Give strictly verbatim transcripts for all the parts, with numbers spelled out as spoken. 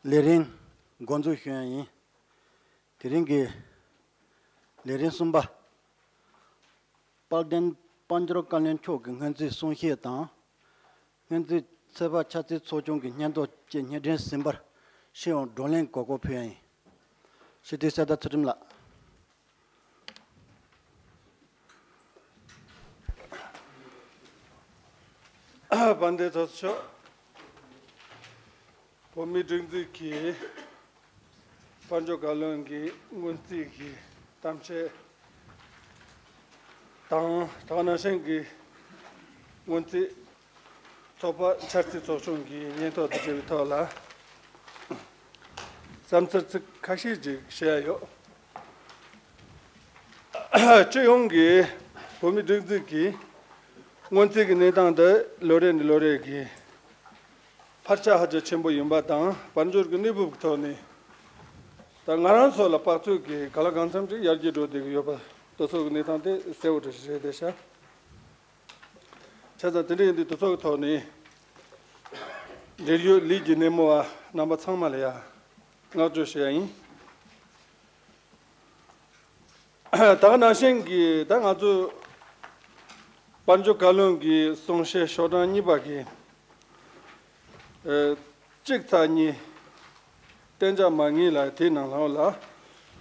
ལས་རིམ་འགོ་འཛུགས་ཞུ་ཡ་ཡིན། དེ་རིང་གི་ལས་རིམ་གསུམ་པ། དཔལ་ལྡན་དཔལ་འབྱོར་བཀའ་བློན་མཆོག་གི་སྔོན་རྩིས་གསུང་བཤད་དང་། སྔོན་རྩིས་ཚོད་དཔག་འཆར་རྩིས་ཚོགས་ཆུང་གི་སྙན་ཐོ་བཅས་བརྙན་འཕྲིན་ཟིན་པར་སྤྱི་ཡོངས་བགྲོ་གླེང་གོ་སྐབས་ཕུལ་ཡ་ཡིན། སྤྱི་འཐུས་གསེར་རྟ་ཚུལ་ཁྲིམས་ལགས། དཔལ་ལྡན་ཚོགས་གཙོ་མཆོག་བོད་མིའི་སྒྲིག་འཛུགས་ཀྱི་དཔལ་འབྱོར་བཀའ་བློན་གྱི་སྔོན་རྩིས་ཀྱི་གཏམ་བཤད་དང་། དེ་ག་ནང་བཞིན་གྱི་སྔོན་རྩིས་ཚོགས་པ་འཆར་རྩིས་ཚོགས་ཆུང་གི་སྙན་ཐོ་དང་འབྲེལ་བའི་ཐོག་ལ་བསམ་ཚུལ་ཚིག་ཁ་ཤས་ཅིག་བཤད་ཡ་ཡོད། སྤྱི་ཡོངས་ཀྱི་བོད་མིའི་སྒྲིག་འཛུགས་ཀྱི་སྔོན་རྩིས་ཀྱི་གནས་སྟངས་དེ་ལོ་རེ་ནས་ལོ་རེ་གི་འཕར་ཆ་ཧ་ཅང་ཆེན་པོ་ཡིན་པ་དང་། དཔལ་འབྱོར་གྱི་གནས་བབ་ཀྱི་ཐོག་ནས་ད་ང་རང་ཚོ་ལ་དཔག་ཚོད་ཀྱི་ག་ལ་གང་འཚམ་ཅིག་ཡར་རྒྱས་འགྲོ་བསྡད་ཀྱི་ཡོད་པ་དེ་ཚོ་གི་གནས་སྟངས་དེ་གསལ་བོ་འདྲ་ཞིག་རེད་དེ་ཤག་བྱས་ཙང་དེ་འདྲ་ཡིན་དུས་དེ་ཚོ་གི་ཐོག་ནས་འབྲེལ་ཡོད་ལས་ཀྱི་སྣེ་མོ་བ་རྣམ་པ་ཚང་མ་ལ་ཡ་བསྔགས་བརྗོད་ཞུ་ཡ་ཡིན། ད་ག་ནང་བཞིན་གྱི་ད་ང་ཚོ་དཔལ་འབྱོར་བཀའ་བློན་གྱི་གསུང་བཤད་ཤོག་གྲངས་གཉིས་པ་གི་ཨ་གཅིག་ཚེག་གཉིས། གཏན་འཇགས་མ་དངུལ་ལ། དེའི་ནང་ལོགས་ལ།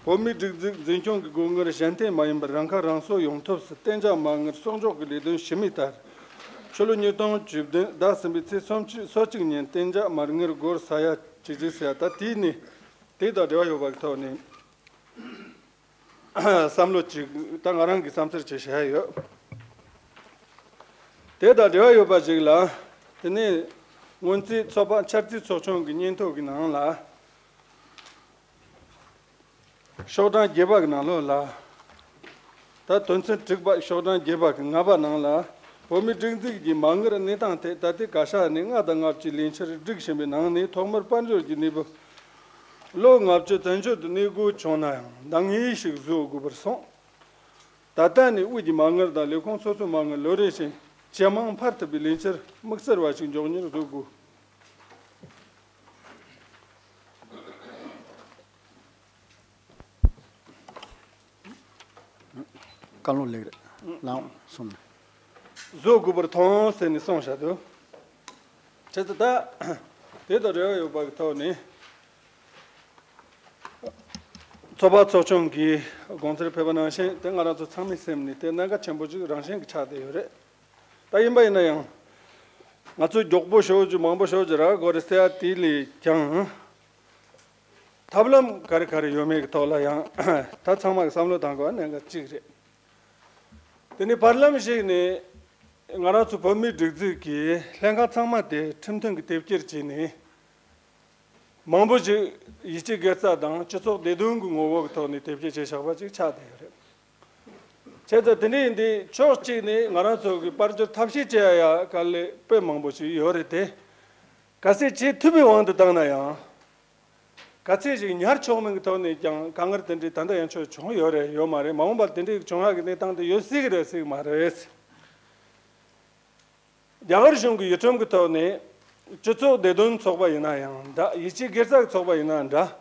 བོད་མིའི་སྒྲིག་འཛུགས་འཛིན་སྐྱོང་གི་སྒོ་ནས་གཞན་བརྟེན་མ་ཡིན་པར་རང་ཁ་རང་གསོ་ཡོང་ཐབས་སུ་གཏན་འཇགས་མ་དངུལ་གསོག་འཇོག་གི་ལས་དོན་ཞུ་མུས་ལྟར། ཕྱི་ལོ་ཉིས་སྟོང་བཅུ་བདུན་ཟླ་གསུམ་པའི་ཚེས་སོ་གཅིག་ཉིན་གཏན་འཇགས་མ་དངུལ་སྒོར་ས་ཡ་གཅིག་ཅིག་ཟེར་ཡ། ད་དེའི་ནི་དེ་དང་འབྲེལ་བ་ཡོད་པ་གི་ཐོག་ནས་བསམ་བློ་ཅིག་ད་ང་རང་གི་བསམ་ཚུལ་ཅིག་བཤད་ཡ་ཡོད། དེ་དང་འབྲེལ་བ་ཡོད་པ་ཞིག་ལ། དེ་ནས་སྔོན་རྩིས་ཚོགས་པ་འཆར་རྩིས་ཚོགས་ཆུང་གི་སྙན་ཐོ་གི་ནང་ལ། ཤོག་གྲངས་བརྒྱད་པ་གི་ནང་ལོགས་ལ། ད་དོན་ཚན་དྲུག་པ་ཤོག་གྲངས་བརྒྱད་པ་གི་ལྔ་པ་ནང་ལ། བོད་མིའི་སྒྲིག་འཛུགས་ཀྱི་མ་དངུལ་གནས་སྟངས་ཐད་ད་ལྟའི་བཀའ་ཤག་ནས་ལྔ་དང་ལྔ་བཅུ་ལས་འཆར་བསྒྲིགས་བཞིན་པའི་ནང་ནས་ཐོག་མར་དཔལ་འབྱོར་གྱི་གནས་བབ་ལོ་ལྔ་བཅུ་དོན་གཅོད་དུ་གནས་དགོས་བྱུང་ན་ཡང་འདང་ངེས་ཤིག་བཟོ་དགོས་པར་སོང་། ད་ལྟ་ནས་དབུས་ཀྱི་མ་དངུལ་དང་ལས་ཁུངས་སོ་སོའི་མ་དངུལ་ལོ་རེ་བཞིན་ཇེ་མང་འཕར་ཐུབ་པའི་ལས་འཆར་དམིགས་བསལ་བ་ཞིག་མགྱོགས་མྱུར་བཟོ་དགོས། བཀའ་བློན་ལེགས་རེད། ལའང་གསུངས། བཟོ་དགོས་པར་མཐོང་ཟེར་ནས་གསུངས་བཞག་འདུག་བྱས་ཙང་ད་དེ་དང་འབྲེལ་བ་ཡོད་པ་གི་ཐོག་ནས། ཚོགས་པ་ཚོགས་ཆུང་གིས་དགོངས་ཚུལ་ཕེབས་པ་ནང་བཞིན་དེ་ང་རང་ཚོ་ཚང་མའི་སེམས་ནས་དེ་གནད་འགག་ཆེན་པོ་ཅིག་རང་བཞིན་གྱིས་ཆགས་བསྡད་ཡོད་རེད། ད་ཡིན་པ་ཡིན་ན་ཡང་། ང་ཚོས་མགྱོགས་པོ་ཞེ་པོ་ཅིག་མང་པོ་ཞེ་པོ་ཅིག་རག་དགོས་རེད་ཟེར་ཡ་དེ་ལས་ཀྱང་། ཐབས་ལམ་ག་རེ་ག་རེ་ཡོད་མེད་ཀྱི་ཐོག་ལ་ཡང་ད་ཚང་མ་གི་བསམ་བློ་བཏང་དགོས་པ་གནད་འགག་གཅིག་རེད། དེ་ནས་བར་ལམ་ཞིག་ནས་ང་རང་ཚོ་བོད་མིའི་སྒྲིག་འཛུགས་ཀྱི་ལྷན་ཁང་ཚང་མ་དེ་ཁྲིམས་མཐུན་གྱི་དེབ་སྐྱེལ་བྱས་ནས། མང་པོ་ཞིག་ཡིད་ཆེས་དགེ་རྩ་དང་སྤྱི་ཚོགས་བདེ་དོན་གྱི་ངོ་བོ་གི་ཐོག་ནས་དེབ་སྐྱེལ་བྱས་བཞག་པ་ཅིག་ཆགས་བསྡད་ཡོད་རེད། བྱས་ཙང་དེ་འདྲ་ཡིན་དུས་ཕྱོགས་གཅིག་ནས་ང་རང་ཚོ་གི་དཔལ་འབྱོར་ཐབས་ཤེས་བྱེད་ཡ་ཡ་དཀའ་ལས་དཔེ་མང་པོ་ཞིག་ཡོད་རེད་དེ། གལ་སྲིད་བྱེད་ཐུབ་པའི་དབང་དུ་བཏང་ན་ཡང་། ག་ཚད་ཅིག་ཉར་ཆོག་མིན་གྱི་ཐོག་ནས་ཀྱང་དཀའ་ངལ་དེ་འདྲའི་ད་ལྟ་ཡང་ཆོག་བྱུང་ཡོད་རེད་ཡོད་མ་རེད། མ་འོངས་པར་དེ་འདྲའི་བྱུང་ཡག་གི་གནས་སྟངས་དེ་ཡོད་སྲིད་ཀྱི་རེད་སྲིད་ཀྱི་མ་རེད། རྒྱ་གར་གཞུང་གི་ཡུལ་ཁྲིམས་ཀྱི་ཐོག་ནས་སྤྱི་ཚོགས་བདེ་དོན་ཚོགས་པ་ཡིན་ན་ཡང་འདྲ། ཡིད་ཆེས་དགེ་རྩ་གི་ཚོགས་པ་ཡིན་ན་འདྲ།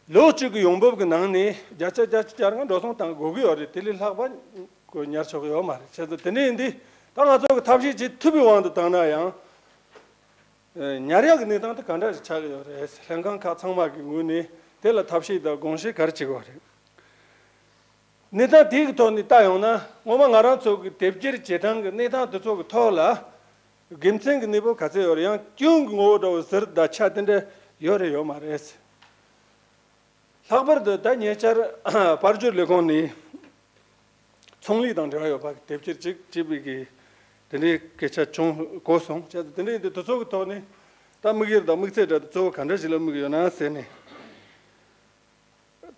ལོ་གཅིག་གི་ཡོང་འབབ་ཀྱི་ནང་ནས་བརྒྱ་ཆ་བརྒྱད་ཅུ་གྱ་ལྔ་འགྲོ་སོང་བཏང་དགོས་ཀྱི་ཡོད་རེད། དེ་ལས་ལྷག་པ་ཉར་ཆོག་གི་ཡོད་མ་རེད། བྱས་ཙང་དེ་འདྲ་ཡིན་དུས་ད་ང་ཚོ་གི་ཐབས་ཤེས་བྱེད་ཐུབ་པའི་དབང་དུ་བཏང་ན་ཡང་། ཉར་ཡག་གི་གནས་སྟངས་དེ་ག་འདྲ་ཞིག་ཆགས་ཀྱི་ཡོད་རེད། ལྷན་ཁང་ཁག་ཚང་མ་གི་ངོས་ནས་དེ་ལ་ཐབས་ཤེས་དང་དགོངས་བཞེས་ག་རེ་བྱེད་དགོས་རེད། གནས་སྟངས་དེའི་ཐོག་ནས་ལྟ་ཡོང་ན་སྔོན་མ་ང་རང་ཚོ་གི་དེབ་སྐྱེལ་བྱེད་སྟངས་ཀྱི་གནས་སྟངས་དེ་ཚོ་གི་ཐོག་ལ་དགེ་མཚན་གྱི་གནས་བབ་ག་ཚད་ཡོད་རེད། ཡང་སྐྱོན་གྱི་ངོ་བོ་འདྲ་བོ་ཟུར་དང་ཆ་དེ་འདྲ་ཡོད་རེད་ཡོད་མ་རེད། ལྷག་པར་དུ་ད་ཉེ་ཆར་དཔལ་འབྱོར་ལས་ཁུངས་ནས་ཚོང་ལས་དང་འབྲེལ་བ་ཡོད་པ་གི་དེབ་སྐྱེལ་ཅིག་བྱེད་པའི་གི་དེ་འདྲའི་སྐད་ཆ་བྱུང་གོ་སོང་། བྱས་ཙང་དེ་འདྲ་ཡིན་དུས་དེ་ཚོ་གི་ཐོག་ནས་ད་དམིགས་ཡུལ་དང་དམིགས་ཚད་འདྲ་དེ་གཙོ་བོ་ག་འདྲ་ཞིག་ལ་དམིགས་ཡོད་ན་ཟེར་ནས།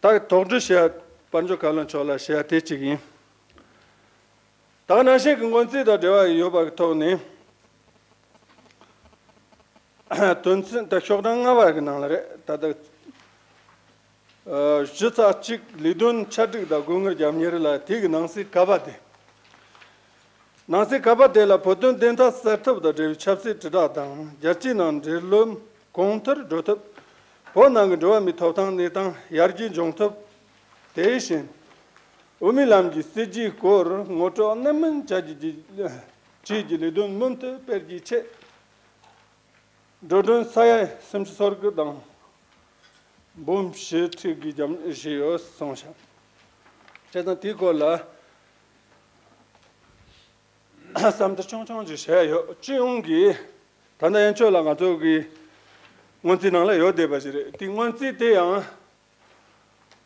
ད་དོགས་འདྲི་བྱེད་ཡ་དཔལ་འབྱོར་བཀའ་བློན་མཆོག་ལ་བྱེད་ཡ་དེ་གཅིག་ཡིན། ད་ག་ནང་བཞིན་གྱི་སྔོན་རྩིས་དང་འབྲེལ་བ་ཡོད་པ་གི་ཐོག་ནས། དོན་ཚན་ད་ཤོག་གྲངས་ལྔ་པ་གི་ནང་ལ་རེད། ད་ལྟ་གཞི་རྩ་གཅིག་ལས་དོན་ཆ་སྒྲིག་དང་སྒོ་དངུལ་རྒྱབ་གཉེར་ལ་དེ་གི་ནང་གསེས་ག་པ་དེ། ནང་གསེས་ག་པ་དེ་ལ་བོད་དོན་བདེན་མཐའ་གསལ་ཐབས་དང་འབྲེལ་བའི་ཆབ་སྲིད་དྲིལ་བསྒྲགས་དང་རྒྱལ་སྤྱིའི་ནང་འབྲེལ་ལམ་གོང་མཐོར་འགྲོ་ཐབས། བོད་ནང་གི་འགྲོ་བ་མིའི་ཐོབ་ཐང་གནས་སྟངས་ཡར་རྒྱས་འབྱུང་ཐབས། དེ་བཞིན་དབུ་མའི་ལམ་གྱི་སྲིད་བྱུས་སྐོར་ངོ་སྤྲོད་གནད་སྨིན་བྱ་རྒྱུ་གྱི་ཆེད་ཀྱི་ལས་དོན་མུ་མཐུད་སྤེལ་རྒྱུའི་ཆེད། འགྲོ་གྲོན་ས་ཡ་སུམ་ཅུ་སོ་དགུ་དང་འབུམ་བཞི་ཁྲི་གི་རྒྱབ་བཞེས་ཡོད་གསུངས་ཤག་བྱས་ཙང་དེའི་སྐོར་ལ་བསམ་ཚུལ་ཆུང་ཆུང་ཅིག་བཤད་ཡོད། སྤྱི་ཡོངས་ཀྱི་ད་ལྟ་ཡན་ཆོད་ལ་ང་ཚོ་གི་སྔོན་རྩིས་ནང་ལ་ཡོད་བསྡད་པ་ཞིག་རེད། དེ་སྔོན་རྩིས་དེ་ཡང་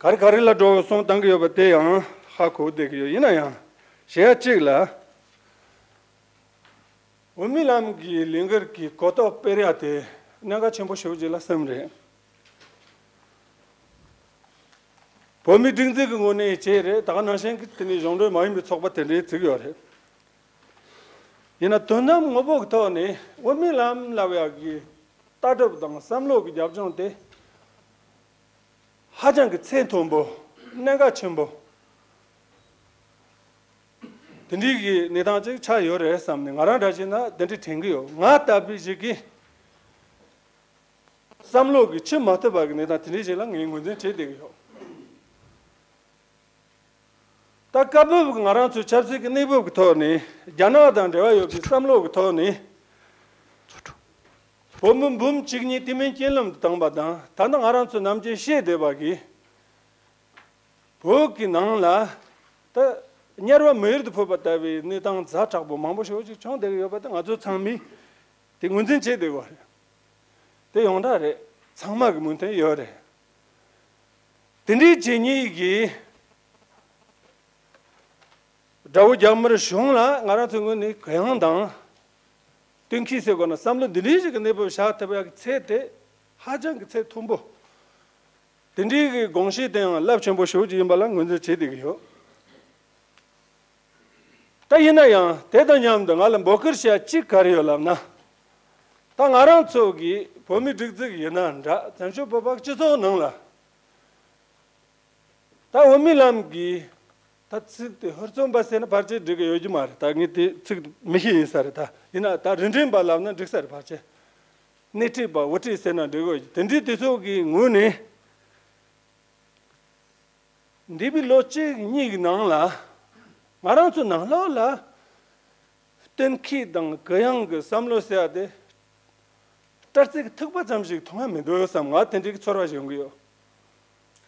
ག་རེ་ག་རེ་ལ་འགྲོ་སོང་བཏང་གི་ཡོད་པ་དེ་ཡང་ཧ་གོ་བསྡད་ཀྱི་ཡོད། ཡིན་ན་ཡང་གཞས་གཅིག་ལ། བོད་མི་ལམ་གྱི་ལས་འགུལ་གྱི་གོ་རྟོགས་སྤེལ་ཡ་དེ་གནད་འགག་ཆེན་པོ་ཞེ་པོ་ཅིག་ལ་བསམ་རེད། བོད་མི་སྒྲིག་འཛུགས་ཀྱི་ངོས་ནས་བྱས་རེད། ད་ག་ནང་བཞིན་གྱི་དེ་ནས་གཞུང་འབྲེལ་མ་ཡིན་པའི་ཚོགས་པ་དེ་འདྲའི་བཙུགས་ཡོད་རེད། ཡིན་ན་དོན་དམ་ངོ་བོ་གི་ཐོག་ནས་བོད་མི་ལམ་ལབ་ཡ་གི་ལྟ་གྲུབ་དང་བསམ་བློ་གི་རྒྱབ་ལྗོངས་དེ་ཧ་ཅང་གི་ཚད་མཐོན་པོ། གནད་འགག་ཆེན་པོ། དེ་འདྲའི་གི་གནས་སྟངས་ཅིག་ཆགས་ཡོད་རེད་བསམ་ནས། ང་རང་འདྲ་བྱས་ན་དེ་འདྲའི་དྲན་གི་ཡོད། ང་ལྟ་བུའི་ཞིག་གིས་བསམ་བློ་གི་ཁྱབ་མ་ཐུབ་པ་གི་གནས་སྟངས་དེ་འདྲའི་ཞིག་ལ་ངས་ངོས་འཛིན་བྱེད་བསྡད་གི་ཡོད། ད་སྐབས་བབ་ཀྱི་ང་རང་ཚོའི་ཆབ་སྲིད་ཀྱི་གནས་བབ་ཀྱི་ཐོག་ནས། རྒྱ་ནག་དང་འབྲེལ་བ་ཡོད་པའི་བསམ་བློ་གི་ཐོག་ནས། བོད་མི་འབུམ་གཅིག་གཉིས་དུས་མིན་རྐྱེན་ལམ་དུ་བཏང་པ་དང་། ད་ལྟ་ང་རང་ཚོ་ནམ་རྒྱུན་བཤད་བསྡད་པ་གི་བོད་ཀྱི་ནང་ལ་ད་དམྱལ་བ་མེ་ཡོར་དུ་འཕོས་པ་ལྟ་བུའི་གནས་སྟངས་ཛ་དྲག་པོ་མང་པོ་ཞེ་པོ་ཅིག་བྱུང་བསྡད་ཀྱི་ཡོད་པ་དེ་ང་ཚོ་ཚང་མས་དེ་ངོས་འཛིན་བྱེད་བསྡད་ཡོད་རེད། དེ་ཡོངས་གྲགས་རེད། ཚང་མ་གི་མོས་མཐུན་ཡོད་རེད། དེ་འདྲའི་བྱས་ཉེས་ཀྱི་དགྲ་བོ་རྒྱ་དམར་གཞུང་ལ་ང་རང་ཚོའི་ངོས་ནས་གུ་ཡངས་དང་གཏིང་སྐྱེས་ཟེར་དགོས་ན། བསམ་བློ་འདི་འདྲའི་ཞིག་གི་གནས་བབ་བཞག་ཐུབ་ཡག་གི་ཚད་དེ་ཧ་ཅང་གི་ཚད་མཐོན་པོ། དེ་འདྲའི་གི་དགོངས་བཞེས་དེ་ཡང་རླབས་ཆེན་པོ་ཞེ་པོ་ཅིག་ཡིན་པ་ལ་ངོས་འཛིན་བྱེད་བསྡད་ཀྱི་ཡོད། ད་ཡིན་ན་ཡང་དེ་དང་མཉམ་དུ་ང་ལ་འབོད་སྐུལ་བྱ་གཅིག་ག་རེ་ཡོད་ལབ་ན། ད་ང་རང་ཚོ་གི་བོད་མི་སྒྲིག་འཛུགས་ཡིན་ན་འདྲ། བཙན་བྱོལ་བོད་པ་སྤྱི་ཚོགས་ནང་ལ་ད་བོད་མི་ལམ་གྱི་ད་ཚིག་དེ་ཧུར་བརྩོན་པ་ཟེར་ན་ཕལ་ཆེར་འགྲིག་གི་ཡོད་རྒྱུ་མ་རེད། ད་ངས་དེ་ཚིག་མི་ཤེས་ཡིན་ས་རེད། ད་ཡིན་ན་ད་རིན་འདྲེན་པ་ལབ་ན་འགྲིག་ས་རེད། ཕལ་ཆེར་སྣེ་ཁྲིད་པ་དབུ་ཁྲིད་ཟེར་ན་འགྲིག་གི་ཡོད། དེ་འདྲའི་དེ་ཚོ་གི་ངོས་ནས། འདས་པའི་ལོ་གཅིག་གཉིས་ཀྱི་ནང་ལ་ང་རང་ཚོའི་ནང་ལོགས་ལ་གཏན་འཁེལ་དང་གུ་ཡངས་ཀྱི་བསམ་བློ་ཟེར་ཡ་དེ་སྤྲ་རྩིས་ཀྱི་ཐིགས་པ་ཙམ་ཞིག་མཐོང་ཡ་མི་འདུག་བསམ། ང་དེ་འདྲའི་ཚོར་བ་ཞིག་ཡོང་གི་ཡོད།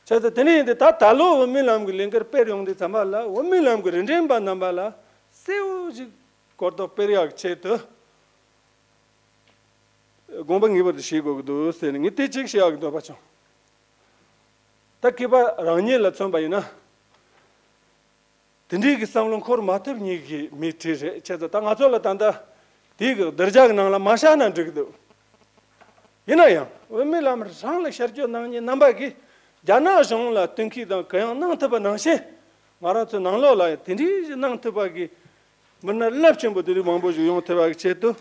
བྱས་ཙང་དེ་ནས་ཡིན་ཏེ་ད་ད་ལོ་བོད་མི་ལམ་གྱི་ལས་འགུལ་སྤེལ་ཡོང་དུས་ཙམ་པ་ལ་བོད་མི་ལམ་གྱི་རིན་འདྲེན་པ་རྣམ་པ་ལ་གསལ་བོ་ཞིག་གོ་རྟོགས་སྤེལ་ཡག་ཆེད་དུ། དགོངས་པ་ངེས་པར་དུ་བཞེས་དགོས་ཀྱི་འདུག་ཟེར་ནས་ངས་དེ་གཅིག་བཤད་ཡག་གི་འདོད་པ་བྱུང་། ད་སྐྱེས་པ་རང་ཉིད་ལ་མཚོན་པ་ཡིན་ན། དེ་འདྲའི་གི་བསམ་བློ་འཁོར་མ་ཐུབ་མཁན་གྱི་མི་གྲས་རེད། བྱས་ཙང་ད་ང་ཚོ་ལ་ད་ལྟ་དེའི་གི་གདུལ་བྱ་གི་ནང་ལ་མ་བཞག་ན་འགྲིག་གི་འདུག་ཡིན་ན་ཡང་བོད་མི་ལམ་རང་ལ་ཤར་སྐྱོད་གནང་མཁན་རྣམ་པ་གིས་རྒྱ་ནག་གཞུང་ལ་གཏན་འཁེལ་དང་གུ་ཡངས་གནང་ཐུབ་པ་ནང་བཞིན། ང་རང་ཚོ་ནང་ལོགས་ལ་ཡང་དེ་འདྲའི་གནང་ཐུབ་པ་གི་མི་སྣ་རླབས་ཆེན་པོ་དེ་འདྲའི་མང་པོ་ཞིག་ཡོང་ཐུབ་པ་གི་ཆེད་དུ།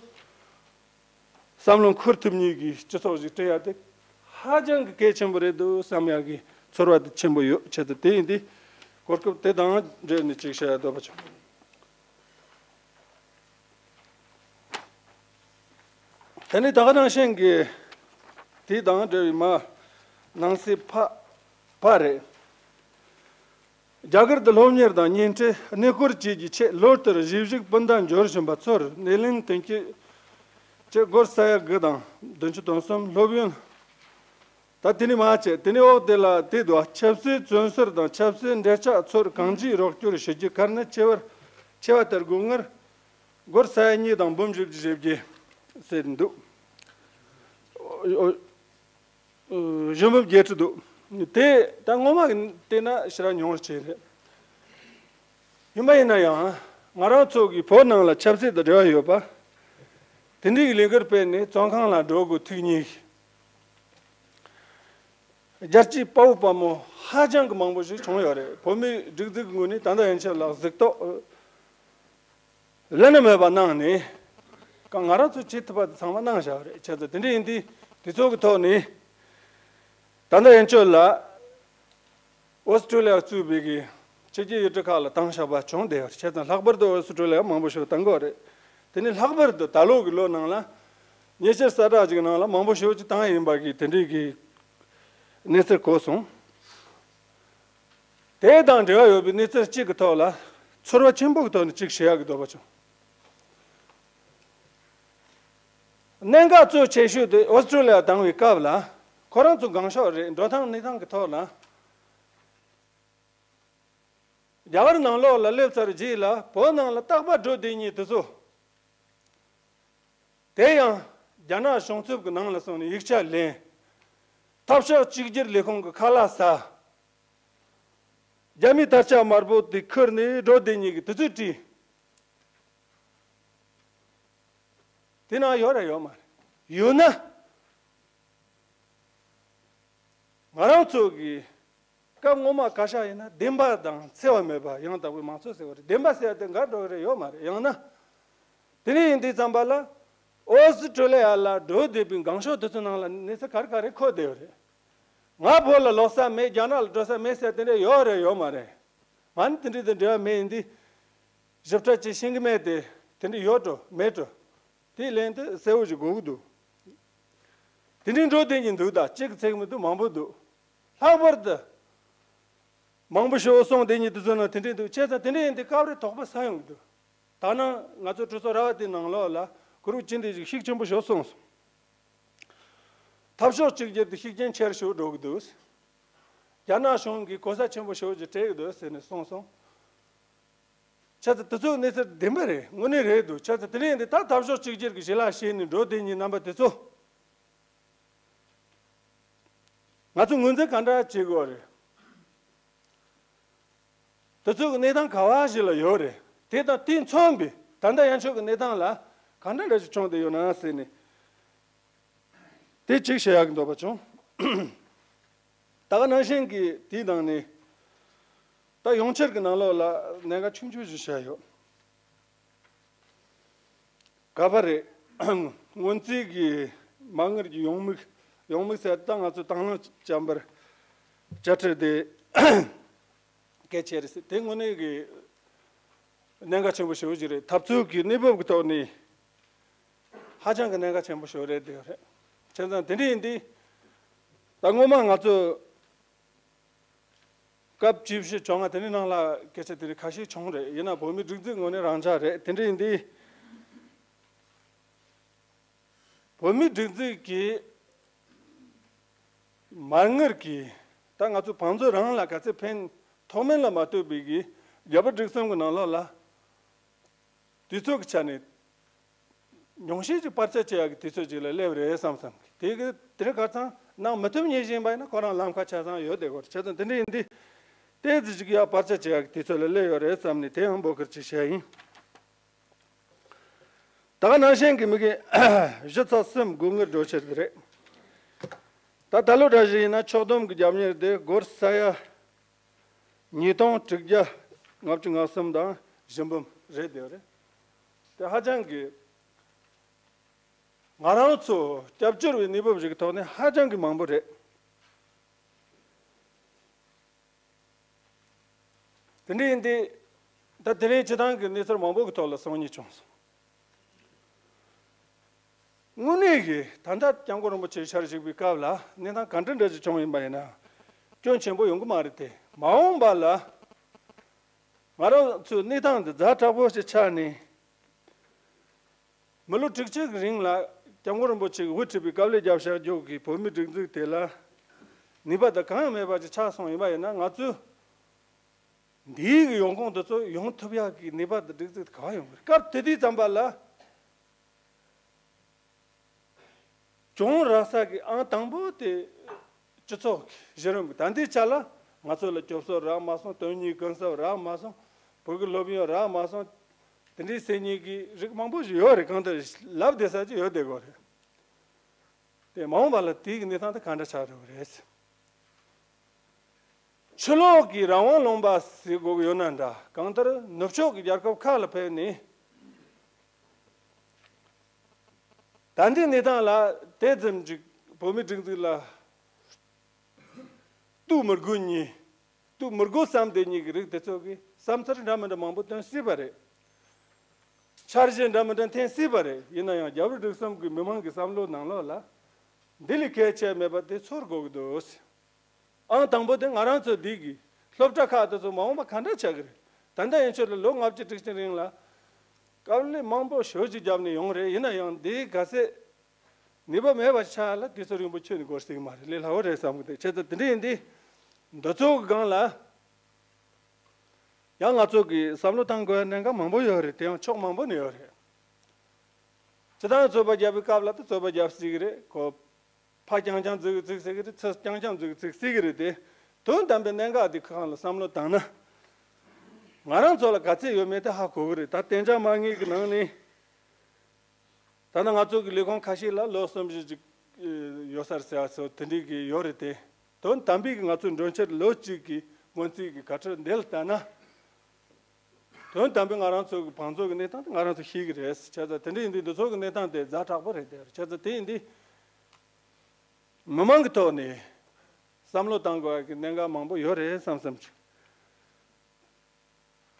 བསམ་བློ་འཁོར་ཐུབ་མཁན་གྱི་སྤྱི་ཚོགས་ཤིག་བསྐྲུན་ཡ་དེ་ཧ་ཅང་གི་གལ་ཆེན་པོ་རེད་འདུག་བསམ་ཡག་གི་ཚོར་བ་དེ་ཆེན་པོ་ཡོད། བྱས་ཙང་དེ་ཡིན་དུས་གོ་སྐབས་དེ་དང་འབྲེལ་ནས་ཅིག་བཤད་ཡ་འདོད་པ་བྱུང་། དེ་ནས་ད་ག་ནང་བཞིན་གྱི་དེ་དང་འབྲེལ་བའི་མ་ནང་གསེས་ཕ་ཕ་རེད། རྒྱ་གར་དུ་སློབ་གཉེར་དང་བརྙན་འཕྲིན་གནས་སྐོར་བཅས་ཀྱི་ཆེད་ལོ་ལྟར་གཞིས་བཞུགས་སྤུན་ཟླ་འབྱོར་བཞིན་པ་ཚོར་སྣེ་ལེན་མཐུན་རྐྱེན་བཅས་སྒོར་ས་ཡ་དགུ་དང་བདུན་ཅུ་དོན་གསུམ་སློབ་ཡོན། ད་དེ་ནས་མ་བྱས་དེ་ནས་འོག་དེ་ལ་དེ་དུ་ཆབ་སྲིད་བཙོན་ཟུར་དང་ཆབ་སྲིད་འབྲེལ་ཆགས་ཚོར་གང་ཅིའི་རོགས་སྐྱོར་ཞུ་རྒྱུ་གལ་གནད་ཆེ་བར་ཆེ་བ་ལྟར་དགོས་ངར་སྒོར་ས་ཡ་གཉིས་དང་འབུམ་བཞི་བཅུ་ཞེ་བརྒྱད་ཟེར་འདུག་གཞོན་ནུ་བརྒྱད་ཁྲི་འདུག་དེ་ད་སྔོན་མ་གི་བལྟས་ན་ཞེ་དྲག་ཉུང་བ་ཅིག་རེད། ཡིན་པ་ཡིན་ན་ཡང་ང་རང་ཚོ་གི་བོད་ནང་ལ་ཆབ་སྲིད་དང་འབྲེལ་བ་ཡོད་པ། དེ་འདྲའི་གི་ལས་འགུལ་སྤེལ་ནས་བཙོན་ཁང་ལ་འགྲོ་དགོས་ཐུག་མཁན་རྒྱལ་གཅེས་དཔའ་བོ་དཔའ་མོ་ཧ་ཅང་གི་མང་པོ་ཞིག་བྱུང་ཡོད་རེད། བོད་མིའི་སྒྲིག་འཛུགས་ཀྱི་ངོས་ནས་ད་ལྟ་ཡན་ཆད་ལ་གཟིགས་རྟོག་བླ་ན་མེད་པ་གནང་ནས། གང་ང་རང་ཚོས་བྱེད་ཐུབ་པ་དེ་ཚང་མ་གནང་བཞག་པ་རེད། བྱས་ཙང་དེ་འདྲ་ཡིན་དུས་དེ་ཚོ་གི་ཐོག་ནས་ད་ལྟ་ཡན་ཆད་ལ་ཨོ་སི་ཀྲོ་ལི་ཡ་གཙོས་པའི་གི་ཕྱི་རྒྱལ་ཡུལ་གྲུ་ཁག་ལ་བཏང་བཞག་པ་བྱུང་བསྡད་ཡོད་རེད། བྱས་ཙང་ལྷག་པར་དུ་ཨོ་སི་ཀྲོ་ལི་ཡ་མང་པོ་ཞིག་བཏང་གི་ཡོད་རེད། དེ་ནས་ལྷག་པར་དུ་ད་ལོ་གི་ལོ་ནང་ལ་ཉེ་ཆར་གསལ་བསྒྲགས་ཅིག་ནང་ལ་མང་པོ་ཞིག་ཅིག་བཏང་ཡིན་པ་གི་དེ་འདྲའི་གི་ གནས་ཚུལ་གོ་སོང་། དེ་དང་འབྲེལ་བ་ཡོད་པའི་གནས་ཚུལ་གཅིག་གི་ཐོག་ལ་ཚོར་བ་ཆེན་པོ་གི་ཐོག་ནས་གཅིག་བཤད་ཡག་གི་འདོད་པ་བྱུང་། གནད་འགག་གཙོ་ཆེ་ཤོས་དེ་ཨོ་སི་ཀྲོ་ལི་ཡ་བཏང་བའི་སྐབས་ལ། ཁོ་རང་ཚོ་སྒང་ཤོག་རེད། འགྲོ་སྟངས་གནས་སྟངས་ཀྱི་ཐོག་ལ། རྒྱ་གར་ནང་ལོགས་ལ་སླེབས་ཚར་རྗེས་ལ་བོད་ནང་ལ་རྟག་པར་འགྲོ་བསྡད་མཁན་དེ་ཚོ། དེ་ཡང་རྒྱ་ནག་གཞུང་ཚབ་ཀྱི་ནང་ལ་སོང་ནས་ཡིག་ཆ་ལེན། འཐབ་ཕྱོགས་གཅིག་གྱུར་ལས་ཁུངས་ཀྱི་ཁ་ལག་ཟ། རྒྱ་མིའི་དར་ཆ་དམར་པོ་དེ་ཁུར་ནས་འགྲོ་བསྡད་མཁན་གྱི་དེ་ཚོས་བྲིས། དེ་ནང་ཡོད་རེད་ཡོད་མ་རེད། ཡོད་ན། ང་རང་ཚོ་གི་སྐབས་སྔོན་མ་བཀའ་ཤག་ཡིན་ན་བདེན་པ་དང་འཚེ་བ་མེད་པ་ཡང་དག་པའི་མང་གཙོ་ཟེར་བ་རེད། བདེན་པ་ཟེར་ཡ་དེ་འགལ་འགྲོ་གི་རེད་ཡོད་མ་རེད། ཡང་ན། དེ་ནས་ཡིན་དུས་ཙམ་པ་ལ། ཨོ་སི་ཀྲོ་ལི་ཡ་ལ་འགྲོ་བསྡད་པའི་སྒང་ཤོག་དེ་ཚོའི་ནང་ལ་གནས་ཚུལ་ག་རེ་ག་རེ་འཁོད་བསྡད་ཡོད་རེད། ང་བོད་ལ་ལོག་ས་མེད། རྒྱ་ནག་ལ་འགྲོ་ས་མེད་ཟེར་དེ་འདྲ་ཡོད་རེད་ཡོད་མ་རེད། ང་ནི་དེ་འདྲ་དང་འབྲེལ་བ་མེད། ཡིན་དུས་ཞིབ་ཕྲ་ཅིག་ཤེས་ཀྱི་མེད་དེ། དེ་འདྲ་ཡོད་འགྲོ་མེད་འགྲོ། དེའི་ལན་དེ་གསལ་བོ་ཞིག་དགོས་ཀྱི་འདུག་དེ་འདྲའི་འགྲོ་བསྡད་མཁན་འདུག་ད་གཅིག་ཚེག་མི་འདུག་མང་པོ་འདུག་ལྷག་པར་དུ། མང་པོ་ཞིག་སོང་བསྡད་མཁན་དེ་ཚོ་ནང་དེ་འདྲའི་འདུག་བྱས་ཙང་དེ་འདྲ་ཡིན་དུས་སྐབས་རེ་དོགས་པ་ཟ་ཡོང་གི་འདུག་ད་ནང་ང་ཚོ་གྲོས་ཚོགས་ར་བ་དེའི་ནང་ལོགས་ལ་གུ་རུབ་ཅི་འདྲ་ཞིག་ཤུགས་ཆེན་པོ་ཞིག་སོང་སོང་། འཐབ་ཕྱོགས་གཅིག་གྱུར་དེ་ཤུགས་རྐྱེན་ཆེར་ཞིག་འགྲོ་གི་འདུག་རྒྱ་ནག་གཞུང་གིས་གོ་ས་ཆེན་པོ་ཞིག་ཅིག་སྤྲད་ཀྱི་འདུག་ཟེར་ནས་གསུངས་སོང་། བྱས་ཙང་དེ་ཚོའི་གནས་ཚུལ་བདེན་པ་རེད། དངོས་གནས་རེད་འདུག་བྱས་ཙང་དེ་འདྲ་ཡིན་དུས་ད་འཐབ་ཕྱོགས་གཅིག་གྱུར་གྱི་ཞི་ལྷག་བྱས་ནས་འགྲོ་བསྡད་མཁན་རྣམ་པ་དེ་ཚོ། ང་ཚོ་ངོས་འཛིན་ག་འདྲ་བྱེད་དགོས་རེད། དེ་ཚོ་གི་གནས་སྟངས་ག་བ་ཞིག་ལ་ཡོད་རེད། དེ་དང་དེས་མཚོན་པའི་ད་ལྟ་ཡན་ཆོད་ཀྱི་གནས་སྟངས་ལ་ག་འདྲ་འདྲ་ཞིག་བྱུང་བསྡད་ཡོད་ན་ཟེར་ནས། དེ་གཅིག་བཤད་ཡག་གི་འདོད་པ་བྱུང་། ད་ག་ནང་བཞིན་གྱི་དེའི་ནང་ནས་ད་ཡོངས་ཁྱབ་ཀྱི་ནང་ལོགས་ལ་གནད་འགག་ཆུང་ཆུང་ཞིག་བཤད་ཡོད། ག་པར་རེད། སྔོན་རྩིས་ཀྱི་མ་དངུལ་གྱི་ཡོང་མིག་ཡོང་མིག་ཟེར་ད་ང་ཚོ་དང་བླངས་བྱམས་པར་དཔྱ་ཁྲལ་དེ་གལ་ཆེ་རེད་ཟེར། དེ་དངོས་གནས་ཀྱི་གནད་འགག་ཆེན་པོ་ཞེ་པོ་ཅིག་རེད། འཐབ་རྩོད་ཀྱི་གནས་བབ་ཀྱི་ཐོག་ནས་ཧ་ཅང་གི་གནད་འགག་ཆེན་པོ་ཞེ་པོ་རེད་དེ་རེད། བྱས་ཙང་དེ་འདྲ་ཡིན་དུས་ད་སྔོན་མ་ང་ཚོ། སྐབས་བཅུ་བཞི་བཅོ་ལྔ་དེ་འདྲའི་ནང་ལ་སྐད་ཆ་དེ་འདྲ་ཁ་ཤས་བྱུང་རེད། ཡིན་ན་བོད་མིའི་སྒྲིག་འཛུགས་ངོས་ནས་རང་འཇགས་རེད། དེ་འདྲ་ཡིན་དུས་བོད་མིའི་སྒྲིག་འཛུགས་ཀྱི་མ་དངུལ་གྱིས་ད་ང་ཚོ་བང་མཛོད་རང་ལ་ག་ཚད་ཕན་ཐོགས་མིན་ལ་མ་ལྟོས་པའི་གི་རྒྱ་བོད་སྒྲིག་གསུམ་གྱི་ནང་ལོགས་ལ། དུས་ཚོད་ཀྱི་ཆ་ནས་ཉུང་ཤས་ཀྱི་བར་ཆད་བྱེད་ཡག་གི་དུས་ཚོད་ཅིག་ལ་སླེབས་རེད་བསམ་བསམ་གི། དེ་གི་དེ་རིང་ཁ་སང་གནང་མི་ཐུབ་ཉེས་བཞིན་པ་ཡིན་ན་ཁོ་རང་ལམ་ཁ་ཆ་ཚང་ཡོད་དེ་གོ། བྱས་ཙང་དེ་འདྲ་ཡིན་དུས་ཏོག་ཙམ་ཅིག་ཡག་བར་ཆད་བྱེད་ཡག་གི་དུས་ཚོད་ལ་སླེབས་ཡོད་རེད་བསམ་ནས་དེ་ཡང་འབོད་སྐུལ་ཅིག་བྱས་ཡིན། ད་ག་ནང་བཞིན་གྱི་མི་གི་གཞི་ཚགས་གསུམ་སྒོ་དངུལ་སྒྲོལ་ཕྱིར་དེ་རེད། ད་ད་ལོ་འདྲ་ཞིག་ཡིན་ན་ཕྱོགས་བསྡོམས་ཀྱི་རྒྱབ་གཉེར་དེ་སྒོར་ས་ཡ། ཉིས་སྟོང་དྲུག་བརྒྱ་ལྔ་བཅུ་ང་གསུམ་དང་བཞི་འབུམ་རེད་དེ་རེད། དེ་ཧ་ཅང་གི་ང་རང་ཚོ་སྐྱབས་བཅོལ་བའི་གནས་བབ་ཞིག་གི་ཐོག་ནས་ཧ་ཅང་གི་མང་པོ་རེད། དེ་འདྲ་ཡིན་དུས་ད་དེ་རིང་སྤྱི་བཏང་གི་གནས་ཚུལ་མང་པོ་གི་ཐོག་ལ་གསུང་སྙིང་བྱུང་སོང་། དངོས་གནས་ཀྱི་ད་ལྟ་སྐྱབས་མགོན་རིན་པོ་ཆེ་ཆར་བཞུགས་པའི་སྐབས་ལ་གནས་སྟངས་ག་འདྲ་འདྲ་ཞིག་བྱུང་ཡིན་པ་ཡིན་ན་སྐྱོན་ཆེན་པོ་ཡོང་གི་མ་རེད་དེ། མ་འོངས་པ་ལ་ང་རང་ཚོའི་གནས་སྟངས་འདི་ཛ་དྲག་པོ་ཞིག་ཆགས་ནས་མི་ལོ་དྲུག་ཅུ་གི་རིང་ལ་སྐྱབས་མགོན་རིན་པོ་ཆེ་གིས་དབུ་ཁྲིད་པའི་དཀའ་ལས་བརྒྱབ་བཞག་རྒྱུ་གི་བོད་མིའི་སྒྲིག་འཛུགས་དེ་ལ་ནུས་པ་དང་གང་ཡང་མེད་པ་ཞིག་ཆགས་སོང་ཡིན་པ་ཡིན་ན། ང་ཚོས་འདིའི་གི་ཡོང་ཁུངས་དེ་ཚོ་ཡོང་ཐུབ་ཡག་གི་ནུས་པ་དང་སྒྲིག་འཛུགས་དེ་ག་བ་ཡོང་གི་རེད། སྐབས་དེ་དུས་ཙམ་པ་ལ། གྱོང་རག་ས་གི་ཨང་དང་པོ་དེ་སྤྱི་ཚོགས་ཀྱི་གཞི་རིམ་གྱི། ད་ལྟའི་ཆ་ལ་ང་ཚོ་ལ་སྐྱོབ་གསོ་རག་མ་སོང་། དོན་གཉེར་གུན་གསབ་རག་མ་སོང་། བོད་ཀྱི་སློབ་ཡོན་རག་མ་སོང་། དེ་འདྲའི་ཟེར་མཁན་གྱི་རིགས་མང་པོ་ཞིག་ཡོད་རེད། གང་ལྟར་ལབ་བསྡད་ས་ཅིག་ཡོད་བསྡད་དགོས་རེད། དེ་མ་འོངས་པ་ལ་དེའི་གནས་སྟངས་དེ་ག་འདྲ་ཆགས་འགྲོ་གི་རེད། ཕྱི་ལོགས་ཀྱི་རང་དབང་ལུང་པ་ཟེར་དགོས་ཀྱི་ཡོད་ན་འདྲ། གང་ལྟར་ནུབ་ཕྱོགས་ཀྱི་རྒྱལ་ཁབ་ཁག་ལ་ཕེབས་ནས། ད་ལྟའི་གནས་སྟངས་ལ་དེ་ཙམ་ཅིག་བོད་མིའི་སྒྲིག་འཛུགས་ལ་གཏུག་མི་དགོས་མཁན། གཏུག་མི་དགོས་བསམ་བསྡད་མཁན་གྱི་རིགས་དེ་ཚོ་གིས་བསམ་ཚུལ་འདྲ་མི་འདྲ་མང་པོ་བཏོན་སྲིད་པ་རེད། འཆར་གཞི་འདྲ་མི་འདྲ་འཐེན་སྲིད་པ་རེད། ཡིན་ན་ཡང་རྒྱ་བོད་སྒྲིག་གསུམ་གྱི་མི་མང་གི་བསམ་བློ་ནང་ལོགས་ལ་འདི་ལས་གལ་ཆེ་མེད་པ་དེ་ཚོར་དགོས་ཀྱི་འདུག། ཨང་དང་པོ་དེ་ང་རང་ཚོ་འདི་གི་སློབ་གྲྭ་ཁག་དེ་ཚོ་མ་འོངས་པ་ག་འདྲ་ཆགས་ཀྱི་རེད། ད་ལྟ་ཡན་ཆོད་ལ་ལོ་ལྔ་བཅུ་དྲུག་ཅུ་རིང་ལ་དཀའ་ལས་མང་པོ་ཞེ་ཅིག་བརྒྱབ་ནས་ཡོང་རེད། ཡིན་ན་ཡང་འདི་ག་ཚད་ནུས་པ་མེད་པ་ཆགས་ལ་དུས་ཚོད་རིང་པོ་ཁྱོན་ནས་འགོར་སྲིད་ཀྱི་མ་རེད། ལས་སླ་བོ་རེད་བསམ་གི་འདུག་བྱས་ཙང་དེ་འདྲ་ཡིན་དུས་འདི་ཚོ་གི་སྒང་ལ་ཡང་ང་ཚོ་གི་བསམ་བློ་བཏང་དགོས་ཡ་གནད་འགག་མང་པོ་ཡོད་རེད། དེ་ཡང་ཕྱོགས་མང་པོ་ནས་ཡོད་རེད། སྤྱིར་བཏང་རྩོད་པ་རྒྱབ་པའི་སྐབས་ལ་ད་རྩོད་པ་རྒྱབ་སྲིད་ཀྱི་རེད། ཁོ་ཕར་རྐྱང་རྐྱང་འཛུགས་འཛུགས་སྲིད་ཀྱི་རེད། ཚུར་རྐྱང་རྐྱང་འཛུགས་འཛུགས་སྲིད་ཀྱི་རེད་དེ། དོན་དམ་པའི་གནད་འགག་འདི་ཁོ་རང་ལ་བསམ་བློ་བཏང་ན། ང་རང་ཚོ་ལ་ག་ཚད་ཡོད་མེད་དེ་ཧ་གོ་གི་རེད། ད་གཏན་འཇགས་མ་དངུལ་གྱི་ནང་ནས། ད་ལྟ་ང་ཚོ་གི་ལས་ཁུངས་ཁ་ཤས་ལ་ལོ་གསུམ་བཞི་ཅིག་ཡོད་སར་ཟེར་བ་ཚོ་དེ་འདྲའི་གི་ཡོད་རེད་དེ། དོན་དམ་པའི་གི་ང་ཚོའི་འགྲོ་འཆར་ལོ་གཅིག་གི་སྔོན་རྩིས་ཀྱི་བཀའ་ཁྲོལ་འདི་ལ་ལྟ་ན། དོན་དམ་པའི་ང་རང་ཚོ་གི་བང་མཛོད་ཀྱི་གནས་སྟངས་དེ་ང་རང་ཚོ་ཤེས་ཀྱི་རེད། བྱས་ཙང་དེ་འདྲ་ཡིན་དུས་འདི་ཚོ་གི་གནས་སྟངས་དེ་ཛ་དྲག་པོ་རེད་དེ། བྱས་ཙང་དེ་ཡིན་དུས་མི་མང་གི་ཐོག་ནས་བསམ་བློ་བཏང་དགོས་ཀྱི་གནད་འགག་མང་པོ་ཡོད་རེད་བསམ་བསམ་གྱི།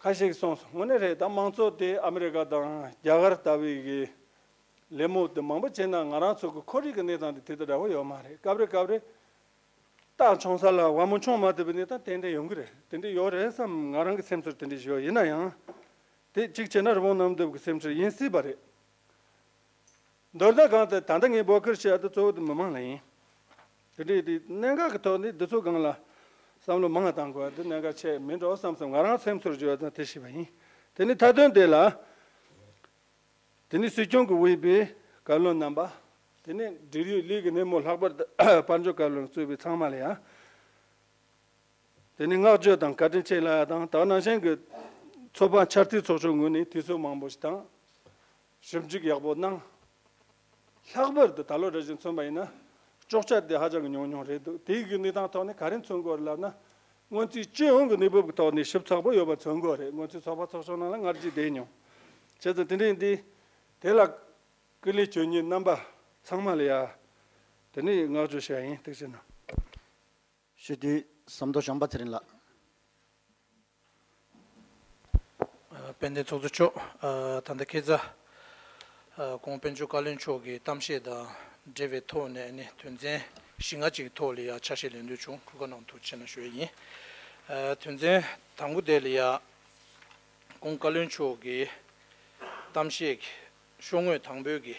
ཁ་ཤས་ཀྱིས་གསུངས་སོང་། དངོས་གནས་རེད། ད་དམངས་གཙོ་དེ་ཨ་མི་རི་ཀ་དང་རྒྱ་གར་ལྟ་བུའི་གི་ལད་མོ་དེ་མང་པོ་བྱས་ན་ང་རང་ཚོ་གི་ཁོར་ཡུག་གི་གནས་སྟངས་དེ་དེ་ལྟར་འདྲ་བོ་ཡོད་མ་རེད། སྐབས་རེ་སྐབས་རེ་སྟག་མཆོང་ས་ལ་ཝ་མོ་མཆོང་མ་ཐུབ་པའི་གནས་སྟངས་ཏན་ཏན་ཡོང་གི་རེད། དེ་འདྲ་ཡོད་རེད་བསམ་ང་རང་གི་སེམས་ཚོར་དེ་འདྲ་ཞིག་ཡོད། ཡིན་ན་ཡང་དེ་གཅིག་བྱས་ན་རི་བོང་གནམ་རྡིབ་ཀྱི་སེམས་ཚོར་ཡིན་སྲིད་པ་རེད། མདོར་ན་གང་ལྟར་ད་ལྟ་ངས་འབོད་སྐུལ་བྱེད་ཡ་དེ་གཙོ་བོ་དེ་མི་མང་ལ་ཡིན། དེ་འདྲའི་དེ་གནད་འགག་གི་ཐོག་ནས་འདི་ཚོ་སྒང་ལ་བསམ་བློ་མང་བ་བཏང་དགོས་པ་དེ་གནད་འགག་ཆེ་མིན་འགྲོ་བསམ་བསམ་ང་རང་སེམས་ཚོར་བརྗོད་པ་དང་དེ་ཞིག་པ་ཡིན། དེ་ནི་མཐའ་དོན་དེ་ལ། དེ་ནི་སྲིད་སྐྱོང་གི་དབུས་པའི་བཀའ་བློན་རྣམ་པ། དེ་ནི་འབྲེལ་ཡོད་ལས་ཀྱི་སྣེ་མོ་ལྷག་པར་དུ་དཔལ་འབྱོར་བཀའ་བློན་གཙོས་པའི་ཚང་མ་ལ་ཡང་། དེ་ནི་བསྔགས་བརྗོད་དང་བཀའ་དྲིན་ཆེ་ལབ་ཡ་དང་། ད་ནང་བཞིན་གྱི་ཚོགས་པ་འཆར་རྩིས་ཚོགས་ཆུང་ངོས་ནས་དུས་ཚོད་མང་པོ་ཞིག་དང་། ཞིབ་འཇུག་ཡག་པོ་གནང་། ལྷག་པར་དུ་ད་ལོ་རེ་བཞིན་མཚོན་པ་ཡིན་ན། གཅོག་ཆ་དེ་ཧ་ཅང་གི་ཉུང་ཉུང་རེད་འདུག་དེའི་གི་གནས་སྟངས་ཐོག་ནས་ག་རེ་མཚོན་དགོས་རེད་ལབ་ན། སྔོན་རྩིས་སྤྱི་ཡོངས་ཀྱི་གནས་བབ་ཀྱི་ཐོག་ནས་ཞིབ་ཚགས་པོ་ཡོད་པ་མཚོན་དགོས་རེད། སྔོན་རྩིས་ཚོགས་པ་ཚོགས་ཆུང་ནང་ལ་སྔར་རྗེས་བསྡད་མྱོང་། བྱས་ཙང་དེ་འདྲ་ཡིན་དུས། དེ་ལ་སྐུ་ལས་བྱོན་མཁན་རྣམ་པ་ཚང་མ་ལ་ཡ། དེ་ནས་བསྔགས་བརྗོད་ཞུ་ཡ་ཡིན། ཐུགས་རྗེ་གནང་། ཞུ་དུས་ཟམ་གདོང་བྱམས་པ་ཚེ་རིང་ལགས། དཔལ་ལྡན་ཚོགས་གཙོ་མཆོག་ད་ལྟ་ཁ་སང་ཁོང་དཔལ་འབྱོར་བཀའ་བློན་མཆོག་གི་གཏམ་བཤད་དང་འབྲེལ་བའི་ཐོག་ནས་ནི་དོན་ཚན་བཞི་ལྔ་ཅིག་གི་ཐོག་ལ་ཡང་ཆ་ཤས་ལེན་འདོད་བྱུང་། གུས་བཀུར་གནང་ཐུགས་རྗེ་ཆེ་གནང་ཞུ་ཡ་ཡིན། དོན་ཚན་དང་པོ་དེ་ལ་ཡང་ཁོང་བཀའ་བློན་མཆོག་གི་གཏམ་བཤད་ཀྱི་ཤོག་ངོས་དང་པོའི་གི་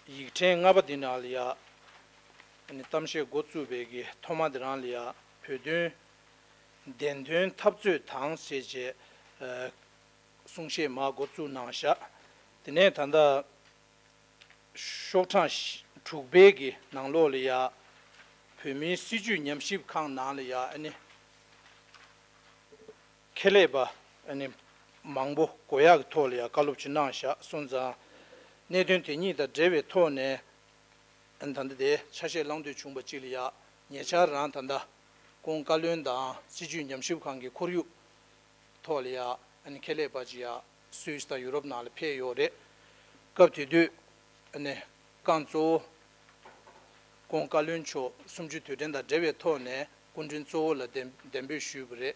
ཡིག་ཕྲེང་ལྔ་པ་འདི་ནང་ལ་ཡ། ཨ་ནི་གཏམ་བཤད་འགོ་བཙུགས་པའི་གི་ཐོག་མ་འདི་རང་ལ་ཡ། བོད་དོན་བདེན་དོན་འཐབ་རྩོད་དང་ཞེས་བྱས། ཨ། གསུང་བཤད་མར་འགོ་བཙུགས་གནང་བཞག་དེ་ནས་ད་ལྟ་ཤོག་གྲངས་དྲུག་པའི་གི་ནང་ལོགས་ལ་ཡ། བོད་མིའི་སྲིད་བྱུས་ཉམས་ཞིབ་ཁང་ནང་ལ་ཡ། ཨ་ནི། ཁེ་ལས་པ་ཨ་ནི་མང་པོ་དགོས་ཡག་གི་ཐོག་ལ་ཡང་བཀའ་སློབ་ཅིག་གནང་བཞག་སོང་ཙང་། གནད་དོན་དེ་གཉིས་དང་འབྲེལ་བའི་ཐོག་ནས་ཨ་ནི་ད་ལྟ་དེ་ཆ་ཤས་བླང་འདོད་བྱུང་བ་ཅིག་ལ་ཡང་ཉེ་ཆར་རང་ད་ལྟ་ཁོང་བཀའ་བློན་དང་སྲིད་བྱུས་ཉམས་ཞིབ་ཁང་གི་ཁོར་ཡུག་ཐོག་ལ་ཡང་ཨ་ནི་ཁེ་ལས་པ་ཅིག་ཡང་སུད་སི་དང་ཡུ་རོབ་ནང་ལ་ཕེབས་ཡོད་རེད། སྐབས་དེ་དུས་ཨ་ནི་རྐང་གཙོ་བོ། ཁོང་བཀའ་བློན་མཆོག་གསུམ་བཅུའི་དུས་དྲན་དང་འབྲེལ་བའི་ཐོག་ནས་སྐུ་མགྲོན་གཙོ་བོ་ལ་གདན་གདན་འབོད་ཞུས་པ་རེད།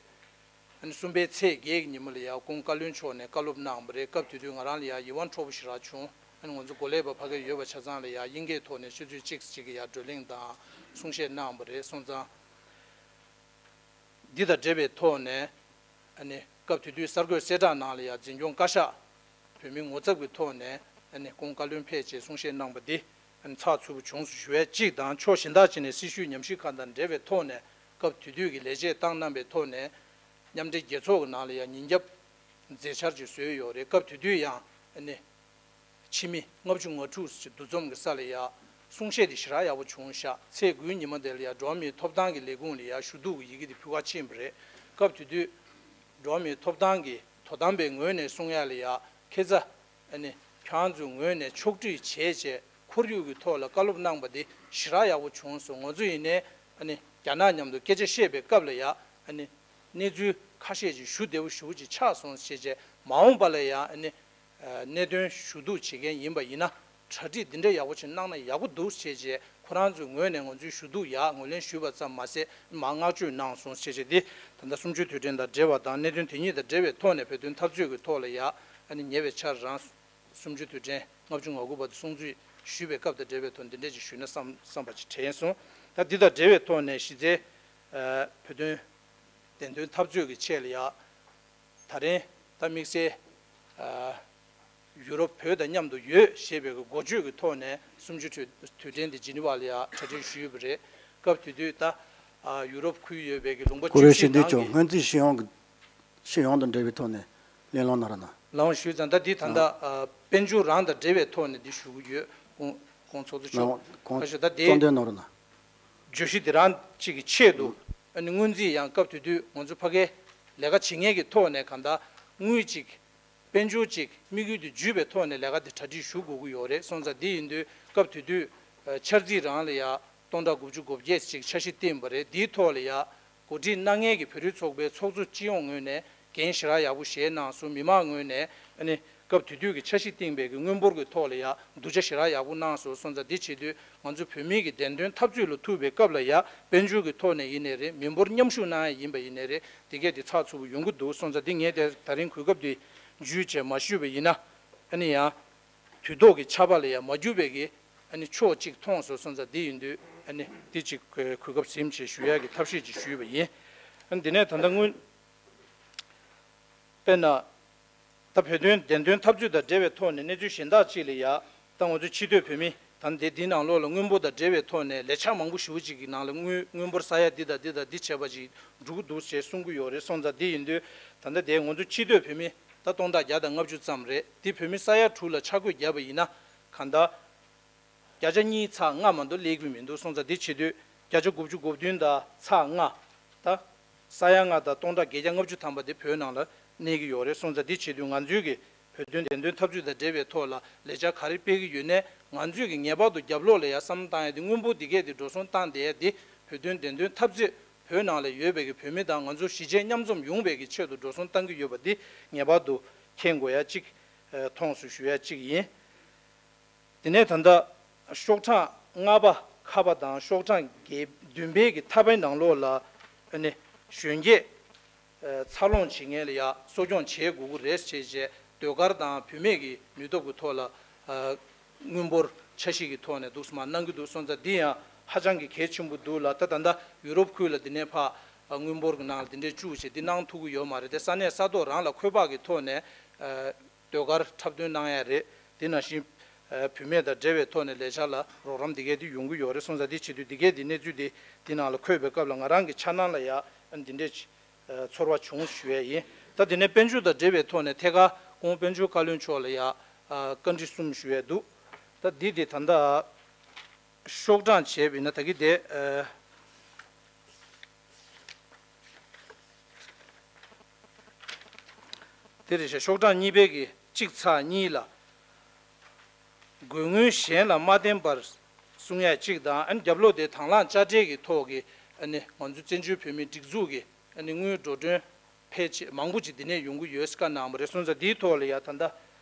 ཨ་ནི་གསུམ་པའི་ཚེས་བརྒྱད་ཀྱི་ཉིན་མོ་ལ་ཡང་ཁོང་བཀའ་བློན་མཆོག་ནས་བཀའ་སློབ་གནང་བ་རེད། སྐབས་དེ་དུས་ང་རང་ལ་ཡང་ཡིད་དབང་འཕྲོག་པོ་ཞེ་དྲག་བྱུང་། ཨ་ནི་ང་ཚོ་འགོ་ལས་པ་ཕ་གིར་ཡོད་པ་ཆ་ཚང་ལ་ཡང་དབྱིན་སྐད་ཐོག་ནས་ཆུ་ཚོད་གཅིག་ཙམ་ཅིག་གི་ཡང་བགྲོ་གླེང་དང་གསུང་བཤད་གནང་བ་རེད། སོང་ཙང་། འདི་དང་འབྲེལ་བའི་ཐོག་ནས་ཨ་ནི་སྐབས་དེ་དུས་གསར་འགོད་གསལ་བསྒྲགས་ནང་ལ་ཡང་འཛིན་སྐྱོང་བཀའ་ཤག་བོད་མིའི་ངོ་ཚབ་ཀྱི་ཐོག་ནས་ཨ་ནི་ཁོང་བཀའ་བློན་ཕེབས་རྗེས་གསུང་བཤད་གནང་པ་འདི་ཨ་ནི་ཚགས་ཚུད་པོ་བྱུང་སོང་ཞུ་བའི་གཅིག་དང་། ཕྱོགས་གཞན་དག་ཅིག་ནས་སྲིད་བྱུས་ཉམས་ཞིབ་ཁང་དང་འབྲེལ་བའི་ཐོག་ནས་སྐབས་དེ་དུས་ཀྱི་ལས་བྱེད་བཏང་གནང་པའི་ཐོག་ནས་མཉམ་འབྲེལ་རྒྱལ་ཚོགས་ཀྱི་ནང་ལ་ཡང་ཉིན་རྒྱབ་མཛད་འཆར་ཅིག་བཟོས་ཡོད་རེད། སྐབས་དེ་དུས་ཡང་ཨ་ནི། ཕྱི་མི་ལྔ་བཅུ་ང་དྲུག་ཅིག་འདུ་འཛོམས་ཀྱི་ས་ལ་ཡ། གསུང་བཤད་དེ་ཞེ་དྲག་ཡག་པོ་བྱུང་ཤག་ཚེས་དགུའི་ཉི་མ་དེ་ལ་ཡ་འགྲོ་བ་མིའི་ཐོབ་ཐང་གི་ལས་ཁུངས་ལ་ཡ་ཞུ་གཏུག་གི་ཡི་གེ་དེ་ཕུལ་ག་ཕྱིན་པ་རེད། སྐབས་དེ་དུས་འགྲོ་བ་མིའི་ཐོབ་ཐང་གི་དོ་དམ་པའི་ངོས་ནས་གསུང་ཡ་ལ་ཡ། ཁ་སང་ཨ་ནི་ཁྱེད་རང་ཚོའི་ངོས་ནས་ཕྱོགས་སྒྲིག་བྱས་བྱས་ཁོར་ཡུག་གི་ཐོག་ལ་བཀའ་སློབ་གནང་པ་དེ་ཞེ་དྲག་ཡག་པོ་བྱུང་སོང་། ང་ཚོ་ཡིན་ནའི་ཨ་ནི་རྒྱ་ནག་མཉམ་དུ་སྐད་ཆ་བཤད་པའི་སྐབས་ལ་ཡ་ཨ་ནི་གནས་ཚུལ་ཁ་ཤས་ཅིག་ཞུ་བདེ་པོ་ཞེ་པོ་ཅིག་ཆགས་སོང་ཞེས་བྱས། མ་འོངས་པ་ལ་ཡ་ཨ་ནི། གནད་དོན་ཞུ་གཏུག་བྱེད་མཁན་ཡིན་པ་ཡིན་ན་གྲ་སྒྲིག་འདི་འདྲ་ཡག་པོ་ཅིག་གནང་ན་ཡག་པོ་འདུག་ཅེས་བྱས། ཁོ་རང་ཚོའི་ངོས་ནས་ང་ཚོའི་ཞུ་གཏུག་ཡག་ངོས་ལེན་ཞུས་པ་ཙམ་མ་ཟད་མར་བསྔགས་བརྗོད་གནང་སོང་ཞེས་བྱས་ཏེ། ད་ལྟ་གསུམ་བཅུའི་དུས་དྲན་དང་འབྲེལ་བ་དང་གནད་དོན་དེ་གཉིས་དང་འབྲེལ་བའི་ཐོག་ནས་བོད་དོན་འཐབ་རྩོད་ཀྱི་ཐོག་ལ་ཡ་ཨ་ནི་ཉེ་བའི་ཆར་རང་གསུམ་བཅུའི་དུས་དྲན་ལྔ་བཅུ་ང་དགུ་བར་དུ་སྲུང་བརྩི་ཞུས་པའི་སྐབས་དང་འབྲེལ་བའི་ཐོག་འདི་འདྲ་ཅིག་ཞུས་ན་བསམ་བསམ་པ་ཅིག་དྲན་སོང་། ད་འདི་དང་འབྲེལ་བའི་ཐོག་ནས་གཞི་རྩའི་ཨ་བོད་དོན་བདེན་དོན་འཐབ་རྩོད་ཀྱི་ཆེད་ལ་ཡ། ད་རིང་ད་དམིགས་བསལ་ཨ་ཡུ་རོབ་བོད་དང་མཉམ་དུ་ཡོད་ཞེས་པའི་འགོ་བརྗོད་ཀྱི་ཐོག་ནས་གསུམ་བཅུ་དུས་དུས་དྲན་དེ་ཇི་ནི་ཝ་ལ་ཡ་གྲ་སྒྲིག་ཞུས་པ་རེད། སྐབས་དེ་དུས་ད་ཨ་ཡུ་རོབ་ཁུལ་ཡོད་པའི་གི་ལུང་པ་བཅུ་བཞི་ནང་གི་སྔོན་རྩིས་ཤེས་ཡོན་གྱི་ཤེས་ཡོན་དང་འབྲེལ་བའི་ཐོག་ནས་གླེང་སློང་གནང་རོགས་གནང་། ལགས་འོང་ཞུས་ཙང་ད་འདི་ད་ལྟ་ཨ་དཔལ་འབྱོར་རང་དང་འབྲེལ་བའི་ཐོག་ནས་འདི་ཞུ་གི་ཡོད། ཁོང་ཁོང་ཚོགས་གཙོ་མཆོག་ཁ་ཤས་ད་དེ་གཙོ་འདོན་གནང་རོགས་གནང་། བརྗོད་གཞི་འདི་རང་གཅིག་གི་ཆེད་དུ་ཨ་ནི་སྔོན་རྩིས་ཡང་སྐབས་དེ་དུས་ང་ཚོ་ཕ་གའི་ལས་ཀ་བྱེད་མཁན་གྱི་ཐོག་ནས་གང་ལྟར་དངུལ་གཅིག་དཔལ་འབྱོར་གཅིག་དམིགས་ཡུལ་དེ་འཇུས་པའི་ཐོག་ནས་ལས་ཀ་འདི་གྲ་སྒྲིག་ཞུ་དགོས་ཀྱི་ཡོད་རེད་སོང་ཙང་འདི་ཡིན་དུས་སྐབས་དེ་དུས་ཨ་འཆར་རྩིས་རང་ལ་ཡ་སྟོང་ཕྲག་དགུ་བཅུ་གོ་བརྒྱད་ཅིག་འཆར་གཞི་བཏིང་བ་རེད། འདིའི་ཐོག་ལ་ཡ་གོ་སྒྲིག་གནང་མཁན་གྱི་བོད་རིགས་ཚོགས་པའི་ཚོགས་གཙོ་སྤྱི་ཡོངས་ངོས་ནས་འགན་ཞེ་དྲག་ཡག་པོ་བཞེས་གནང་སོང་། མི་མང་ངོས་ནས་ཨ་ནི་སྐབས་དེ་དུས་ཀྱི་འཆར་གཞི་བཏིང་པའི་གི་དངུལ་འབོར་གྱི་ཐོག་ལ་ཡ་བསྡུ་བྱ་ཞེ་དྲག་ཡག་པོ་གནང་སོང་། སོང་ཙང་འདི་བྱེད་དུས་ང་ཚོ་བོད་མིའི་གི་བདེན་དོན་འཐབ་རྩོད་ལ་ཐུག་པའི་སྐབས་ལ་ཡ་དཔལ་འབྱོར་གྱི་ཐོག་ནས་ཡིན་ནའི་རེད། མི་འབོར་མཉམ་ཞུགས་གནང་ཡ་ཡིན་པ་ཡིན་ནའི་རེད། འདི་གས་འདི་ཚགས་ཚུད་པོ་ཡོང་གི་འདུག་སོང་ཙང་འདི་ངས་དེ་ད་རིང་གོ་སྐབས་འདི་འཇུས་བྱས་མ་ཞུས་པ་ཡིན་ན་ཨ་ནི་ཡང་དུས་ཐོག་གི་ཆར་པ་ལ་ཡ་མ་རྒྱུག་པའི་གི་ཨ་ནི་ཕྱོགས་གཅིག་མཐོང་སོང་། སོང་ཙང་འདི་ཡིན་དུས་ཨ་ནི་འདི་གཅིག་གོ་སྐབས་ཟིན་བྱས་ཞུ་ཡ་གི་ཐབས་ཤེས་ཅིག་ཞུས་པ་ཡིན། ཨ་ནི་འདི་ནས་ད་ལྟ་སྔོན་དཔེར་ན་ད་བོད་དོན་བདེན་དོན་འཐབ་རྩོད་དང་འབྲེལ་བའི་ཐོག་ནས་གནས་ཚུལ་གཞན་དག་ཅིག་ལ་ཡ་ད་ང་ཚོ་ཕྱི་སྡོད་བོད་མི་ད་འདི་འདི་ནང་ལོགས་ལ་དངུལ་འབོར་དང་འབྲེལ་བའི་ཐོག་ནས་ལས་འཆར་མང་པོ་ཞེ་པོ་ཅིག་གི་ནང་ལ་དངུལ་དངུལ་འབོར་ས་ཡ་འདི་དང་འདི་དང་འདི་བྱས་པ་ཅིག་འགྲོ་གི་འདུག་ཅེས་གསུང་གི་ཡོད་རེད། སོང་ཙང་འདི་ཡིན་དུས་ད་ལྟ་དེ་ང་ཚོ་ཕྱི་སྡོད་བོད་མི་ད་སྟོང་ཕྲག་བརྒྱ་དང་ལྔ་བཅུ་ཙམ་རེད། འདི་བོད་མི་ས་ཡ་དྲུག་ལ་ཆ་བགོས་བརྒྱབ་པ་ཡིན་ན་གང་ལྟར་བརྒྱ་ཆ་གཉིས་ཚེག་ལྔ་མ་གཏོགས་སླེབས་ཀྱི་མི་འདུག་སོང་ཙང་འདི་བྱེད་དུས་བརྒྱ་ཆ་དགུ་བཅུ་གོ་བདུན་དང་ཚེག་ལྔ་ད་ས་ཡ་ལྔ་དང་སྟོང་ཕྲག་བརྒྱད་བརྒྱ་ལྔ་བཅུ་ཐམ་པ་འདི་བོད་ནང་ལ་གནས་ཀྱི་ཡོད་རེད། སོང་ཙང་འདི་བྱེད་དུས་ང་ཚོའི་གི་བོད་དོན་བདེན་དོན་འཐབ་རྩོད་དང་འབྲེལ་བའི་ཐོག་ལ་ལས་འཆར་ག་རེ་སྤེལ་གྱི་ཡོད་ནའི་ང་ཚོས་ཀྱི་ངེས་པར་དུ་རྒྱབ་ལོགས་ལ་ཡ་བསམ་བློ་བཏང་ཡ་དེ་དངུལ་འབོར་འདི་གས་དེ་འགྲོ་སོང་བཏང་བསྡད་ཡ་དེ་བོད་དོན་བདེན་དོན་འཐབ་རྩོད་བོད་ནང་ལ་ཡོད་པའི་གི་བོད་མི་དང་ང་ཚོ་གཞིས་བྱེས་མཉམ་འཛོམས་ཡོང་བའི་གི་ཆེད་དུ་འགྲོ་སོང་བཏང་གི་ཡོད་པ་འདི་ངེས་པར་དུ་མཁྱེན་དགོས་ཡ་གཅིག་མཐོང་སོང་ཞུ་ཡ་གཅིག་ཡིན། དེ་ནས་ད་ལྟ་ཤོག་གྲངས་ལྔ་པ་ཁ་པ་དང་ཤོག་གྲངས་བརྒྱད་བདུན་པའི་གི་ཐ་པའི་ནང་ལོགས་ལ་ཨ་ནི་གཞོན་སྐྱེས་འཚར་ལོངས་བྱེད་མཁན་ལ་ཡ་གསོ་སྐྱོང་བྱེད་དགོས་ཀྱི་རེད་ཅེས་བྱས་ཟློས་གར་དང་བུད་མེད་ཀྱི་ནུས་སྟོབས་ཀྱི་ཐོག་ལ་དངུལ་འབོར་འཆར་གཞི་གི་ཐོག་ནས་འདུག་སེ་མར་གནང་གི་འདུག་སོང་ཙང་འདི་ཡང་ཧ་ཅང་གི་གལ་ཆེན་པོ་འདུག་ལ། ད་ད་ལྟ་ཡུ་རོབ་ཁུལ་ལ་འདི་ནས་ཕར་དངུལ་འབོར་གྱི་ནང་ལ་འདི་འདྲས་བཅུག་བྱས་འདི་གནང་ཐུབ་ཀྱི་ཡོད་མ་རེད་དེ། ས་གནས་ས་ཐོག་རང་ལ་འཁོས་དཔག་གི་ཐོག་ནས་ཟློས་གར་འཁྲབ་སྟོན་གནང་ཡ་རེད། དེ་ནང་བཞིན་བུད་མེད་དང་འབྲེལ་བའི་ཐོག་ནས་ལས་འཆར་ལ་རོགས་རམ་འདི་གས་འདི་ཡོང་གི་ཡོད་རེད། སོང་ཙང་འདི་བྱེད་དུས་འདི་གས་འདི་གནས་ཚུལ་འདི་འདི་ནང་ལ་འཁོད་པའི་སྐབས་ལ་ང་རང་གི་འཆར་སྣང་ལ་ཡ་འདི་འདྲས་ཚོར་བ་བྱུང་ཞུ་ཡས་ཡིན། ད་དེ་ནས་དཔལ་འབྱོར་དང་འབྲེལ་བའི་ཐོག་ནས་ཐད་ཀར་ཁོང་དཔལ་འབྱོར་བཀའ་བློན་མཆོག་ལ་ཡ་བཀའ་འདྲི་གསུམ་ཞུ་ཡས་འདུག་ད་འདི་འདི་ད་ལྟ་ཤོག་གྲངས་བྱས་པ་ཡིན་ན་ད་གི་དེ། དེ་རེད་ཤག་ཤོག་གྲངས་གཉིས་པའི་གི་གཅིག་ཚེག་གཉིས་ལ། དགོས་དངུལ་གཞན་ལ་མ་བརྟེན་པར་གསུང་ཡ་གཅིག་དང་། ཨ་ནི་རྒྱབ་ལོགས་དེ་དང་བླངས་དཔྱ་ཁྲལ་གྱི་ཐོག་གི་ཨ་ནི་ང་ཚོ་བཙན་བྱོལ་བོད་མིའི་སྒྲིག་འཛུགས་ཀྱི་ཨ་ནི་དངུལ་འགྲོ་གྲོན་ཕལ་ཆེར་མང་པོ་ཅིག་འདི་ནས་ཡོང་གི་ཡོད་ཟེར་བཀའ་གནང་བ་རེད། སོང་ཙང་འདིའི་ཐོག་ལ་ཡ་ད་ལྟ་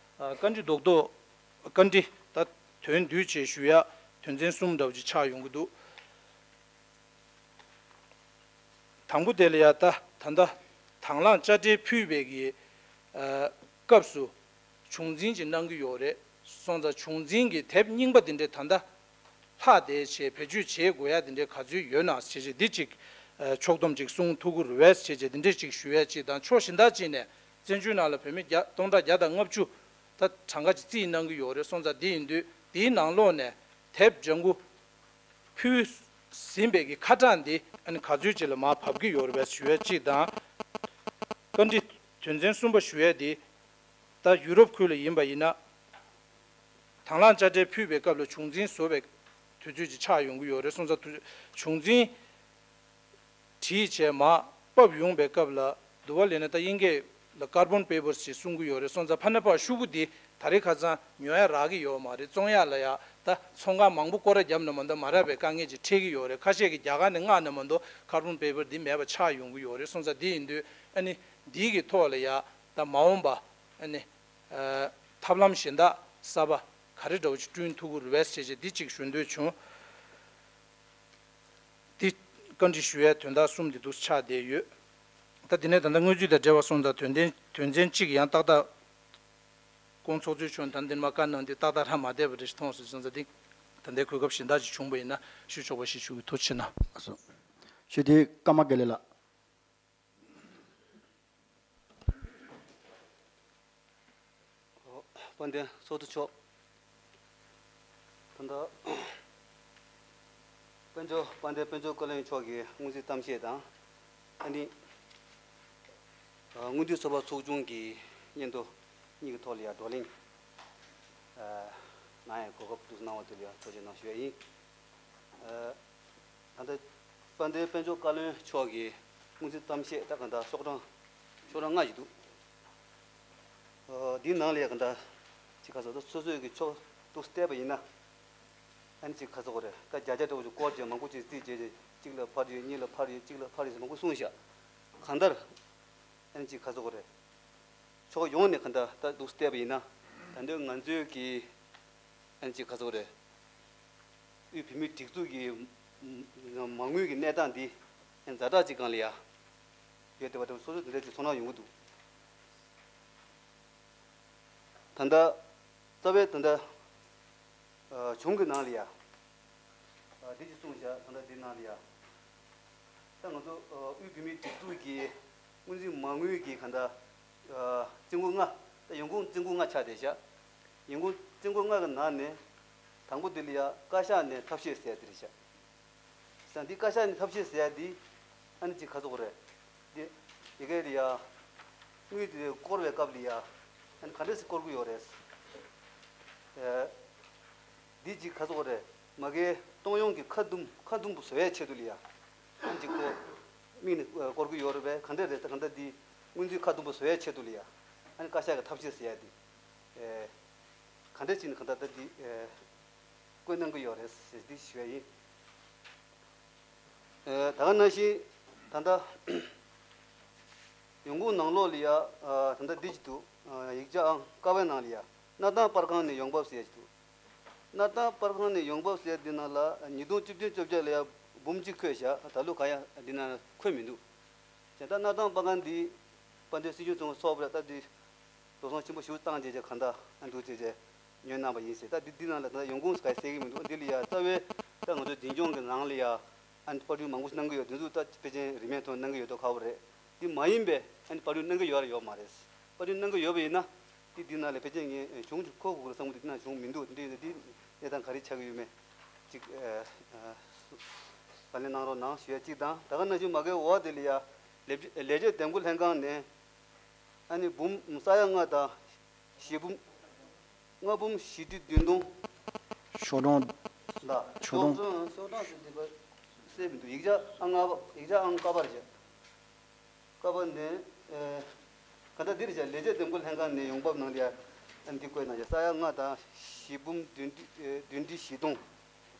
བཀའ་འདྲི་རྡོག་རྡོག་བཀའ་འདྲི་ད་དོན་བསྡུས་བྱས་ཞུ་ཡ་དོན་ཚན་གསུམ་འདྲ་བོ་ཅིག་ཆགས་ཡོང་གི་འདུག་དང་པོ་དེ་ལ་ཡ་ད་ད་ལྟ་དང་བླངས་དཔྱ་ཁྲལ་ཕུལ་བའི་གི་ཨ་སྐབས་སུ་བྱུང་འཛིན་ཅིག་གནང་གི་ཡོད་རེད། སོང་ཙང་བྱུང་འཛིན་གྱི་དེབ་རྙིང་པ་འདི་འདྲས་ད་ལྟ་ལྷག་བསྡད་བྱས་བེད་སྤྱོད་བྱེད་དགོས་ཡ་འདི་འདྲས་ག་ཚོད་ཡོད་ན་བྱས་བྱས་འདི་ཅིག་ཨ་ཕྱོགས་བསྡོམས་ཅིག་གསུང་ཐུབ་ཀྱི་རེད་བས་བྱས་བྱས་འདི་འདྲས་ཅིག་ཞུ་ཡ་ཅིག་དང་། ཕྱོགས་གཞན་དག་ཅིག་ནས་བཙན་བྱོལ་ནང་ལ་བོད་མི་བརྒྱ་སྟོང་ཕྲག་བརྒྱ་དང་ལྔ་བཅུ་ད་གྲངས་ཀ་ཅིག་རྩིས་གནང་གི་ཡོད་རེད། སོང་ཙང་འདི་ཡིན་དུས་འདིའི་ནང་ལོགས་ནས་དེབ་ལྗང་གུ་ཕུལ་ཟིན་པའི་གི་ཁ་གྲངས་འདི་ཨ་ནི་ག་ཚོད་ཅིག་ལ་མར་བབས་ཀྱི་ཡོད་རེད་པས་ཞུ་ཡ་གཅིག་དང་། བཀའ་འདྲི་དོན་ཚན་གསུམ་པ་ཞུ་ཡ་འདི་ད་ཡུ་རོབ་ཁུལ་ལ་ཡིན་པ་ཡིན་ན་དང་བླངས་དཔྱ་ཁྲལ་ཕུལ་བའི་སྐབས་ལ་བྱུང་འཛིན་བཟོ་བའི་དུས་ཚོད་ཅིག་ཆགས་ཡོང་གི་ཡོད་རེད། སོང་ཙང་དུ་བྱུང་འཛིན་བྲིས་བྱས་མར་ཕབ་ཡོང་པའི་སྐབས་ལ་དུ་བ་ལེན་ན་ད་དབྱིན་སྐད་ལ་ཀར་བོན་པེ་པར་ཞེས་གསུང་གི་ཡོད་རེད། སོང་ཙང་ཕ་ན་ཕ་ཤུ་གུ་འདི་ད་རེས་ཁ་སང་ཉོ་ཡ་རག་གི་ཡོད་མ་རེད། བཙོང་ཡ་ལ་ཡ་ད་ཚོང་ཁང་མང་པོ་སྐོར་ར་བརྒྱབ་ན་མ་གཏོགས་མ་རག་པའི་དཀའ་ངལ་ཅིག་འཕྲད་ཀྱི་ཡོད་རེད། ཁ་ཤས་ཀྱིས་རྒྱ་གར་ནས་མངགས་ན་མ་གཏོགས་ཀར་བོན་པེ་པར་འདི་མེད་པ་ཆགས་ཡོང་གི་ཡོད་རེད། སོང་ཙང་འདི་ཡིན་དུས་ཨ་ནི་འདིའི་གི་ཐོག་ལ་ཡ་ད་མ་འོངས་པ་ཨ་ནི་ཨ་ཐབས་ལམ་གཞན་དག་གསར་པ་ག་རེ་འདྲ་བོ་ཅིག་བསྐྲུན་ཐུབ་ཀྱི་རེད་བས་ཞེས་བྱས་འདི་གཅིག་ཞུ་འདོད་བྱུང་། འདི་བཀའ་འདྲི་ཞུ་ཡའི་དོན་དག་གསུམ་འདི་འདུག་ཆགས་བསྡད་ཡོད། ད་འདི་ནས་ད་ལྟ་དངུལ་རྩིས་དང་འབྲེལ་བ་སོང་ཙང་དོན་ཚན་དོན་ཚན་གཅིག་ཡང་ཏག་ཏག་ཁོང་ཚོགས་གཙོས་ཆོན་ད་འདི་མ་བཀའ་གནང་འདི་ཏག་ཏག་ར་མ་བསྡད་པ་རེད་མཐོང་སོང་། སོང་ཙང་འདི་ ད་ལྟའི་གོ་སྐབས་གཞན་དག་ཅིག་བྱུང་བ་ཡིན་ན་ཞུ་ཆོག་པ་ཞིག་ཞུ་གི། ཐུགས་རྗེ་གནང་། ཞུ་དེ་ཀརྨ་དགེ་ལེགས་ལགས། དཔལ་ལྡན་ཚོགས་གཙོ་མཆོག་ད་ལྟ་དཔལ་འབྱོར་དཔལ་ལྡན་དཔལ་འབྱོར་བཀའ་བློན་མཆོག་གིས་སྔོན་རྩིས་གཏམ་བཤད་དང་། ཨ་ནི་སྔོན་དུས་ཚོགས་པ་ཚོགས་ཆུང་གི་སྙན་ཐོ་གཉིས་ཀྱི་ཐོག་ལ་ཡང་བགྲོ་གླེང་གནང་ཡའི་གོ་སྐབས་འདུག་གནང་བ་དེ་ལ་ཡང་ཐུགས་རྗེ་གནང་ཞུ་ཡ་ཡིན། ད་ལྟ་དཔལ་ལྡན་དཔལ་འབྱོར་བཀའ་བློན་མཆོག་གིས་སྔོན་རྩིས་གཏམ་བཤད་ད་ག་འདྲ་ཤོག་གྲངས་ཤོག་གྲངས་ལྔ་ཞིག་འདུག་འདིའི་ནང་ལ་ཡ་ག་འདྲ་ཅིག་ཁ་སོ་སོ་སོའི་གི་ཕྱོགས་འདུག་བལྟས་པ་ཡིན་ན། ཨ་ནི་ཅིག་ཁ་སོ་གོ་རེད། ད་བརྒྱ་ཆ་འདྲ་བོ་ཅིག་སྐོར་བྱས་མང་པོ་ཅིག་རྩིས་བྱས་རྗེས་གཅིག་ལ་ཕར་ཡོད། གཉིས་ལ་ཕར་ཡོད། གཅིག་ལ་ཕར་ཡོད་ཟེར་མང་པོ་གསུངས་ཤག་གང་ལྟར་ཨ་ནི་ཅིག་ཁ་སོ་གོ་རེད། ཕྱོགས་ཡོངས་ནས་ག་འདྲ་ད་འདུག་བལྟས་པ་ཡིན་ན། ད་ལྟ་ང་ཚོའི་གི་ཨ་ནི་ཅིག་ཁ་སོ་གོ་རེད། དབུས་བོད་མིའི་སྒྲིག་འཛུགས་ཀྱི་མ་དངུལ་གྱི་གནས་སྟངས་འདི་ཛ་དྲག་ཅིག་སྒང་ལ་ཡ་ཡོད་བསྡད་པ་འདྲ་བོ་སོ་སོ་དེ་འདྲ་ཅིག་ཚོར་སྣང་ཡོང་གི་འདུག་ད་ལྟ་རྩ་བའི་ད་ལྟ་གཞུང་གི་ནང་ལ་ཡ་འདི་ཅིག་གསུངས་བཞག་ད་ལྟ་འདི་ནང་ལ་ཡ་ད་ང་ཚོ་དབུས་བོད་མིའི་སྒྲིག་འཛུགས་ཀྱི་སྔོན་རྩིས་མ་དངུལ་གྱི་ག་འདྲ་རྩིས་འགོ་ལྔ། ད་ཡོང་ཁུངས་རྩིས་འགོ་ལྔ་ཆགས་བསྡད་ཤག་ཡོང་ཁུངས་རྩིས་འགོ་ལྔ་གི་ནང་ནས་དང་པོ་དེ་ལ་ཡ་བཀའ་ཤག་ནས་ཐབས་ཤེས་ཟེར་ཡ་དེ་རེད་ཤག་ས་འདི་བཀའ་ཤག་ནས་ཐབས་ཤེས་ཟེར་ཡ་འདི་ཨ་ནི་ཅིག་ག་ཚོད་གོ་རེད། འདི་ཡི་གེ་དེ་ཡ་དངུལ་དེ་བསྐོར་བའི་སྐབས་ལ་ཡ་ཨ་ནི་ག་འདྲས་སེ་བསྐོར་གི་ཡོད་རེད། འདི་ཅིག་ག་ཚོད་གོ་རེད། མ་གིའི་གཏོང་ཡོང་གི་ཁ་འདུམ་ཁ་འདུམ་པོ་བཟོ་ཡའི་ཆེད་དུ་ལ་ཡ། ཨ་ནི་ཅིག་ཁོ་མིག་ནས་བསྐོར་གི་ཡོད་རེད་པས། ག་འདྲས་རེད་ཟེར་ག་འདྲ་འདི་སྔོན་རྩིས་ཁ་འདུམ་པོ་བཟོ་ཡའི་ཆེད་དུ་ལ་ཡ། ཨ་ནི་བཀའ་ཤག་གི་ཐབས་ཤེས་ཟེར་ཡ་འདི། ག་འདྲས་ཅིག་ནས་ག་འདྲ་ད་འདི་བཀོད་གནང་གི་ཡོད་རེད་ཟེར་འདི་ཞུ་ཡ་ཡིན། ད་ག་ནང་བཞིན་ད་ལྟ་ཡོང་ཁུངས་ནང་ལོགས་ལ་ཡ་ད་ལྟ་འདི་ཅིག་འདུག་ཡིག་ཆ་ཨང་ཀ་པའི་ནང་ལ་ཡ་གནའ་ཐང་པར་ཁང་ནས་ཡོང་འབབ་ཟེར་ཡ་ཅིག་འདུག་གནའ་ཐང་པར་ཁང་ནས་ཡོང་འབབ་ཟེར་ཡ་འདི་ནང་ལ་ཉིས་སྟོང་བཅུ་བདུན་བཅོ་བརྒྱད་ལ་ཡ་འབུམ་གཅིག་འཁོད་བཞག་ད་ལོ་ག་ཡ་འདི་ནང་འཁོད་མི་འདུག་གཞན་ད་གནའ་ཐང་པར་ཁང་འདི་དཔལ་ལྡན་སྲིད་སྐྱོང་ཚོགས་པ་ལ་སྟབས་བདེ། འགྲོ་སོང་ཆེན་པོ་ཞིག་བཏང་རྗེས་ཀྱི་གང་ལྟར་ཨ་འདུག་ཅེས་བྱས་ཉོས་གནང་བ་ཡིན་ཟེར། ད་འདི་འདི་ནང་ལ་ད་ཡོང་ཁུངས་ག་གསལ་གི་མི་འདུག་འདི་ལ་ཡ་རྩ་བའི་ད་ང་ཚོ་འཛིན་སྐྱོང་གི་ནང་ལ་ཡ་ཨ་ནི་པར་སྐྲུན་མང་པོ་ཞིག་གནང་གི་ཡོད། འདི་ཚོ་ད་ཕལ་ཆེར་རིན་མེད་ཐོག་གནང་གི་ཡོད་དོ་ཁག་པོ་རེད། འདི་མ་ཡིན་པའི་ཨ་ནི་པར་སྐྲུན་གནང་གི་ཡོད་རེད་ཡོད་མ་རེད། པར་སྐྲུན་གནང་གི་ཡོད་པ་ཡིན་ན་འདི་འདི་ནང་ལ་ཕལ་ཆེར་ངས་གཞུང་གི་ཁོ་དགོས་རེད་བསམ་གི་འདུག་འདི་ནང་གཞུང་མི་འདུག་འདི་འདི་གནས་སྟངས་ག་རེ་ཆགས་ཀྱི་ཡོད་མེད་ཅིག་བགྲོ་གླེང་གནང་རོགས་གནང་ཞུ་ཡ་གཅིག་དང་། ད་ག་ནང་བཞིན་མ་གིའི་འོག་དེ་ལ་ཡ་ལས་ལས་བྱེད་འདེམས་བསྐོ་ལྷན་ཁང་ནས། ཨ་ནི་འབུམ་ས་ཡ་ལྔ་དང་བཞི་འབུམ། ལྔ་འབུམ་བཞི་ཁྲི་བདུན་སྟོང་། ཤོག་གྲངས། ལ། ཤོག་གྲངས། ཤོག་གྲངས་ཤོག་གྲངས་སུ་འདི་པ་གསལ་མི་འདུག་ཡིག་ཆ་ཨང་ལྔ་པ་ཡིག་ཆ་ཨང་ཀ་པར་བྱས། ཀ་པར་ནས་ཨེ། ག་ད་འདིར་བྱས་ལས་བྱེད་འདེམས་བསྐོ་ལྷན་ཁང་ནས་ཡོང་འབབ་ནང་ལ་ཡ་ཨ་ནི་འདི་བཀོད་གནང་བྱས་ས་ཡ་ལྔ་དང་བཞི་འབུམ་བདུན་ཁྲི་ཨེ་བདུན་ཁྲི་བཞི་སྟོང་།